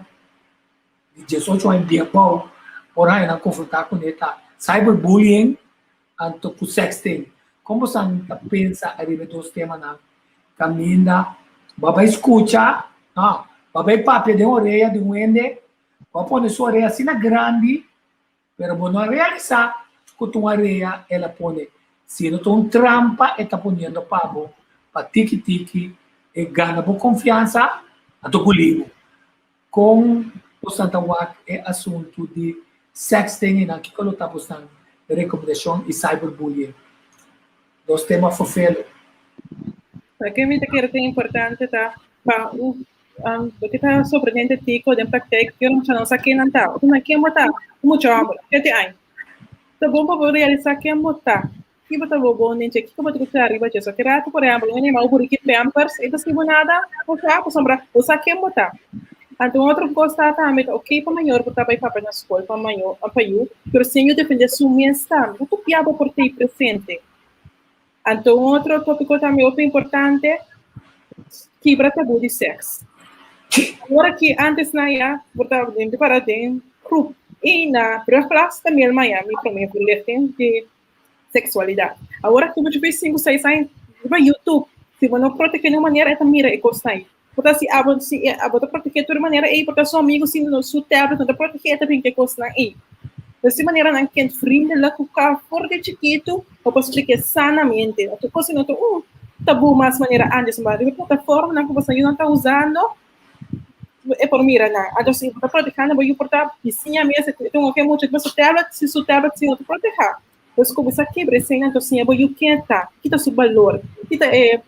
di diesocho aña di abou por haña nan konfrontá kuné ta cyberbullying anto ku sexting. Kon bosan ta pensa ariba e dos temanan? Kaminda bo a bai skucha, no, bo a bai papia den orea di un hende Bo a pone su area asina grandi, pero bo no a realisá ku ta un area el a pone, sino ta un trampa e ta poniendo pa bo, pa tiki tiki e gana bo konfiansa, anto guli bo. Kon bosan ta wak e asuntu di sexting i nan kiko lo ta bosan rekomendashon i cyberbullying? Dos tema fofelo. Loke mi ta kere ta importante ta pa un Loke ta sorprendente Tico den praktijk, yo no sa ken nan ta. Otro nan ken bo ta? Un mucha homber, shete aña. Ta bon pa bo realisa ken bo ta. Ki bo ta bo bon den dje, kiko bo ta gusta riba dje. So ki rato, por ehempel, un animal buriki pampers, e ta sirbi nada, bo sa, pasobra bo sa ken bo ta. Anto un otro kos ta tambe ta ok pa mayor por ta bai papia na skol pa mayor, pa yu, pero sin yu defende su mes tambe. No tur bia bo por tei presente. Anto un otro tópiko tambe hopi importante, kibra tabú di sèks. Awor aki antes na ya por ta den di para den groep i na brugklas también maya mi promé verlichting di seksualidat. Awor aki mucha bes sinku seis aña riba YouTube, si bo no protegé di un manera e ta mira e kosnan ei. Por ta si abo si abo ta protegé tur manera ei, por ta su amigo si no su tablet no ta protegé ta bin ke kosnan ei. Dus di manera nan kindvriendelijk ku ka for di chikitu bo por splike sanamente. Otro kos si no ta un tabú mas manera antes, ma riba plataformanan ku boso yunan ta usando e por mira nan. Anto si bo ta protehá nan bo yu por ta bisiña mes e tin oke mucha riba su tablet, si su tablet si no ta protehá. Dus kuminsá kebra esei anto siña bo yu ken ta, ki ta su balor, ki ta e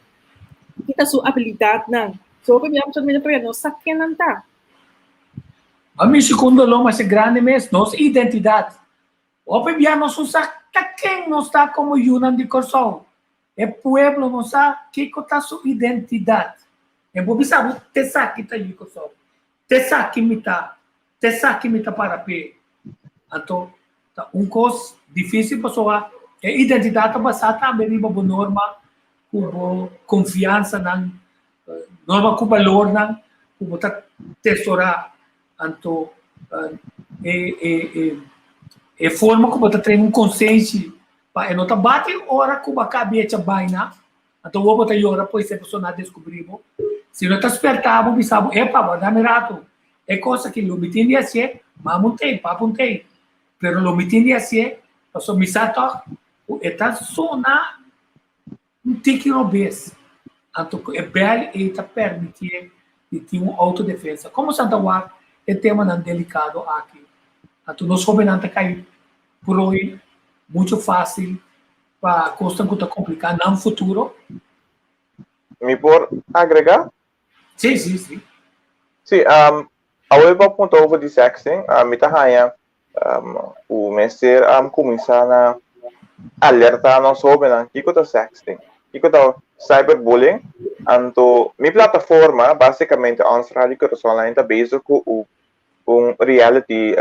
ki ta su abilidatnan. So hopi bia mucha hende todavia no sa ken nan ta. A mi segun doló mas grandi mes, nos identidat. Hopi bia nos no sa ta ken nos ta komo yunan di Kòrsou. E pueblo no sa kiko ta su identidat. E bo bisa bo te sa ki ta yu Kòrsou, te sa ki mi ta, te sa ki mi ta para p'e. Anto ta un kos difísil pasobra e identidat ta basá tambe riba bo norma ku bo konfiansanan, norma ku balornan ku bo ta tesorá. Anto e e e e forma ku bo ta train un konsenshi pa e no ta bati ora ku bo a kabi echa baina, anto awor bo ta yora pues e persona a deskubrí bo. Si no ta spertá bo bisa bo, epa, warda mi ratu, e kos aki lo mi tin di hasié, mama un tei, papa un tei, pero lo mi tin di hasié pasobra mi sa tòg ku e ta sona Un tiki robes, anto ku e bèl ei ta permitié di tin un outodefensa. Komo Santa wak e temanan delikado aki? Anto nos hóbennan ta kai prooi muchu fásil pa kosnan ku ta kompliká nan futuro. Mi por agregá? Sí, sí, sí. Sí, awe bo a punta over di sexting, mi ta haña Ku mester kuminsá na alertá nos hóbennan kiko ta sexting, kiko ta cyberbullying. Anto mi plataforma básikamente Ons Radio Curaçao Online ta bezig ku un reality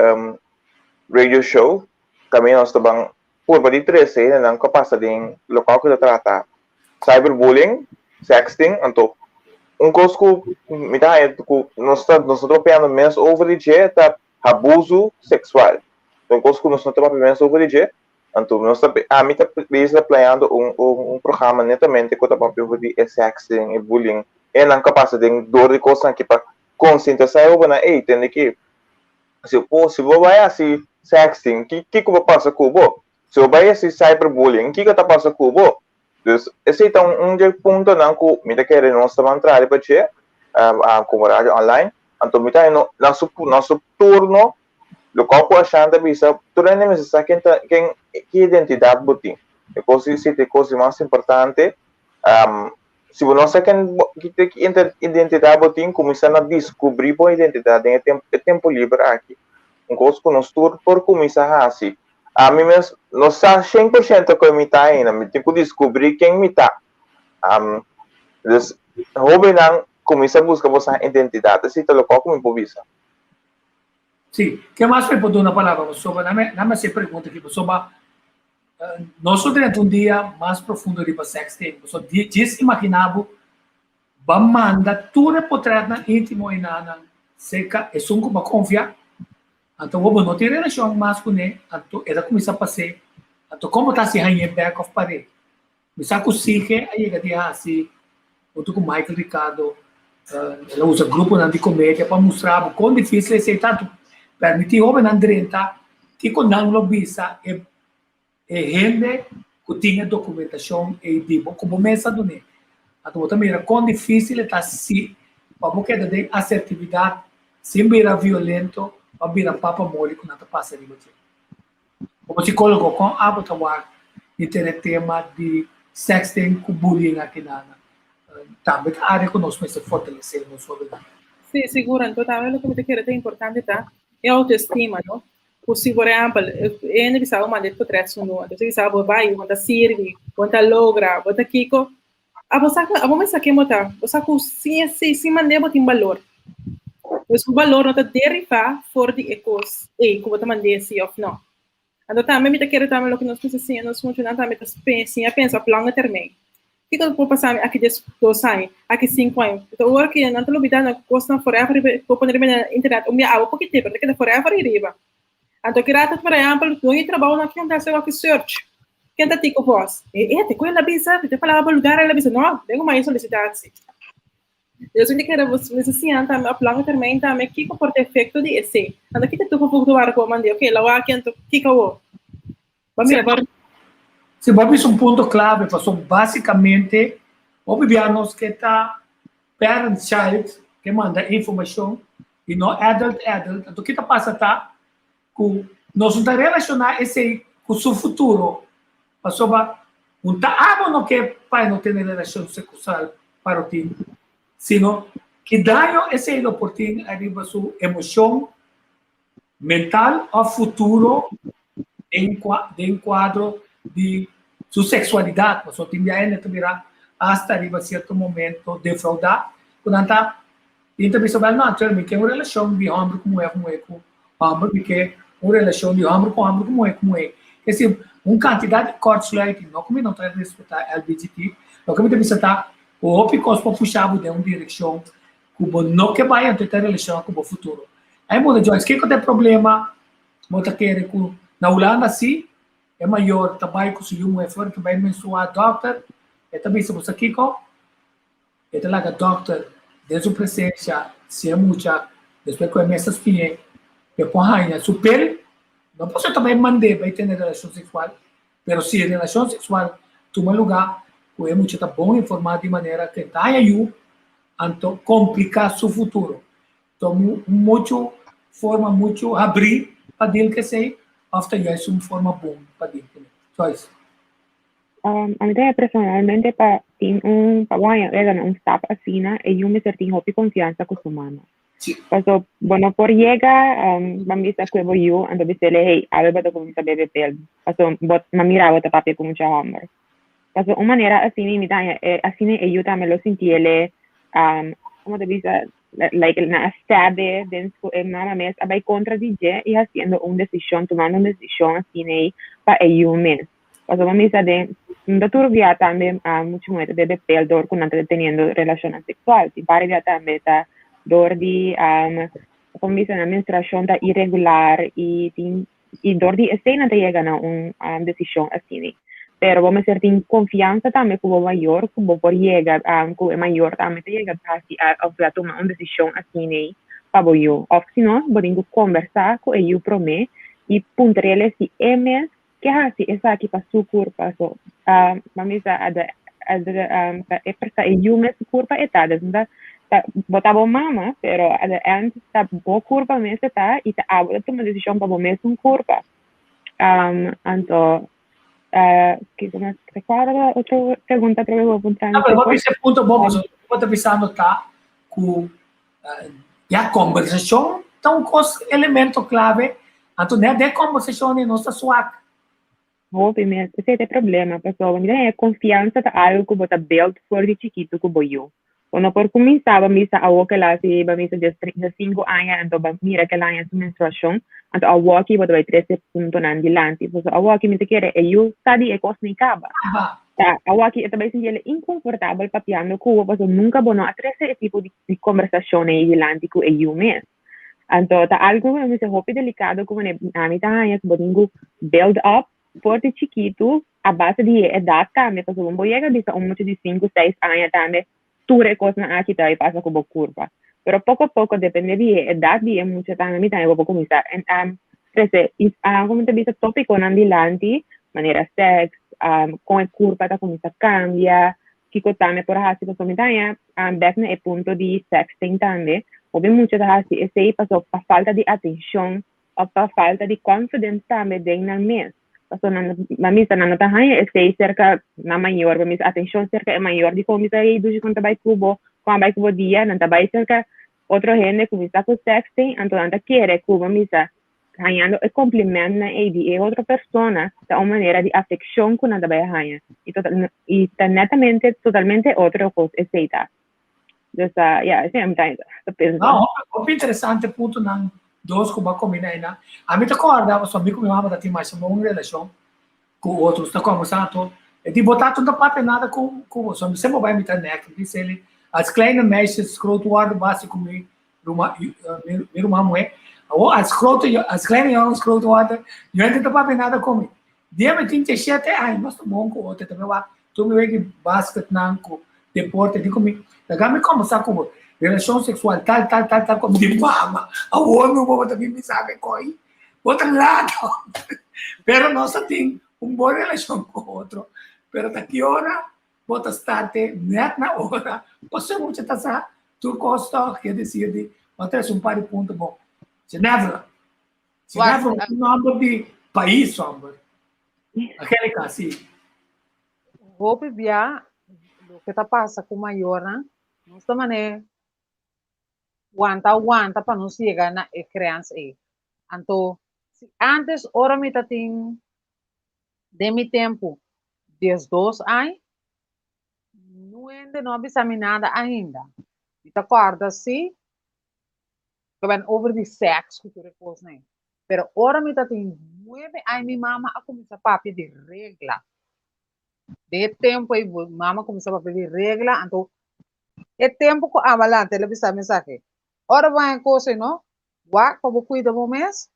radio show kaminda nos ta ban purba di trese hendenan ku a pasa den lokal ku ta trata cyberbullying, sexting. Anto un kos ku mi ta haña ku nos ta nos no ta papiando mes over di dje ta Abusu seksual. Ta un kos ku nos no ta papia mes over di dje, anto nos ta ami ta bezig ta planeando un un programa netamente ku ta papia over di e sexting, e bullying, e nan ku a pasa den dor di kosnan aki pa konsientisá e hobennan, ey tende ki si bo si bo bai hasi sexting ki kiko bo pasa ku bo? Si bo bai hasi cyberbullying kiko ta pasa ku bo? Dus esei ta un un dje puntonan ku mi ta kere nos ta ban traha riba dje komo radio online. Anto mi ta no na su na su turno lokual ku Ashan ta bisa tur hende mester sa ken ta ken ki identidat bo tin. E kos di si ta e kos di mas importante. Si bo no sa ken bo ki ki identidat bo tin kuminsá na diskubrí bo identidat den e tempu e tempu liber aki. Un kos ku nos tur por kuminsá hasi. Ami mes no sa 100% kon mi ta ainda, mi tin ku diskubrí ken mi ta. Dus hóbennan kuminsá buska boso identidat, esei ta lokual ku mi por bisa. Sí, ke mas mi por duna palabra pasobra nan mi hasi e pregunta aki pasobra nos lo drenta un dia mas profundo riba sexting pasobra djis imaginá bo Ba manda tur e potretnan íntimo enanan serka esun ku bo a konfia, anto awor bo no tin relashon mas kuné, anto e ta kuminsá pas'é. Anto kon bo ta hasi hañ'é bèk òf par'é? Mi sa ku Sige a yega di hasi huntu ku Michael Ricardo, el a usa gruponan di komedia pa mustra bo kon difísil esei ta. Anto pèrmití hóbennan drenta kiko nan lo bisa e E hende ku tin e dokumentashon ei di bo ku bo mes a dun'é. Anto bo ta mira kon difísil e ta si pa bo keda den asertividat sin bira violento òf bira papa moli ku nan ta pasa riba dje. Komo sikólogo, kon abo ta wak di tene tema di sexting ku bullying aki nan? Tambe ta área ku nos mester fortalesé nos hóbennan. Sí, sigur. Anto tambe loke mi ta kere ta importante ta e autoestima, no? Ku si por ehèmpel e hende bisa bo manda e potret sunú, anto si bisa bo bai, bo ta sirbi, bo ta logra, bo ta kiko, abo sa ku abo mes sa ken bo ta, bo sa ku sin esei, sin mand'é bo tin balor. Pues bo balor no ta derivá for di e kos ei ku bo ta mand'é si òf nò. Anto tambe mi ta kere tambe loke nos mester siña nos muchanan tambe ta siña pensa op lange termijn. Kiko por pasa mi aki des dos aña, aki sinku aña? Ta ora ku nan ta lubida nan kosnan forever riba por pone riba na internet un bia awa poki tempu ta keda forever ei riba. Anto ki rato por ehèmpel doño di trabou nan kier hasi wak search. Ken ta Tico Vos? E e te ku el a bisa, te palabra vulgar el a bisa. No, den un mayor solisitatie. Dus mi ta kere bo mester siña tambe op lange termijn tambe kiko por ta efecto di esei. Anto kita tur por wara ku bo mandi, ok, lawa aki anto kiko awor? Bo mira bo. Si, bo a bisa un punto clave, pasobra basicamente hopi bia nos ke ta parent child ke manda informacion y no adult adult, anto kita pasa ta ku nos no ta relashoná esei ku su futuro, pasobra un ta abo no ke pa e no tene relashon sekusual parotin, sino ki daño esei lo por tin ariba su emoshon mental òf futuro den den kuadro di su seksualidat, pasobra tin bia hende ta bira asta riba sierto momento defraudá ku nan ta Tin ta bisa, Bel, no, actual mi ke un relashon di hòmber ku muhé òf muhé ku hòmber, mi ke un relashon di hòmber ku hòmber ku muhé ku muhé. Es desir, un kantidat di kortsluiting, no ku mi no ta respetá LBGT, loke mi ta bisa ta ku hopi kos por pusha bo den un direkshon ku bo no ke bai, anto e ta relashoná ku bo futuro. Ai muda, Joyce, kiko ta e problema bo ta kere ku na Hulanda si e mayor ta bai ku su yu muhé for, ta bai menstruá dòkter, e ta bisa bo sa kiko? E ta laga dòkter den su presensia siña mucha despues ku e mes ta spiñ'é p'e por haña su pel. No pasobra ta bai mand'é bai tene relashon seksual, pero si e relashon seksual tuma lugá ku e mucha ta bon informá di manera ku e ta haña yu, anto kompliká su futuro. Ta muchu forma muchu habrí pa dil ku esei òf ta juist un forma bon pa dil kuné? Joyce. Um, a mi ta personalmente pa tin un, pa bo haña e gana un stap asina, e yu mester tin hopi konfiansa ku su mama. Sí. Paso bo no por yega, um, ban bisa ku e bo yu, anto bisele, hey, awe bo ta kuminsá bebe pil. Paso bo, m'a mira bo ta papia ku mucha hòmber. Paso un manera asina mi ta haña, e asina e yu tambe lo sintiele, um, komo ta bisa, like nan a stab'e den su e mama mes a bai kontra di dje i hasiendo un desishon, tumando un desishon asina ei pa e yu mes. Pasobra mi sa den no ta tur bia tambe mucha muher ta bebe pel dor ku nan ta teniendo relashonnan seksual. Tin par bia tambe ta dor di komo bisa nan menstruashon ta iregular i tin i dor di esei nan ta yega na un desishon asina. Pero bo mester tin konfiansa tambe ku bo mayor ku bo por yega ku e mayor tambe ta yega hasi òf ta tuma un desishon asina pa bo yu. Òf si no bo tin ku kombersá ku e yu promé i puntr'el si e mes Ke hasi esaki pa su kurpa so bo misa a de a de ta e ta e yu mes su kurpa e ta dus ta ta bo ta bo mama pero at the end ta bo kurpa mes e ta i ta abo ta tuma desishon pa bo mesun kurpa anto kiko mas kua tabata otro pregunta atrobe bo puntra mi No pero bo bisa e punto bo pasobra bo ta bisando ta ku Ya kombersashon ta un kos elemento klave, anto net den kombersashon ei nos ta swak. Hopi mes, esei ta e problema, pasobra mi ta haña konfiansa ta algu ku bo ta build for di chikitu ku bo yu. Bo no por kuminsá bo misa awor ku el a hasi, bo misa dies 35 aña, anto bo mira ku el a haña su menstruashon, anto awoki bo ta bai trese puntonan dilanti. Pasobra awoki mi ta kere e yu sa di e kos ni kaba. Ta awaki e ta bai sinti el inkonfortabel papiando ku bo pasobra nunka bo no a trese e tipo di di kombersashon ei dilanti ku e yu mes. Anto ta algu ku mi bisa hopi delikado ku manera ami ta haña ku bo tin ku build up for di chikitu a base di e edat tambe pasobra bo yega bisa un mucha di sinku seis aña tambe tur e kosnan aki ta bai pasa ku bo kurpa. Pero poko poko depende di e edat di e mucha tambe mi tambe bo por kuminsá trese komo ta bisa topikonan dilanti manera sèks, kon e kurpa ta kuminsá kambia, kiko tambe por hasi pasobra mi ta haña bèk na e punto di sexting tambe hopi mucha ta hasi esei pasobra pa falta di atenshon òf pa falta di confidence tambe den nan mes. Pasobra nan ta misa nan no ta haña esei serka nan mayor, pa misa atenshon serka e mayor di kon misa hey dushi kon ta bai ku bo, kon a bai ku bo dia, nan ta bai serka otro hende kuminsá ku sexting, anto nan ta kere ku bo misa hañando e komplimentnan ei di e otro persona ta un manera di afekshon ku nan ta bai haña i total i ta netamente totalmente otro kos esei ta. Dus ya esei mi ta ta pensa. No, hopi interesante puntonan dos ku bo a kombiná einan. Ami ta kòrda pasobra mi ku mi mama ta tin masha bon relashon ku otro. Ta kòmbersá anto e di bo tata no ta papia nada ku ku bo. So mi semper bai mi ta nèk. Mi bisa el'i als kleine meisjes groot worden basi ku mi ruman mi ruman muhé. Awor als grote als kleine jongens groot worden niente ta papia nada ku mi. Dia mi tin diesshete aña nos ta bon ku otro. Ta mi wak tur mi wek di basketnan ku deporte di ku mi. Laga mi kòmbersá ku bo. Relashon seksual tal, tal, tal, tal. Mi di, Mama, awor no bo ta bin bisa mi koi. Bo ta lata. Pero nos a tin un bon relashon ku otro. Pero ta ki ora bo ta starte nèt na ora. Pasobra mucha ta sa tur kos tòg. Ke desir di bo a trese un par di punto bon. Genevra. Genevra un nòmber di pais, hòmber. Angelica, si. Hopi bia loke ta pasa ku mayornan, nos ta manera wanta wanta pa nos yega na e grens ei. Anto si antes ora mi ta tin den mi tempu diesdos aña, nuende no a bisa mi nada ainda. Mi ta kòrda si ku ben over di sèks ku tur e kosnan ei. Pero ora mi ta tin nuebe aña mi mama a kuminsá papia di regla. Den e tempu ei mama a kuminsá papia di regla, anto e tempu ku aba lanta el a bisa mi esaki, ora bo haña kos ei no, wak pa bo kuida bo mes,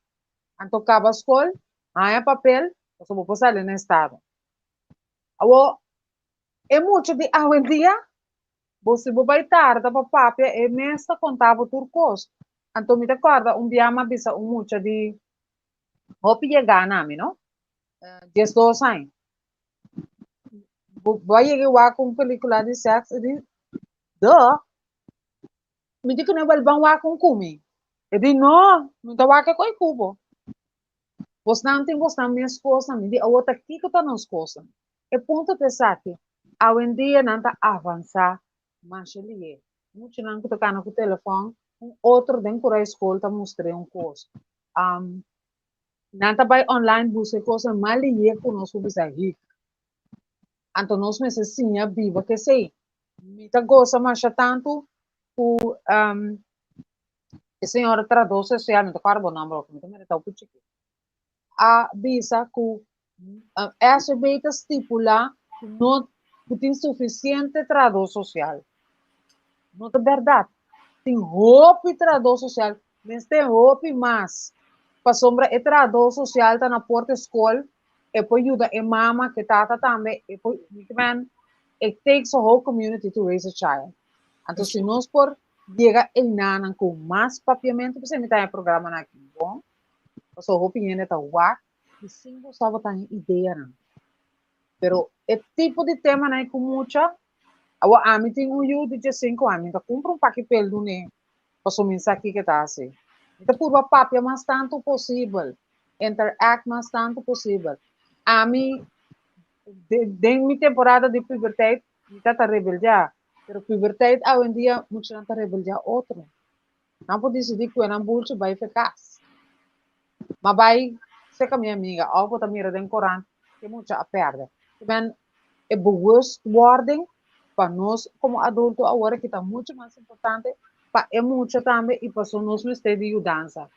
anto kaba skol, haña papel, pasobra bo por sali na estado. Awor, e mucha di awendia Bo si bo bai tarda pa papia e mes ta konta bo tur kos. Anto mi ta kòrda un bia mi a bisa un mucha di hopi yegá na mi no, diesdos aña. Bo bo a yega i wak un pelikula di sèks? E di, Duh! Mi di ku no bal ban wak un ku mi. E di, No, mi ta wak e koi ku bo. Bosnan tin bosnan mes kosnan, mi di awor ta kiko ta nos kosnan? E punto ta esaki, awendia nan ta avansá masha lihé. Muchanan ku ta kana ku telefòn, un otro den kura e skol ta mustr'é un kos. Nan ta bai online buska e kosnan mas lihé ku nos por bisa hik. Anto nos mester siña biba ku esei. Mi ta gosa masha tantu ku e señora trahadó sosial, mi ta kòrda bo nòmber awor, mi ta mira ta hopi chikí, a bisa ku SGB ta stipulá ku no ku tin sufisiente trahadó sosial. No ta bèrdat. Tin hopi trahadó sosial, mester hopi mas, pasobra e trahadó sosial ta na porta e skol, e por yuda e mama ku e tata tambe, e por, men, it takes a whole community to raise a child. Anto si nos por yega einanan ku mas papiamentu, p'esei mi ta haña programanan aki bon, pasobra hopi hende ta wak i sin bo sa bo ta haña ideanan. Pero e tipo di temanan ei ku mucha, awor ami tin un yu di diesinku aña, mi ta kumpra un paki pel dun'é pasobra mi sa kiko e ta hasi. Mi ta purba papia mas tantu posibel, interact mas tantu posibel. Ami den mi temporada di puberteit mi ta ta rebeldiá, pero puberteit awendia muchanan ta rebeldiá otro. Nan por disidí ku e nan bulchi bai fe kas. Ma bai serka mi amiga òf bo ta mira den korant ke mucha a pèrdè. Men e bewustwording pa nos komo adulto awor aki ta mucho mas importante pa e mucha tambe i pasobra nos mester di yudansa,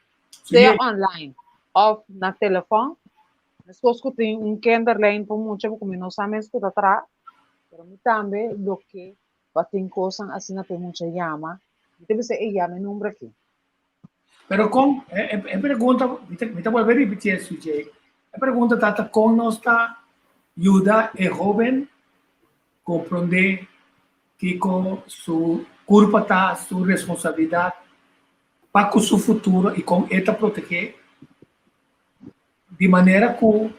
sea online òf na telefòn. Meskos ku tin un kinderlijn pa mucha ku mi no sa mes ku ta traha, pero mi tambe lo ke pa tin kosnan asina pa e mucha yama. Mi ta bisa e yama e number aki. Pero kon, e pregunta, mi ta bolbe ripití e sujei, e pregunta ta ta kon nos ta yuda e hoben komprondé kiko su kurpa ta, su responsabilidat pa ku su futuro i kon e ta protegé di manera ku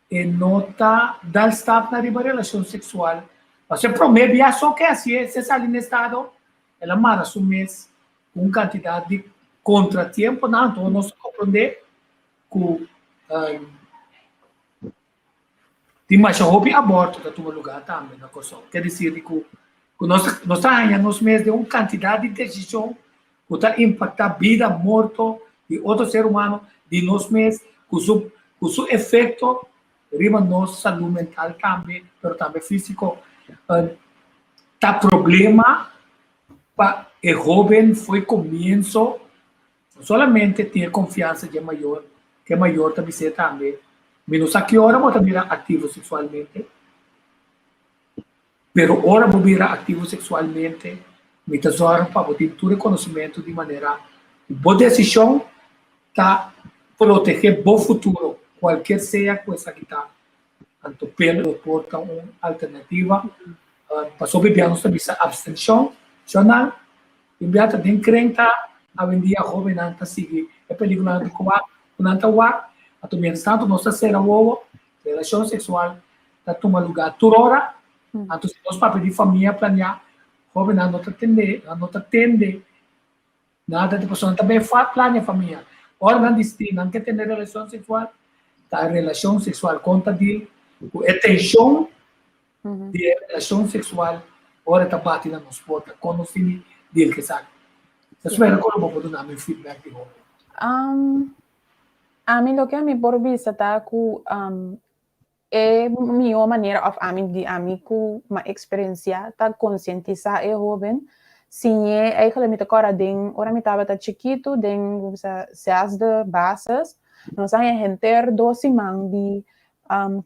e no ta dal stap na riba relashon seksual. Pasobra e promé bia so ke hasié, si e sali na estado, el a mara su mes ku un kantidat di kontratiemponan. Anto nos ta komprondé ku tin masha hopi aborto ta tuma lugá tambe na Kòrsou. Ke desir di ku nos nos ta haña nos mes den un kantidat di desishon ku ta impaktá bida, morto di otro ser humano, di nos mes, ku su ku su efekto riba nos salú mental tambe, pero tambe físiko. Ta problema pa e hóben fo'i komienso no solamente tin e konfiansa dje mayor, ku e mayor ta bis'é tambe, Mi no sa ki ora bo ta bira aktivo seksualmente, pero ora bo bira aktivo seksualmente, mi ta zòrg pa bo tin tur e konosementu di manera ku bo desishon ta protegé bo futuro, kualkier sea ku esaki ta. Anto pelo por ta un alternativa. Pasobra bia nos ta bisa abstenshon. Shonnan, tin bia ta den krenta awendia hóbennan ta sigui e pelíkulanan di ku wak ku nan ta wak, anto mientras tanto nos ta sera wowo, relashon seksual ta tuma lugá tur ora, anto si nos papia di famia planeá, hóbennan no ta tende, nan no ta tende nada di pasobra nan ta bay plania famia. Ora nan disidí nan ke tene relashon seksual, ta relashon seksual kon ta deal ku e tenshon di e relashon seksual ora e ta bati na nos porta, kon nos tin di deal ku esaki. Ta spera ku lo bo por duna mi un feedback di hopi. Ami loke ami por bisa ta ku e mihó manera òf ami di ami ku mi a eksperensiá ta konsientisá e hóben siñ'é eigenlijk mi ta kòrda den ora mi tabata chikitu den zesde basis nos a haña henter dos siman di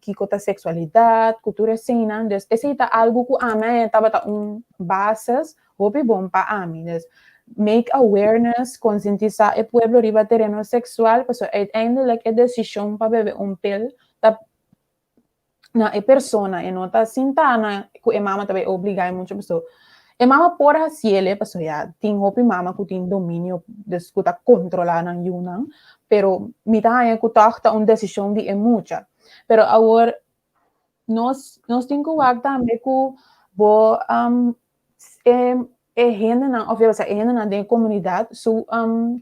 kiko ta seksualidat ku tur eseinan dus esei ta algu ku ami a haña tabata un basis hopi bon pa ami dus make awareness konsientisá e pueblo riba tereno seksual pasobra uiteindelijk e desishon pa bebe un pil ta na e persona e no ta sinta na ku e mama ta bai obligá e mucha pasobra e mama por hasiel pasobra ya tin hopi mama ku tin dominio dus ku ta kontrolá nan yunan pero mi ta haña ku tòg ta un desishon di e mucha pero awor nos nos tin ku wak tambe ku bo e e hendenan of ya e hendenan den e komunidat su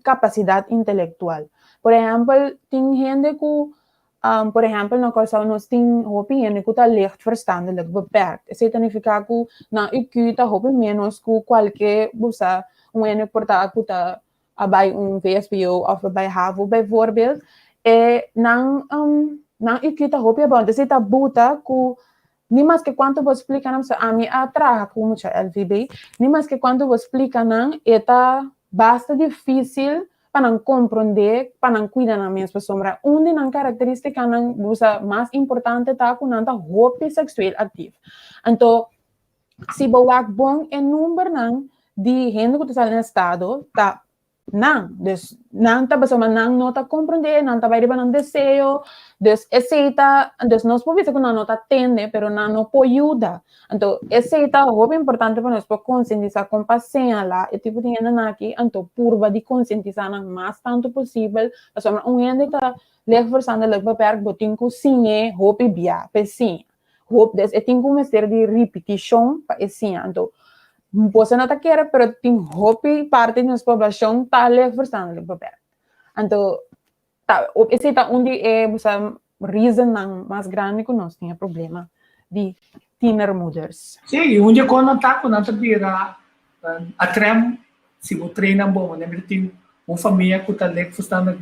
kapasidat intelektual. Por ehèmpel tin hende ku por ehèmpel na Kòrsou nos tin hopi hende ku ta licht verstandelijk beperkt. Esei ta nifiká ku nan IQ ta hopi ménos ku kualke bo sa un hende por ta ku ta a bai un VSBO of a bai havo bijvoorbeeld. E nan nan IQ ta hopi abou. Entonces ta buta ku Ni maske kuantu bo splika nan, pasobra ami a traha ku mucha LVB, ni maske kuantu bo splika nan, e ta basta difísil pa nan komprondé, pa nan kuida nan mes, pasobra un di nan karakterístikanan bo sa mas importante ta ku nan ta hopi seksueel aktif. Anto, si bo wak bon e numbernan di hende ku ta sali na estado ta nan. Dus nan ta pasobra nan no ta komprondé, nan ta bai riba nan deseo. Dus esei ta, dus nos por bisa ku nan no ta tende, pero nan no por yuda. Anto esei ta hopi importante pa nos por konsientisá kon pa señalá e tipo di hendenan aki, anto purba di konsientisá nan mas tantu posibel, pasobra un hende ta lichtverstandelijk beperkt, bo tin ku siñ'é hopi bia pa e siña. Hopi, dus e tin ku mester di ripitishon pa e siña. Anto boso no ta kere pero tin hopi parti di nos poblashon ta lichtverstandelijk beperkt. Anto ta esei ta un di e bosa reasonnan mas grandi ku nos tin e problema di tienermoeders. Sí, i un di e kosnan ta ku nan ta bira atrem si bo train nan bon. Manera mi tin un famia ku ta lichtverstandelijk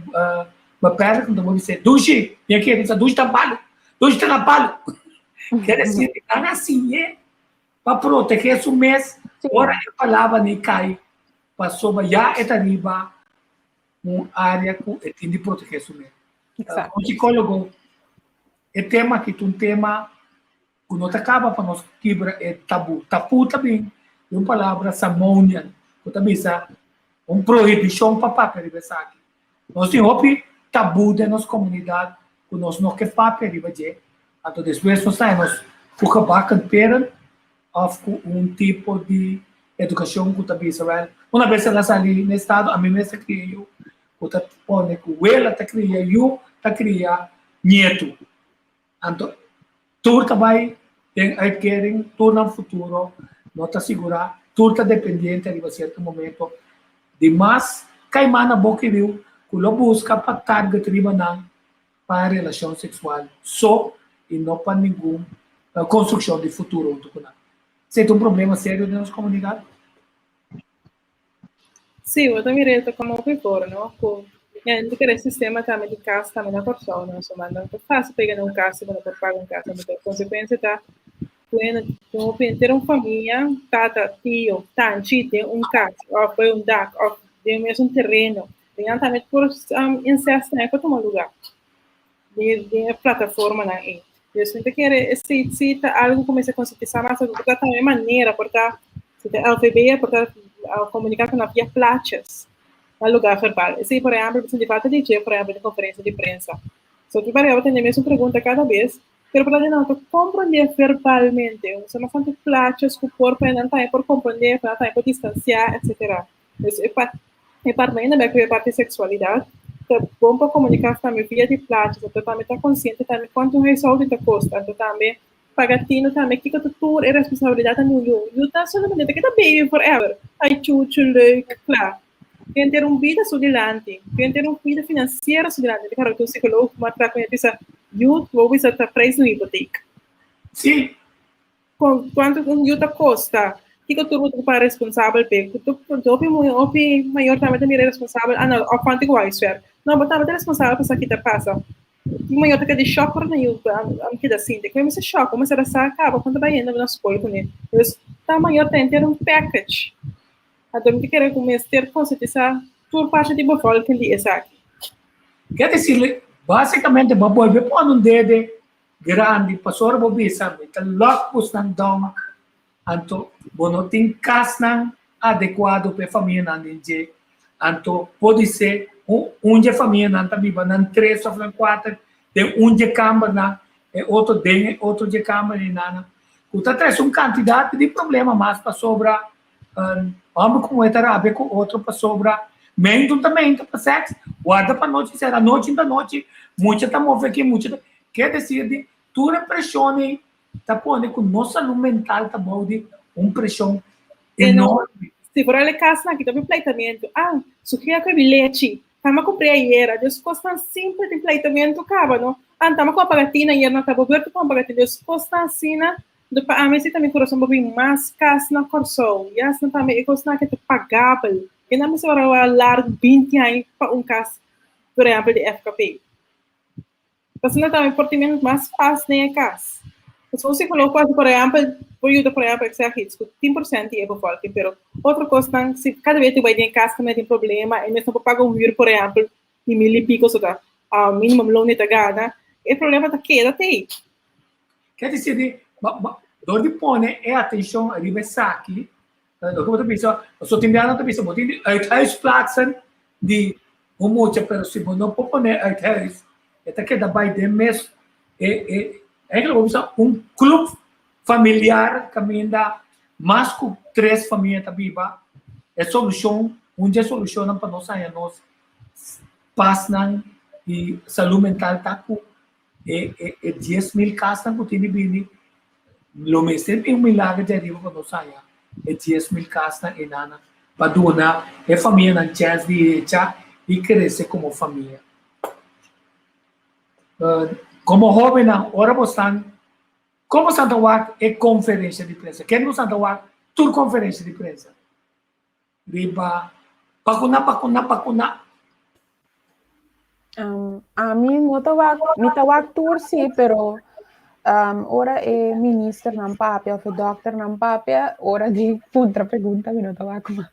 beperkt, nan ta bo bisa dushi, mi a kere bisa dushi ta malu, dushi ta na palu. Ker desir nan a siñ'é pa protegé su mes ora e palabra ni kai pasobra ya e ta riba un área ku e tin di protegé su mes. Komo psikólogo e tema aki ta un tema ku no ta kaba pa nos kibra e tabú. Tapú ta bin di un palabra Samoanian ku ta bisa un prohibishon pa papia riba esaki. Nos tin hopi tabú den nos komunidat ku nos no ke papia riba dje, anto despues nos ta haña nos ku gebakken peren òf ku un tipo di edukashon ku ta bisa wèl una bes el a sali na estado ami mes ta kria yu ku ta pone ku wela ta kria yu ta kria nietu. Anto tur ta bai den uitkering, tur nan futuro no ta sigurá, tur ta dependiente riba sierto momento di mas kaimá na boka i riu ku lo buska pa target riba nan pa relashon seksual so i no pa ningun konstrukshon di futuro huntu ku nan. Esei ta un problema serio den nos komunidat. Sí, bo ta mira e ta como hopi for, no? Ku hende kere sistema tambe di kas tambe na Kòrsou, no? So no ta fásil pa yega na un kas si bo no por paga un kas. Anto konsekuensia ta ku hende tin hopi henter un famia, tata, tio, tanchi den un kas òf bai un dak òf den mesun tereno. Den nan tambe por insesto tambe por tuma lugá den e plataformanan ei. Dus mi ta kere esei si ta algu ku mester konsientisá mas, por ta tambe manera, por ta si ta LVB por ta komuniká ku nan via plaatjes na lugá verbal. Esei por ehèmpel bo sinti falta di dje por ehèmpel den konferensia di prensa. So ki variabel tende mesun pregunta kada bes. Pero por nan ta komprondé verbalmente. Usa mas tantu plaatjes ku por pa nan tambe por komprondé, pa nan tambe por distansiá, etcétera. Dus e part e part ainda bek e parte seksualidat ta bon pa komuniká tambe via di plaatjes, anto tambe ta konsiente tambe kuantu un huishouding ta kosta, anto tambe paga tinu tambe kiko ta tur e responsabilidatnan di un yu. Yu ta solamente ta keda baby forever. Ai chuchu, leuk, kla. Tin ter un bida su dilanti, tin ter un bida finansiero su dilanti. Claro, tu psicólogo kuma tra con bisa yu bo bisa ta prijs di un hipoteek. Sí. Con cuanto un yu ta costa? Kiko tur bo ta pa responsabel pe? Ku tu hopi muy hopi mayor tambe ta mira responsabel, ah no, of cuanto ku huiswerk. No, bo tambe ta responsabel pa sa ki ta pasa. Tin mayor ta keda di shock ora nan yu am keda sinti. Ku mi mester shock, mi mester a sa kaba kon ta bai yendo na skol kuné. Dus ta mayor ta henter un package. Anto mi ta kere ku mester konsientisá tur parti di bevolking di esaki. Ke desir, basikamente bo a bolbe pone un dede grandi pasobra bo bisa mi ta lòk busnan down, anto bo no tin kasnan adekuado pa e famianan den dje, anto podisé un dje famianan ta biba nan tres òf nan kuater den un dje kambernan, e otro den e otro dje kamber i nan ku ta trese un kantidat di problema mas pasobra Homber ku muher ta rabia ku otro pasobra mento ta mento pa seks, warda pa nochi sera, nochi ta nochi, mucha ta move aki, mucha ta. Ke desir di tur e preshon ei ta pone ku nos salú mental ta bou di un preshon enorme. Si por el e kasnan aki ta bin pleitamentu, ah, su hia ku e bin lechi, tama kumpr'é ayera, dus kosnan simpel tin pleitamentu kaba no, ah, tama ku a paga tina ayer no ta bo bertu ku a paga tina, dus kosnan asina Do pa ami si ta mi kurason pa bin mas kas na Kòrsou. Ya asina tambe e kosnan aki ta pagabel. E nan mester ora wak largu 20 aña pa un kas, por ehèmpel di FKP. Asina tambe por tin menos mas pas den e kas. Pasobra un psikólogo por hasi por ehèmpel, por yuda por ehèmpel, ek seg iets ku tin por sènt di e bevolking, pero otro kosnan si kada bes ku bai den e kas kaminda tin problema, e mes no por paga un hür por ehèmpel di mil i piko, so ta minimum loon e ta gana, e problema ta keda t'ei. Ke disidi, dor di pone e atenshon riba esaki, loke bo ta bisa, pasobra tin biaha nan ta bisa bo tin di uithuisplaatsen di un mucha, pero si bo no por pone uithuis, e ta keda bai den mes e e eigenlijk bo bisa un club familiar kaminda mas ku tres famia ta biba, e solushon, un di e solushonnan pa nos haña nos pasnan i salú mental ta ku E e e 10.000 kasnan ku tin di bini, lo mester bin un milager di ariba pa nos haña e 10.000 kasnan enanan pa duna e famianan chèns di hecha i krese komo famia. Komo hóbennan, ora bo stan, komo stan ta wak e konferensha di prensa? Ken bo stan ta wak tur konferensha di prensa? Riba bakuna, bakuna, bakuna. Ami no ta wak, mi ta wak tur sí, pero ora e ministernan papia of e dokternan papia, ora di puntra pregunta mi no ta wak mas.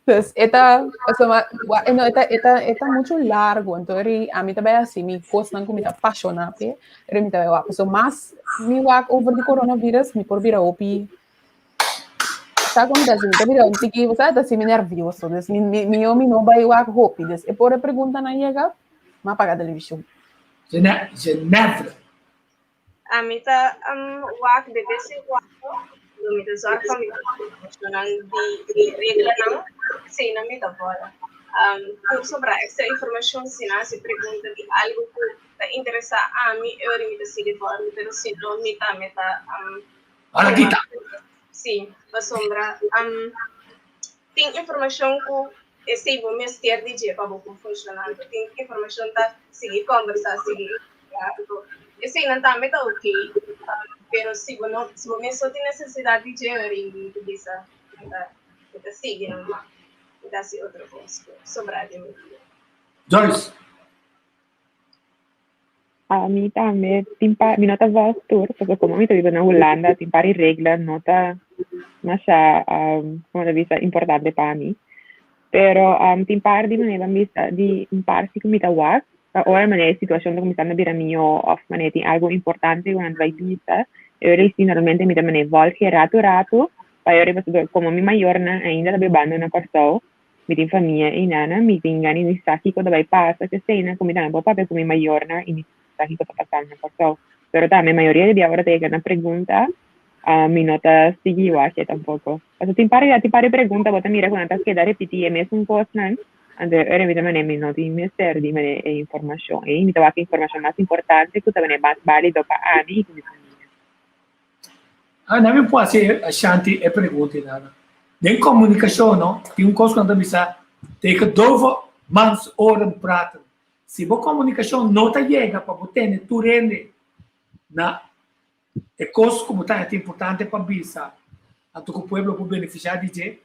Dus e ta, pasobra e no e ta e ta e ta muchu largu, anto eri ami ta bai hasi mi kosnan ku mi ta pashoná p'e, eri mi ta bai wak. Pasobra mas mi wak over di coronavirus mi por bira hopi Sa kon ta mi ta bira un tiki, sa ta hasi mi nervioso. Dus mi mi mi mi no bai wak hopi. Dus e por e preguntanan yega, m'a paga televishon. Gene Genevra. Ami ta um, wak de bes en cuando, do mi ta zorg pa mi informacionnan di di reglanan, eseinan mi ta bola. Um, tur sobra extra informacion, si nan hasi pregunta di algo ku ta interesa ami, e ora mi ta sigui volg, pero si no mi tambe ta um, Ora kita. Sí, pasobra um, tin informashon ku esei bo mester di dje pa bo por funshoná. Anto tin informashon ta sigui kòmbersá, sigui anto eseinan tambe ta okey, um, pero si bo no, si bo mes no tin nesesidat di dje, ora mi ta bisa mi ta mi ta sigui numa, mi ta hasi otro kos ku sobrá di mi dia. Joyce. Ami tambe tin par, mi no ta volg tur, pasobra como mi ta biba na Hulanda tin par di regla no ta masha, como ta bisa, importante pa mi. Pero tin par di manera ban bisa di un par si ku mi ta wak, pa ora manera e situacion ta cuminsando bira miyo of manera tin algo importante ku nan ta bai bisa, e ora ei si normalmente mi ta manera volg e ratu ratu, pa e ora ei pasobra como mi mayornan ainda ta bibando na Kòrsou, Mi tin famia einan, mi tin gana di sa kiko ta bai pasa, keseinan ku mi tambe por papia ku mi mayornan i mi sa kiko ta pasando na Kòrsou. Pero tambe mayoria di bia ora ta yega na pregunta, mi no ta sigui wak tampoko. Pasobra tin par tin par di pregunta bo ta mira ku nan ta keda repití e mesun kosnan, anto e ora mi ta manera mi no tin mester di manera e informashon ei, mi ta wak e informashon mas importante ku ta manera mas bálido pa ami i ku mi famia. Ah, nan mi por hasi Ashanti e pregunta ei nana. Den komunikashon no, tin un kos ku nan ta bisa, tegen dove mans oren praten. Si bo komunikashon no ta yega pa bo tende tur hende na e kos ku bo ta hasi importante pa bisa, anto ku pueblo por benefisiá di dje,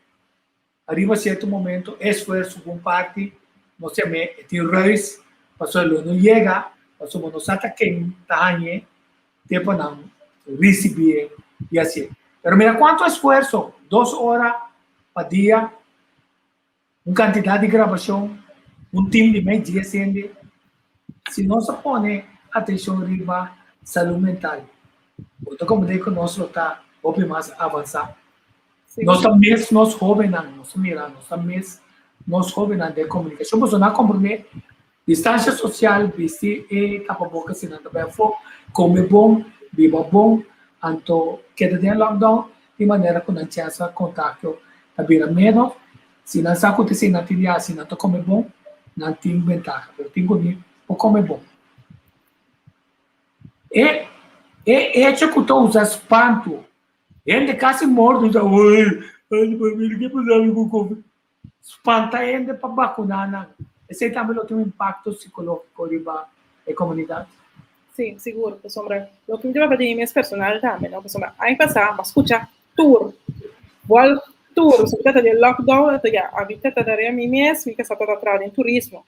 Ariba cierto momento e esfuerzo cu un parti nos yam'é e tin reus pasobra lo no yega pasobra bo no sa ta ken ta hañ'é te pa nan ricibié y hacié. Pero mira cuanto esfuerzo, dos ora pa dia, un cantidad di grabacion, un team di mes dies hende, si nos a pone atencion riba salud mental, bo ta comprende cu nos lo ta hopi mas avansa. Nos ta mes nos hóbennan, nos ta mira, nos ta mes nos hóbennan den komunikashon, pasobra nan a komprendé distansia sosial, bisti e tapaboka si nan ta bai afó, kome bon, biba bon, anto keda den lockdown di manera ku nan chèns pa kontagio ta bira ménos. Si nan sa ku ta esei nan tin di hasi, nan ta kome bon, nan tin bentaha, pero tin ku ni por kome bon. E e echo ku ta usa spantu Hende kasi morto ta oi, ai mira ke pasaba ku covid. Spanta hende pa bakuna nan. Esei tambe lo tin un impakto sikológiko riba e komunidat. Sí, sigur, pasobra loke mi ta papia di mi mes personal tambe, no? Pasobra aña pasá mi a skucha tur, bòl tur, so mi tabata den lockdown, anto ya, ami ta tarea mi mes, mi kasá tabata traha den turismo.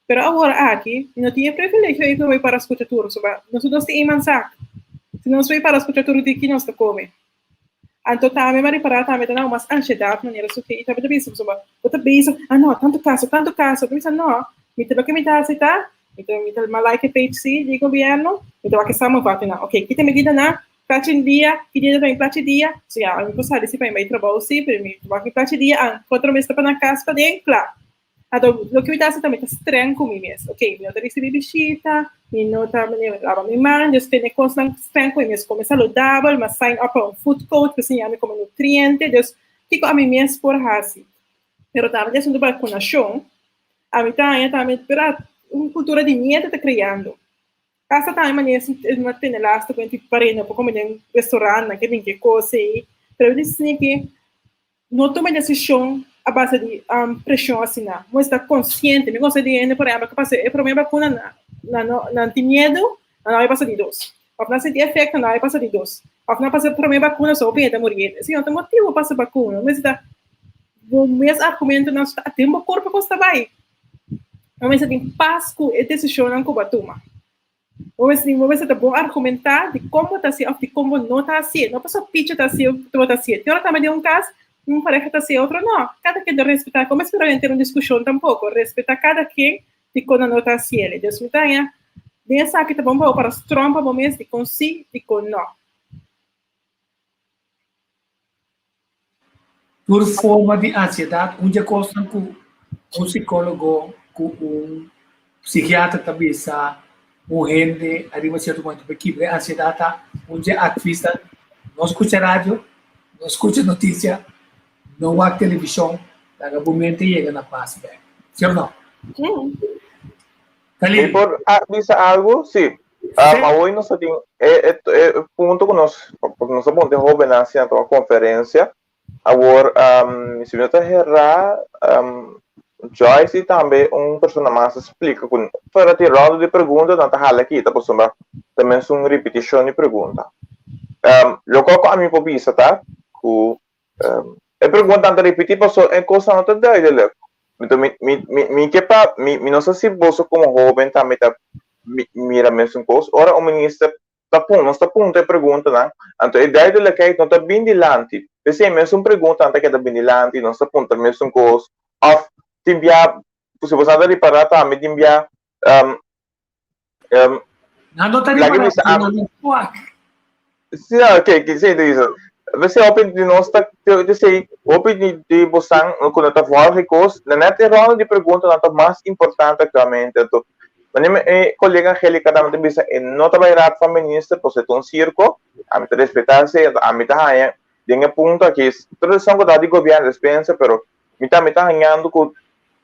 Pero awor aki, mi no tin e privilegio ei ku mi para skucha tur, pasobra nos nos tin iman sak. Si nos bai para skucha tur di ki nos ta kome. Anto tambe mi a ripará tambe ta na un mas ansiedat manera su ke i tambe ta bisa pasobra bo ta bezig, ah no, tantu kaso, tantu kaso. Mi bisa no, mi ta loke mi ta hasi ta, mi ta mi ta mi a like e page si di gobièrnu, mi ta wak e samenvattingnan. Oke, kita medidanan, plachi dia, ki dia ta mi plachi dia, so ya, mi por sali si pa mi bai trabou si, pero mi ta wak mi plachi dia, an otro mes ta pa nan kas paden, kla. Anto, loke mi ta hasi ta mi ta streng ku mi mes. Ok, mi no ta risibí bishita, mi no ta laba mi man, dus tene kosnan streng ku mi mes. Kome saludabel, mi a sign up pa un food coach pa siña mi kome nutriente. Dus, kiko ami mes por hasi? Pero tambe di asuntu bakunashon, ami ta haña tambe, pero un kultura di miedu ta kreando. Hasta tambe manera si no tene lastu ku hende parei no por kome den restaurantnan, ke bin ke kos ei. Pero mi ta sinti ke No tuma desishon a base di preshon asina. Bo mester ta konsiente. Mi konose di hende, por ehèmpel, ku pasa e promé bakuna nan no nan tin miedu, nan no a pasa di dos. Òf nan sinti efekto, nan no a pasa di dos. Òf nan pasa e promé bakuna, so hopi hende ta muri. Esei no ta motibu pa pasa bakuna. Bo mester ta bo mes argumentonan ta den bo kurpo ku sta bai. Bo mester tin pas ku e desishonnan ku bo a tuma. Bo mester bo mester ta bon argumentá di kon bo ta hasié òf di kon bo no ta hasié. No pasobra picha ta hasié òf bo ta hasié. Tin ora tambe den un kas, un pareha ta hasié, otro no. Kada ken ta respetá. Kon bo espera henter un diskushon tampoko. Respetá kada ken di kon nan no ta hasié. Des mi ta haña den esaki ta bon pa bo para strong pa bo mes di kon sí, di kon no. Tur forma di ansiedat, un dje kosnan ku un sikólogo ku un psikiatra ta bisa un hende ariba sierto momento pa kibra e ansiedat ta un dje advis ta no skucha radio, no skucha notisia, no wak televishon, laga bo mente yega na pas bèk. Si òf no? Mi por bisa algu? Sí. Um, awor nos tin e, e, e punto ku nos, nos a ponte hóbennan asina tuma konferensia. Awor, um, si mi no ta herá, um, Joyce i tambe un persona mas a splika ku fuera di ronda di pregunta nan ta hala kita pasobra ta mes un ripitishon di pregunta. Um, loke ku ami por bisa ta ku um, e preguntanan ta ripití pasobra e kosnan no ta duidelijk. Enton mi, mi, mi, mi ke pa, mi, mi no sa si boso komo hóben tambe ta mira mesun kos. Ora un minister ta pun, nos ta puntra e preguntanan, anto e duidelijkheid no ta bin dilanti. P'esei mesun preguntanan ta keda bin dilanti, nos ta puntra mesun kos. Òf tin bia, si boso a ta ripará tambe tin bia, um, Um, Nan no ta Lagi ripará bisa ku am nan no wak. Sí, ok, ki sí, te dice. Bese hopi di nos ta te te sei, hopi di di bosan ku no ta volg e kos, na net e ronda di pregunta nan ta mas importante aktualmente. Anto, Manera mi kolega Angelica tambe ta bisa e no ta bai raad van minister pasobra e ta un sirko, ami ta respetá esei, anto ami ta haña den e punto aki tur esun ku ta di gobièrnu despensa pero mi tambe ta hañando ku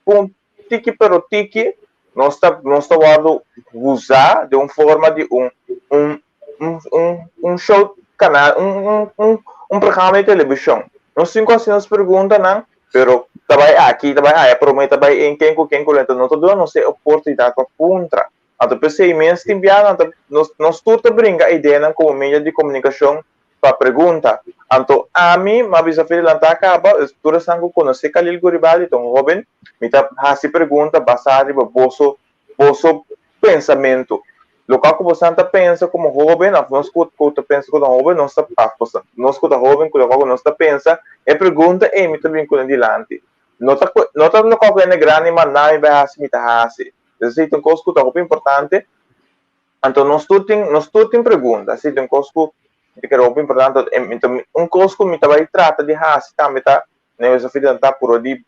pun tiki pero tiki nos ta nos ta wòrdu usá den un forma di un un un un un show kanal un un un un programa di televishon. Nos tin ku hasi nos preguntanan pero ta bai aki ta bai aya promé ta bai en ken ku ken ku lento no ta duna nos e oportunidat pa puntra. Anto p'esei mes tin biaha nan ta nos nos tur ta bringa ideanan komo medio di komunikashon pa pregunta. Anto ami m'a bisa Feli lanta kaba, tur esnan ku konosé Khalil Guribaldi ta un hóben, mi ta hasi pregunta basá riba boso boso pensamentu. Lokual ku bosan ta pensa komo hóben òf nos ku ku ta pensa ku ta hóben nos ta òf nos ku ta hóben ku lokual ku nos ta pensa, e pregunta ei mi ta bin kuné dilanti. No ta no ta lokual ku hende grandi manda mi bai hasi mi ta hasi. Esei ta un kos ku ta hopi importante. Anto nos tur tin, nos tur tin pregunta, si tin kos ku mi ta kere hopi importante, un kos ku mi ta bai trata di hasi tambe ta, na e sofia ta puro di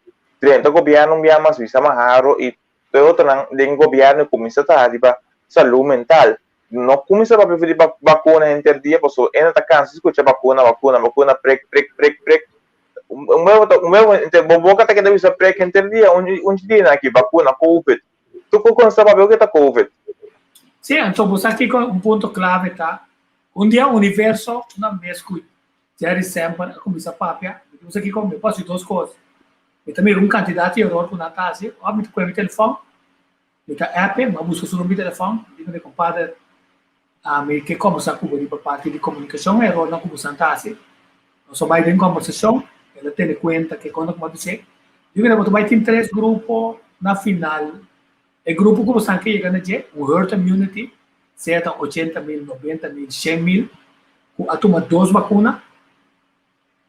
drenta gobièrnu un bia mas bisa Maharo i tur e otronan den gobièrnu kuminsá traha riba salú mental. No kuminsá papia for di bakuna henter dia pasobra hende ta kansa di skucha bakuna, bakuna, bakuna, prek, prek, prek, prek. Un bia un bo boka ta keda bisa prek henter dia, un un dia nan aki bakuna, covid. Tur ku konsta papia ku ta covid. Sí, anto bo sa kiko un punto klave ta? Un dia universo una mes ku Jerry Semper a kuminsá papia, mi ta bisa kiko, mi por hasi dos kos. Mi ta mira un kantidat di eror ku nan ta hasi, òf mi ta kohe mi telefòn, mi ta app e, mi a buska su number di telefòn, mi di ku mi kompader, ami ke kòmbersá ku bo riba parti di komunikashon, e erornan ku bosan ta hasi. Nos a bai den kòmbersashon, el a tene kuenta ke kònde ku mi a bis'é. Di manera bo ta bai tin tres grupo na final. E grupo ku bosan ke yega na dje, un herd immunity, sea ta 80.000, 90.000, 100.000, ku a tuma dos bakuna,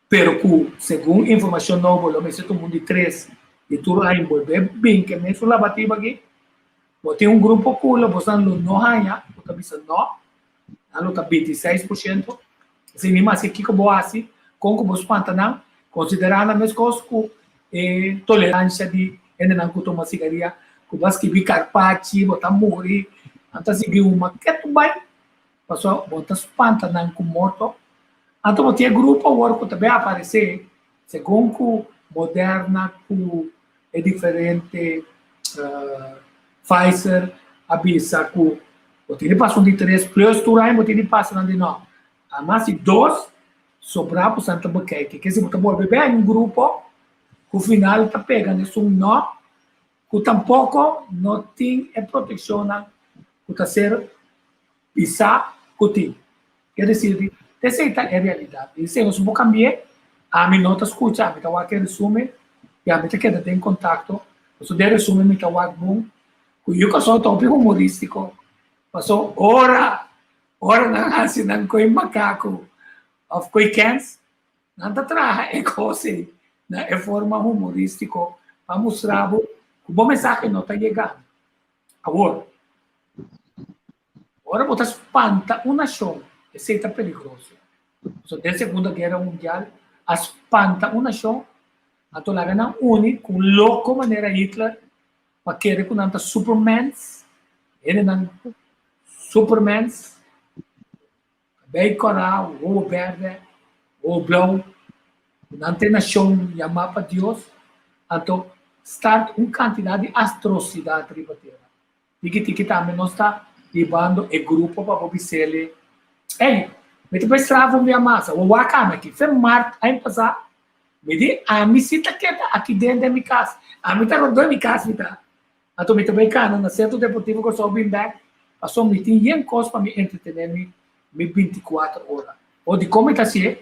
pero ku segun informashon nobo lo mester tuma un di tres i tur a enbolbé bin ke mesun labatiba aki. Bo tin un grupo ku lo bosan lo no haña, ku ta bisa no, nan lo ta 26%. Esei mi maske kiko bo hasi, kon ku bo spanta nan, konsiderá nan meskos ku e toleransha di hendenan ku tuma sigaria, ku bo a skibi karpachi, bo ta muri, nan ta sigui huma ketu bai, pasobra bo ta spanta nan ku morto. Anto bo tin e grupo awor ku ta bin aparesé segun ku Moderna ku e diferente Pfizer a bisa ku bo tin di pasa un di tres plus tur aña bo tin di pasa nan di no. Ama si dos sobrá bo san ta bekijk. Ke si bo ta bolbe bèn un grupo ku final ta pega nesun no ku tampoko no tin e protekshonnan ku ta ser Bisa ku tin. Ke desir di, Esei ta e realidat. I esei nos no por kambi'é. Ami no ta skucha, ami ta wak e resumen i ami ta keda den kontakto. Pasobra den resumen mi ta wak bon ku yu kòrsou ta hopi humorístiko. Pasobra ora, ora nan hasi nan koi makaku òf koi kèns, nan ta traha e kos ei na e forma humorístiko pa mustra bo ku bo mensahe no ta yegando. Awor, ora bo ta spanta un nashon, esei ta peligroso. Pasobra den Segunda Guera Mundial a spanta un nashon, anto laga nan uni ku un loko manera Hitler pa kere ku nan ta supermans, hendenan supermans, Kabei kòrá, wowo bèrdè, wowo blou, ku nan ta e nashon yamá pa Dios, anto start un kantidat di atrosidat riba tera. Tiki tiki tambe nos ta hibando e grupo pa bo bis'el, Ey, mi ta bai straf un bia mas, awor wak ami aki. Fe mart aña pasá, mi di, ami si ta keda aki den den mi kas, ami ta rondó mi kas mi ta. Anto mi ta bai kana na Centro Deportivo Kòrsou bin bèk, pasobra mi tin yen kos pa mi entretené mi mi 24 ora. O dikon mi ta hasié?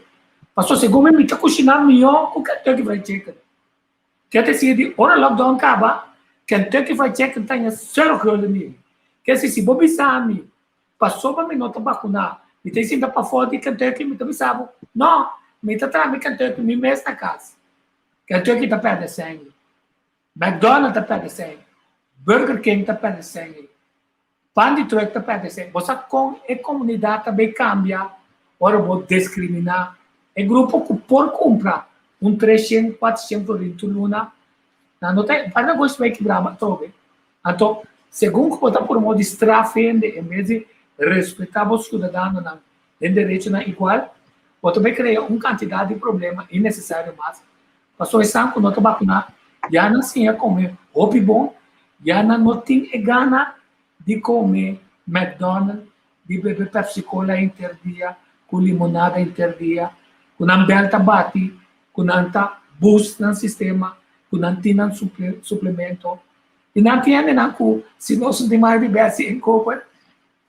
Pasobra segun mi, mi ta kushiná mihó ku Kentucky Fried Chicken. Ke ta sigue di ora lockdown kaba, Kentucky Fried Chicken ta haña sero gulden di mi. Ke si si bo bisa mi, pasobra mi no ta bakuná, mi ta sinta pafó di Kentucky, mi ta bisa bo, no, mi ta traha mi Kentucky mi mes na kas. Kentucky ta pèrdè sèn. McDonald ta pèrdè sèn, Burger King ta pèrdè sèn, Pan di Truck ta pèrdè sèn. Bo sa kon e komunidat ta bay kambia ora bo diskriminá e grupo ku por kumpra un 300, 400 florin tur luna? Nan no ta, par negoshi bay kibrá atrobe. Anto. Segun ku bo ta promo di straf hende en bes di respetá bo siudadanonan den derechonan igual, bo ta bai krea un kantidat di problema innesesario mas. Pasobra esnan ku no ta bakuná ya nan siña kome hopi bon, ya nan no tin e gana di kome McDonald, di bebe Pepsi Cola henter dia, ku limonada henter dia, ku nan bèl ta bati, ku nan ta boost nan sistema, ku nan tin nan suplemento. I nan tin hendenan ku si nos no tin mas di bèsti en koper,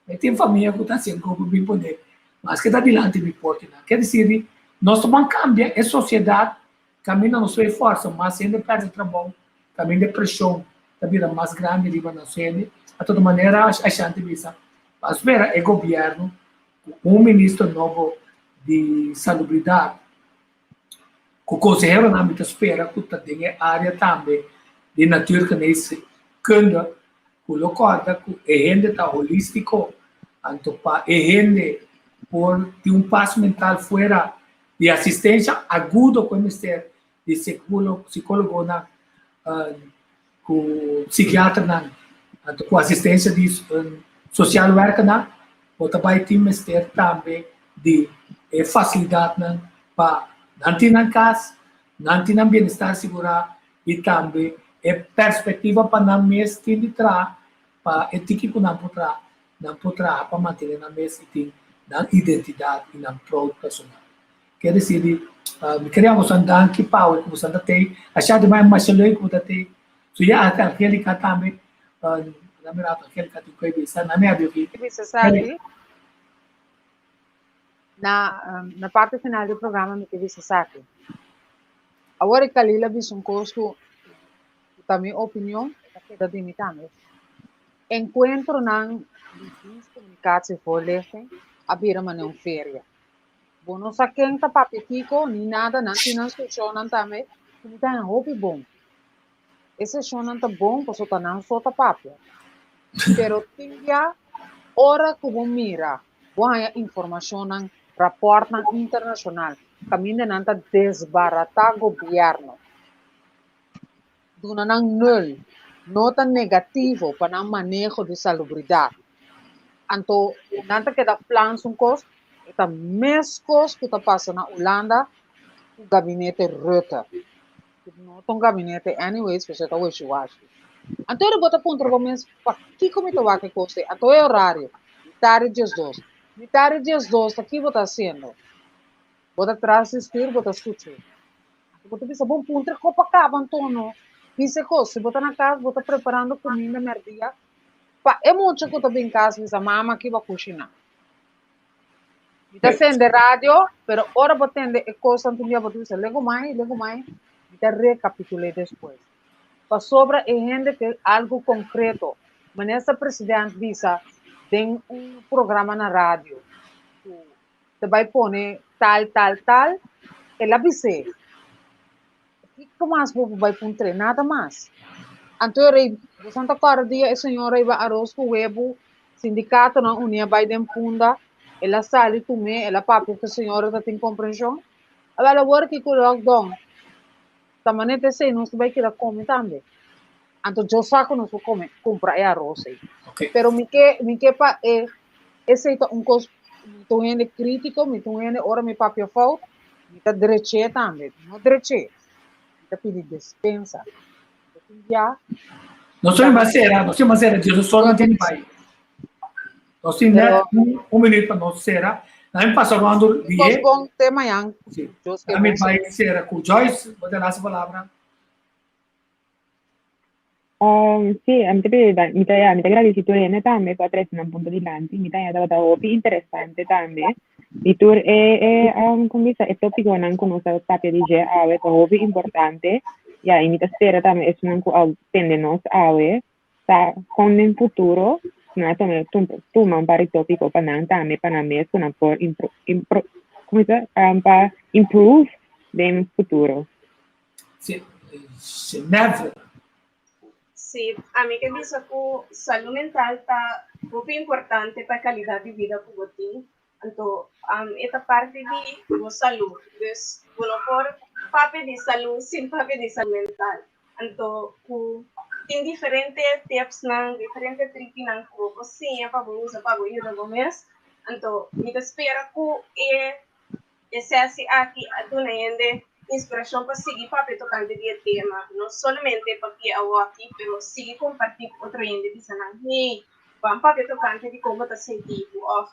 e tin famia ku ta hasi en koper bin pone maske ta dilanti mi portinan. Ke disir di nos ta ban kambia e sosiedat kaminda nos ta forsa mas hende pèrdè trabou, kaminda e preshon ta bira mas grandi riba nos hende. A todo manera Ashanti bisa, ban spera e gobièrnu ku un minister nobo di salubridat Ku konseheronan mi ta spera ku ta den e área tambe di natuurgeneeskunde ku lo kòrda ku e hende ta holístiko, anto pa e hende por tin un pas mental fuera di asistensha agudo ku e mester di sikólogonan ku psikiaternan anto ku asistensia di sosial wèrkernan bo ta bai tin mester tambe di e fasilidatnan pa nan tin nan kas, nan tin nan bienestar sigurá i tambe e perspektiva pa nan mes tin di traha pa e tiki ku nan por traha, nan por traha pa mantené nan mes i tin nan identidat i nan proud personal. Ke desir di mi kere boso danki pa ku boso ta tei. Asha di mai masha leuk ku bo ta tei. So ya ate Angelica tambe. Na mi rato Angelica tin ku e bisa. Na mi abio ki. Bisa esaki. Na na parte final di programa mi ke bisa esaki. Awor e Kalil a bisa un kos ku ta mi opinion, e ta keda di mi tambe. Enkuentronan di dienst communicatievoorlichting a bira manera un feria. Bo no sa ken ta papia kiko ni nada, nan tin nan seshonnan tambe ku mi ta haña hopi bon. E seshonnan ta bon pasobra ta nan so ta papia. Pero tin bia ora ku bo mira, bo haña informashonnan, rapòrtnan internashonal kaminda nan ta desbaratá gobièrnu. Duna nan nul, nota negativo pa nan maneho di salubridat. Anto nan ta keda flans un kos, e ta meskos ku ta pasa na Hulanda ku gabinete Rutte. Ku no ta un gabinete anyways, pasobra e ta wishy-washy. Anto bo ta puntra bo mes, pakiko mi ta wak e kos ei? Anto e orario, mitad di diesdos. Mitad di diesdos ta ki bo ta hasiendo? Bo ta tras di stuur, bo ta skucha. Bo ta bisa, bon, puntra e kopa kaba anto no. Bisa e kos, si bo ta na kas, bo ta preparando kuminda mèrdia pa e mucha ku ta bin kas bisa, mama ki bo a kushiná. Mi ta sende radio, pero ora bo tende e kosnan tur dia bo ta bisa, lego mai, lego mai, mi ta rekapitul'é despues. Pasobra e hende ke algu konkreto. Minister President bisa den un programa na radio ku ta bai pone tal, tal, tal, el a bis'é, Kiko mas bo por bai puntr'é? Nada mas. Anto e rei, boso ta kòrda dia e señora iba aros ku webu, sindikatonan uní a bai den punda, el a sali tum'é, el a papia ku e señora ta tin komprenshon. Awèl awor ki ku lockdown, ta manera ta esei nos ta bai keda kome tambe. Anto yo sa ku nos por kome, kumpra e aros ei. Pero mi ke, mi ke pa e, esei ta un kos, mi ta un hende krítiko, mi ta un hende ora mi papia fout, mi ta drech'é tambe. No drech'é, mi ta pidi despensa. Mi ta tin bia. Nos tin mas sera, nos tin mas sera, Jesus solo no tin bai. Nos tin net un minuut pa nos sera. Na mi pasa rondo di e. Bon te mañan. Sí. Na mi bai sera ku Joyce, bo ta lasa palabra. Um, sí, a mi ta pidi dan, mi ta, ya, mi ta gradisí tur hende tambe ku a trese nan punto dilanti. Mi ta haña tabata hopi interesante tambe. I tur e, e, um, kon bisa, e tópikonan ku nos a papia di dje awe ta hopi importante. Ya, i mi ta spera tambe esunnan ku a tende nos awe sa kon den futuro nan a tuma, tuma un par di tópiko pa nan tambe, pa nan mes ku nan por impro, impro, kon bisa, um, pa improve den futuro. Sí, Genève. Sí, ami ke bisa ku salú mental ta hopi importante pa e kalidat di bida ku bo tin. Anto e ta parti di bo salú. Dus bo no por papia di salú sin papia di salú mental. Anto ku. Tin diferente tipsnan, diferente trikinan ku bo por siña pa bo usa pa bo yuda bo mes. Anto mi ta spera ku e e sesi aki a duna hende inspirashon pa sigui papia tokante di e tema, no solamente papia awoki, pero sigui kompartí ku otro hende, bisa nan, hey, ban papia tokante di kon bo ta sinti bo òf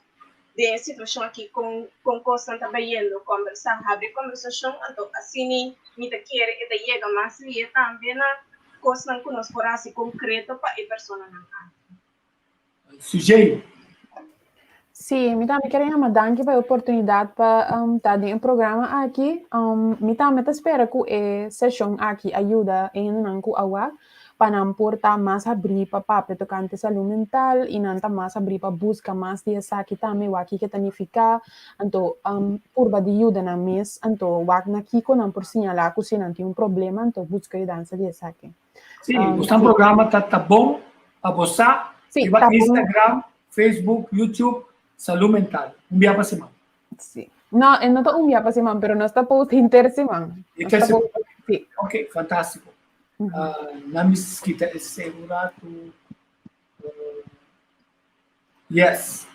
den e situashon aki kon kon kosnan ta bayendo, kòmbersá, habri kòmbersashon, anto asina mi ta kere e ta yega mas lie tambe na kosnan ku nos por hasi konkreto pa e personanan aki. Sujei. Sí, mi tambe quiere yama danki pa e oportunidad pa um, ta den e programa aki. Um, mi tambe ta spera ku e seshon aki a yuda e hendenan ku a wak pa nan por ta mas habrí pa papia tokante salú mental i nan ta mas habrí pa buska mas di esaki tambe, wak kiko ta nifiká, anto um, purba di yuda nan mes, anto wak na kiko nan por siñalá ku si nan tin un problema, anto buska yudansa di esaki. Sí, um, un programa ta, ta bon pa bo sa, Sí, riba ta bon. Instagram, Facebook, YouTube, salú mental. Un bia pa siman. Sí. No, e no ta un bia pa siman, pero nos ta post henter siman. Nos Henter ta siman. post, sí. Ok, fantástiko. Uh, na mi kita ese un rato. Uh, yes.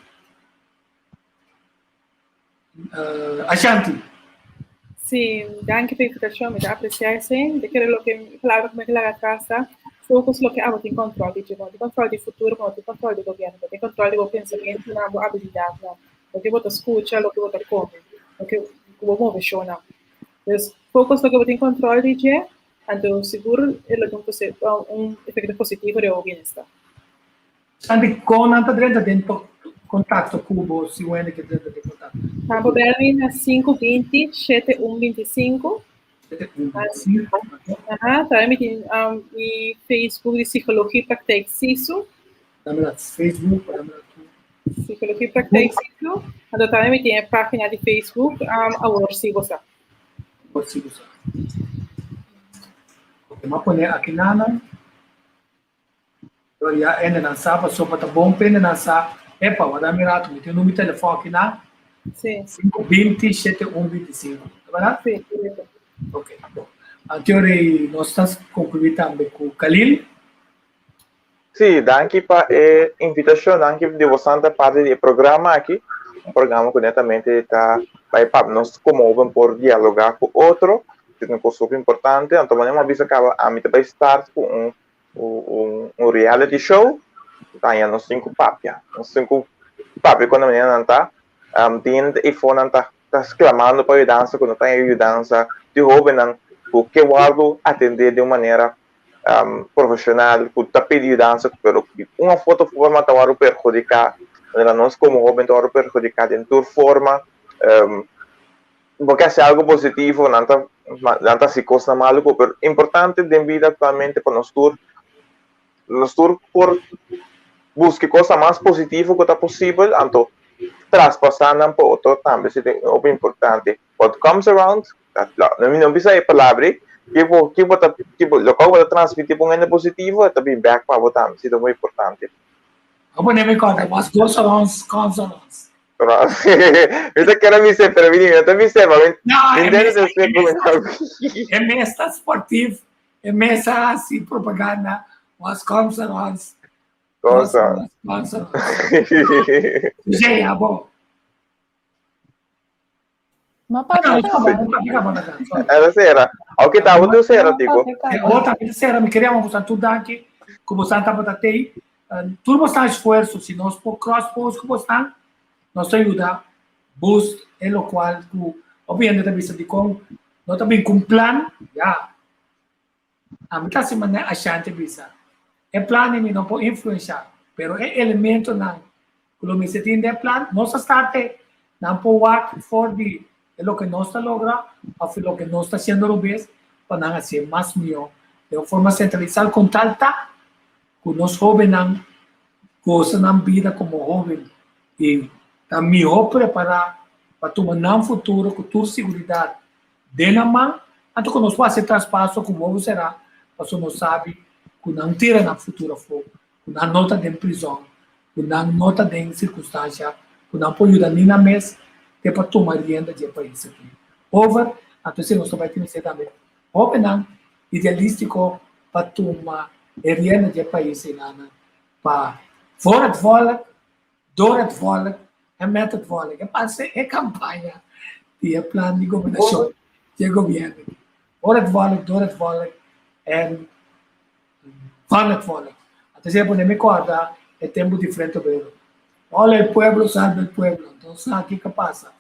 Uh, Ashanti. Sí, danki pa e invitashon, mi ta apresiá esei. Mi ta kere loke palabra ku mi a laga atras ta, focus loke abo tin kòntròl di dje. Bo no tin kòntròl di futuro, bo no tin kòntròl di gobièrnu, bo tin kòntròl di bo pensamentunan, bo abilidatnan, loke bo ta skucha, loke bo ta kome, loke ku bo moveshonnan. Dus focus loke bo tin kòntròl di dje, anto sigur e lo tin un efekto positivo riba bo bienestar. Sandy, kon nan ta drenta den kontakto ku bo si un hende ke drenta den kontakto? Nan por bel mi na 520 7125. 7125, ok. Aha, tambe mi tin um, mi Facebook di Psychologie Praktijk Sisu. Dame dat Facebook, dame dat Psychologie Praktijk Sisu. Anto tambe mi tin e página di Facebook, um, Awor Si Bo Sa. Awor Si Bo Sa. Ok, m'a pone aki nanan. Pero ya hendenan sa pasobra ta bon pa hendenan sa, epa, wak dami rato, mi tin number di telefòn aki na Sí. 520 7125. Ta bèrdat? Sí, korekto. Ok, bon. Anto rei nos ta konkluí tambe ku Khalil. Sí, danki pa e invitashon, danki di bosan ta parti di e programa aki, un programa ku netamente ta bai pa nos komo hoben por dialogá ku otro, ta un kos hopi importante, anto manera mi a bisa kaba ami ta bai start ku un un un reality show, ta haña nos tin ku papia, nos tin ku papia ku manera nan ta, tin hende efo nan ta ta sklamando pa yudansa ku no ta haña yudansa, tin hobennan ku ke wòrdu atendé di un manera profeshonal ku ta pidi yudansa pero di un òf otro forma ta wòrdu perhudiká, manera nos komo hoben ta wòrdu perhudiká den tur forma. Bo ke hasi algu positivo, nan ta nan ta hasi kosnan malu ku pero importante den bida aktualmente pa nos tur nos tur por buska e kosnan mas positivo ku ta posibel anto traspasá nan pa otro tambe si ta hopi importante. What comes around, mi no bisa e palabra ei, ke bo ke bo ta ke bo loke bo ta transmití pa un hende positivo e ta bin bèk pa bo tambe, si ta muy importante. Bo pone mi kontra, what goes around comes around. Mi ta kere bis'é, pero mi no ta bis'é, ma mi No, mi e ntende mesa, ta e espe mesa, e mesa sportief, e mesa hasi propaganda, what comes around, goes Cosa. around, comes around. José, abo. Ma papia kaba. Era sera. Ok, ta bo tu sera, Tico. Ota mi sera, mi queria mo tu danki, como santa patatei. Tur bo stan esfuerzo, si nos por cross post ku bo stan, nos ta yuda boost e lokual ku hopi hende ta bisa dikon no ta bin ku un plan, ya. Ami ta hasi manera Ashanti bisa. E plan mi no por influensha, pero e elementonan ku lo mester tin den e plan, nos a start e. Nan por wak for di e loke nos ta logra òf e loke nos ta hasiendo robes pa nan hasié mas mihó den un forma sentralisá kon tal ta ku nos hóbennan gosa nan bida komo hóben i ta mihó prepará pa tuma nan futuro ku tur siguridat Den nan man, anto ku nos por hasi e traspaso ku wowo será, pasobra nos sabi ku nan tira nan futuro afó, ku nan no ta den prizòn, ku nan no ta den sirkunstansha ku nan por yuda ni nan mes te pa tuma rienda di e pais aki over. Anto esei nos ta bai tin mester tambe hóbennan idealístiko pa tuma. E rienda di e pais einan pa voor het volk, door het volk en met het volk. E pasa e kampaña di e plan di gobernashon di e gobièrnu aki. Voor het volk, door het volk en van het volk. Anto esei a pone mi kòrda e tempu di Frente Obrero. Hola el pueblo salva el pueblo. Anto sa kiko a pasa.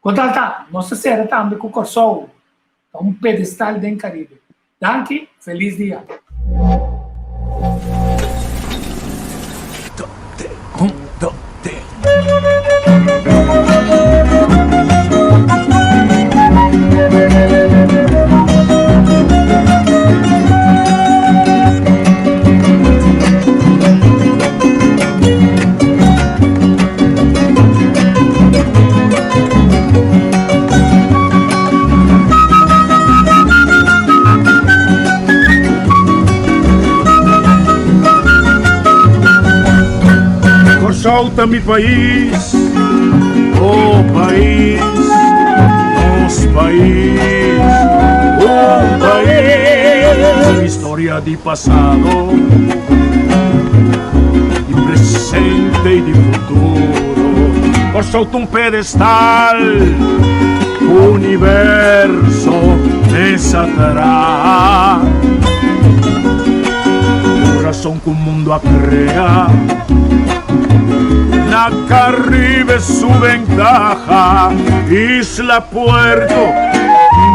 Kon tal ta, nos ta sera tambe ku Kòrsou ta un pedestal den Karibe. Danki, felis dia. Kòrsou ta mi pais, oh pais, nos pais, un pais. Historia di pasado, di presente i di futuro. Kòrsou ta un pedestal, universo mesa traha. Kurason ku mundu a krea, na Karibe su bentaha. Isla Puerto,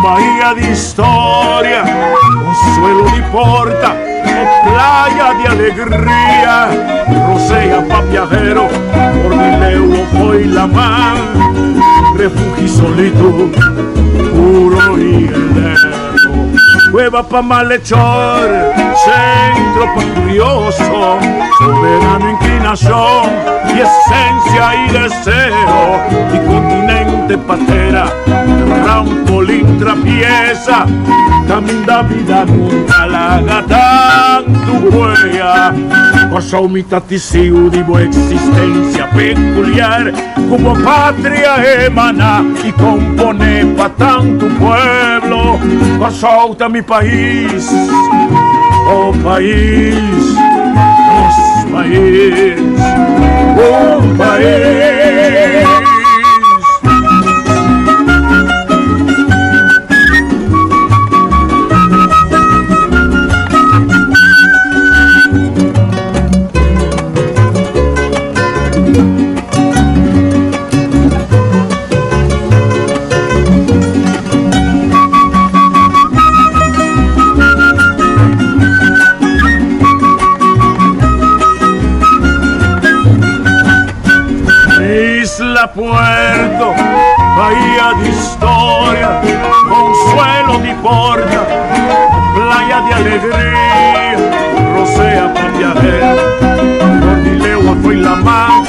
bahia di historia, consuelo di porta o playa di alegria. Rosea pa viajero, por di leu o fo'i laman, refugio solitud, puro y eterno. Cueva pa malhechor, centro pa curioso, soberano inclinación y esencia y deseo, y continente patera, trampolín trapieza, caminda vida nunca laga tantu huella. Kòrsou mi ta tisiu di bo existencia peculiar, ku bo patria emana i komponé pa tantu pueblo. Kòrsou ta mi pais, oh pais, nos pais, un pais. Isla Puerto, bahía de historia, consuelo de porta, playa de alegría, rosea pa viajero, Gordilewa fue la mar,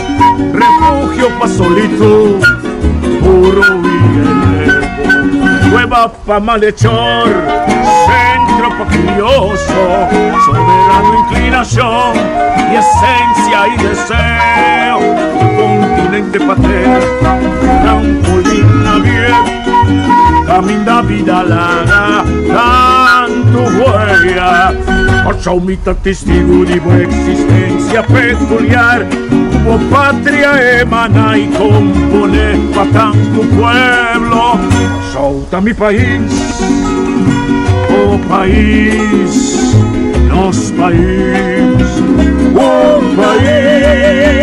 refugio pa solitud, puro y elevo, cueva pa malhechor, centro pa curioso, soberano inclinación y esencia y deseo, continente patera, trampolín naviero, Caminda vida laga tantu huella. Kòrsou mi ta testigu di bo eksistensia pekuliar, ku bo patria emaná i komponé pa tantu pueblo. Kòrsou ta mi pais, bo pais, nos pais, un pais.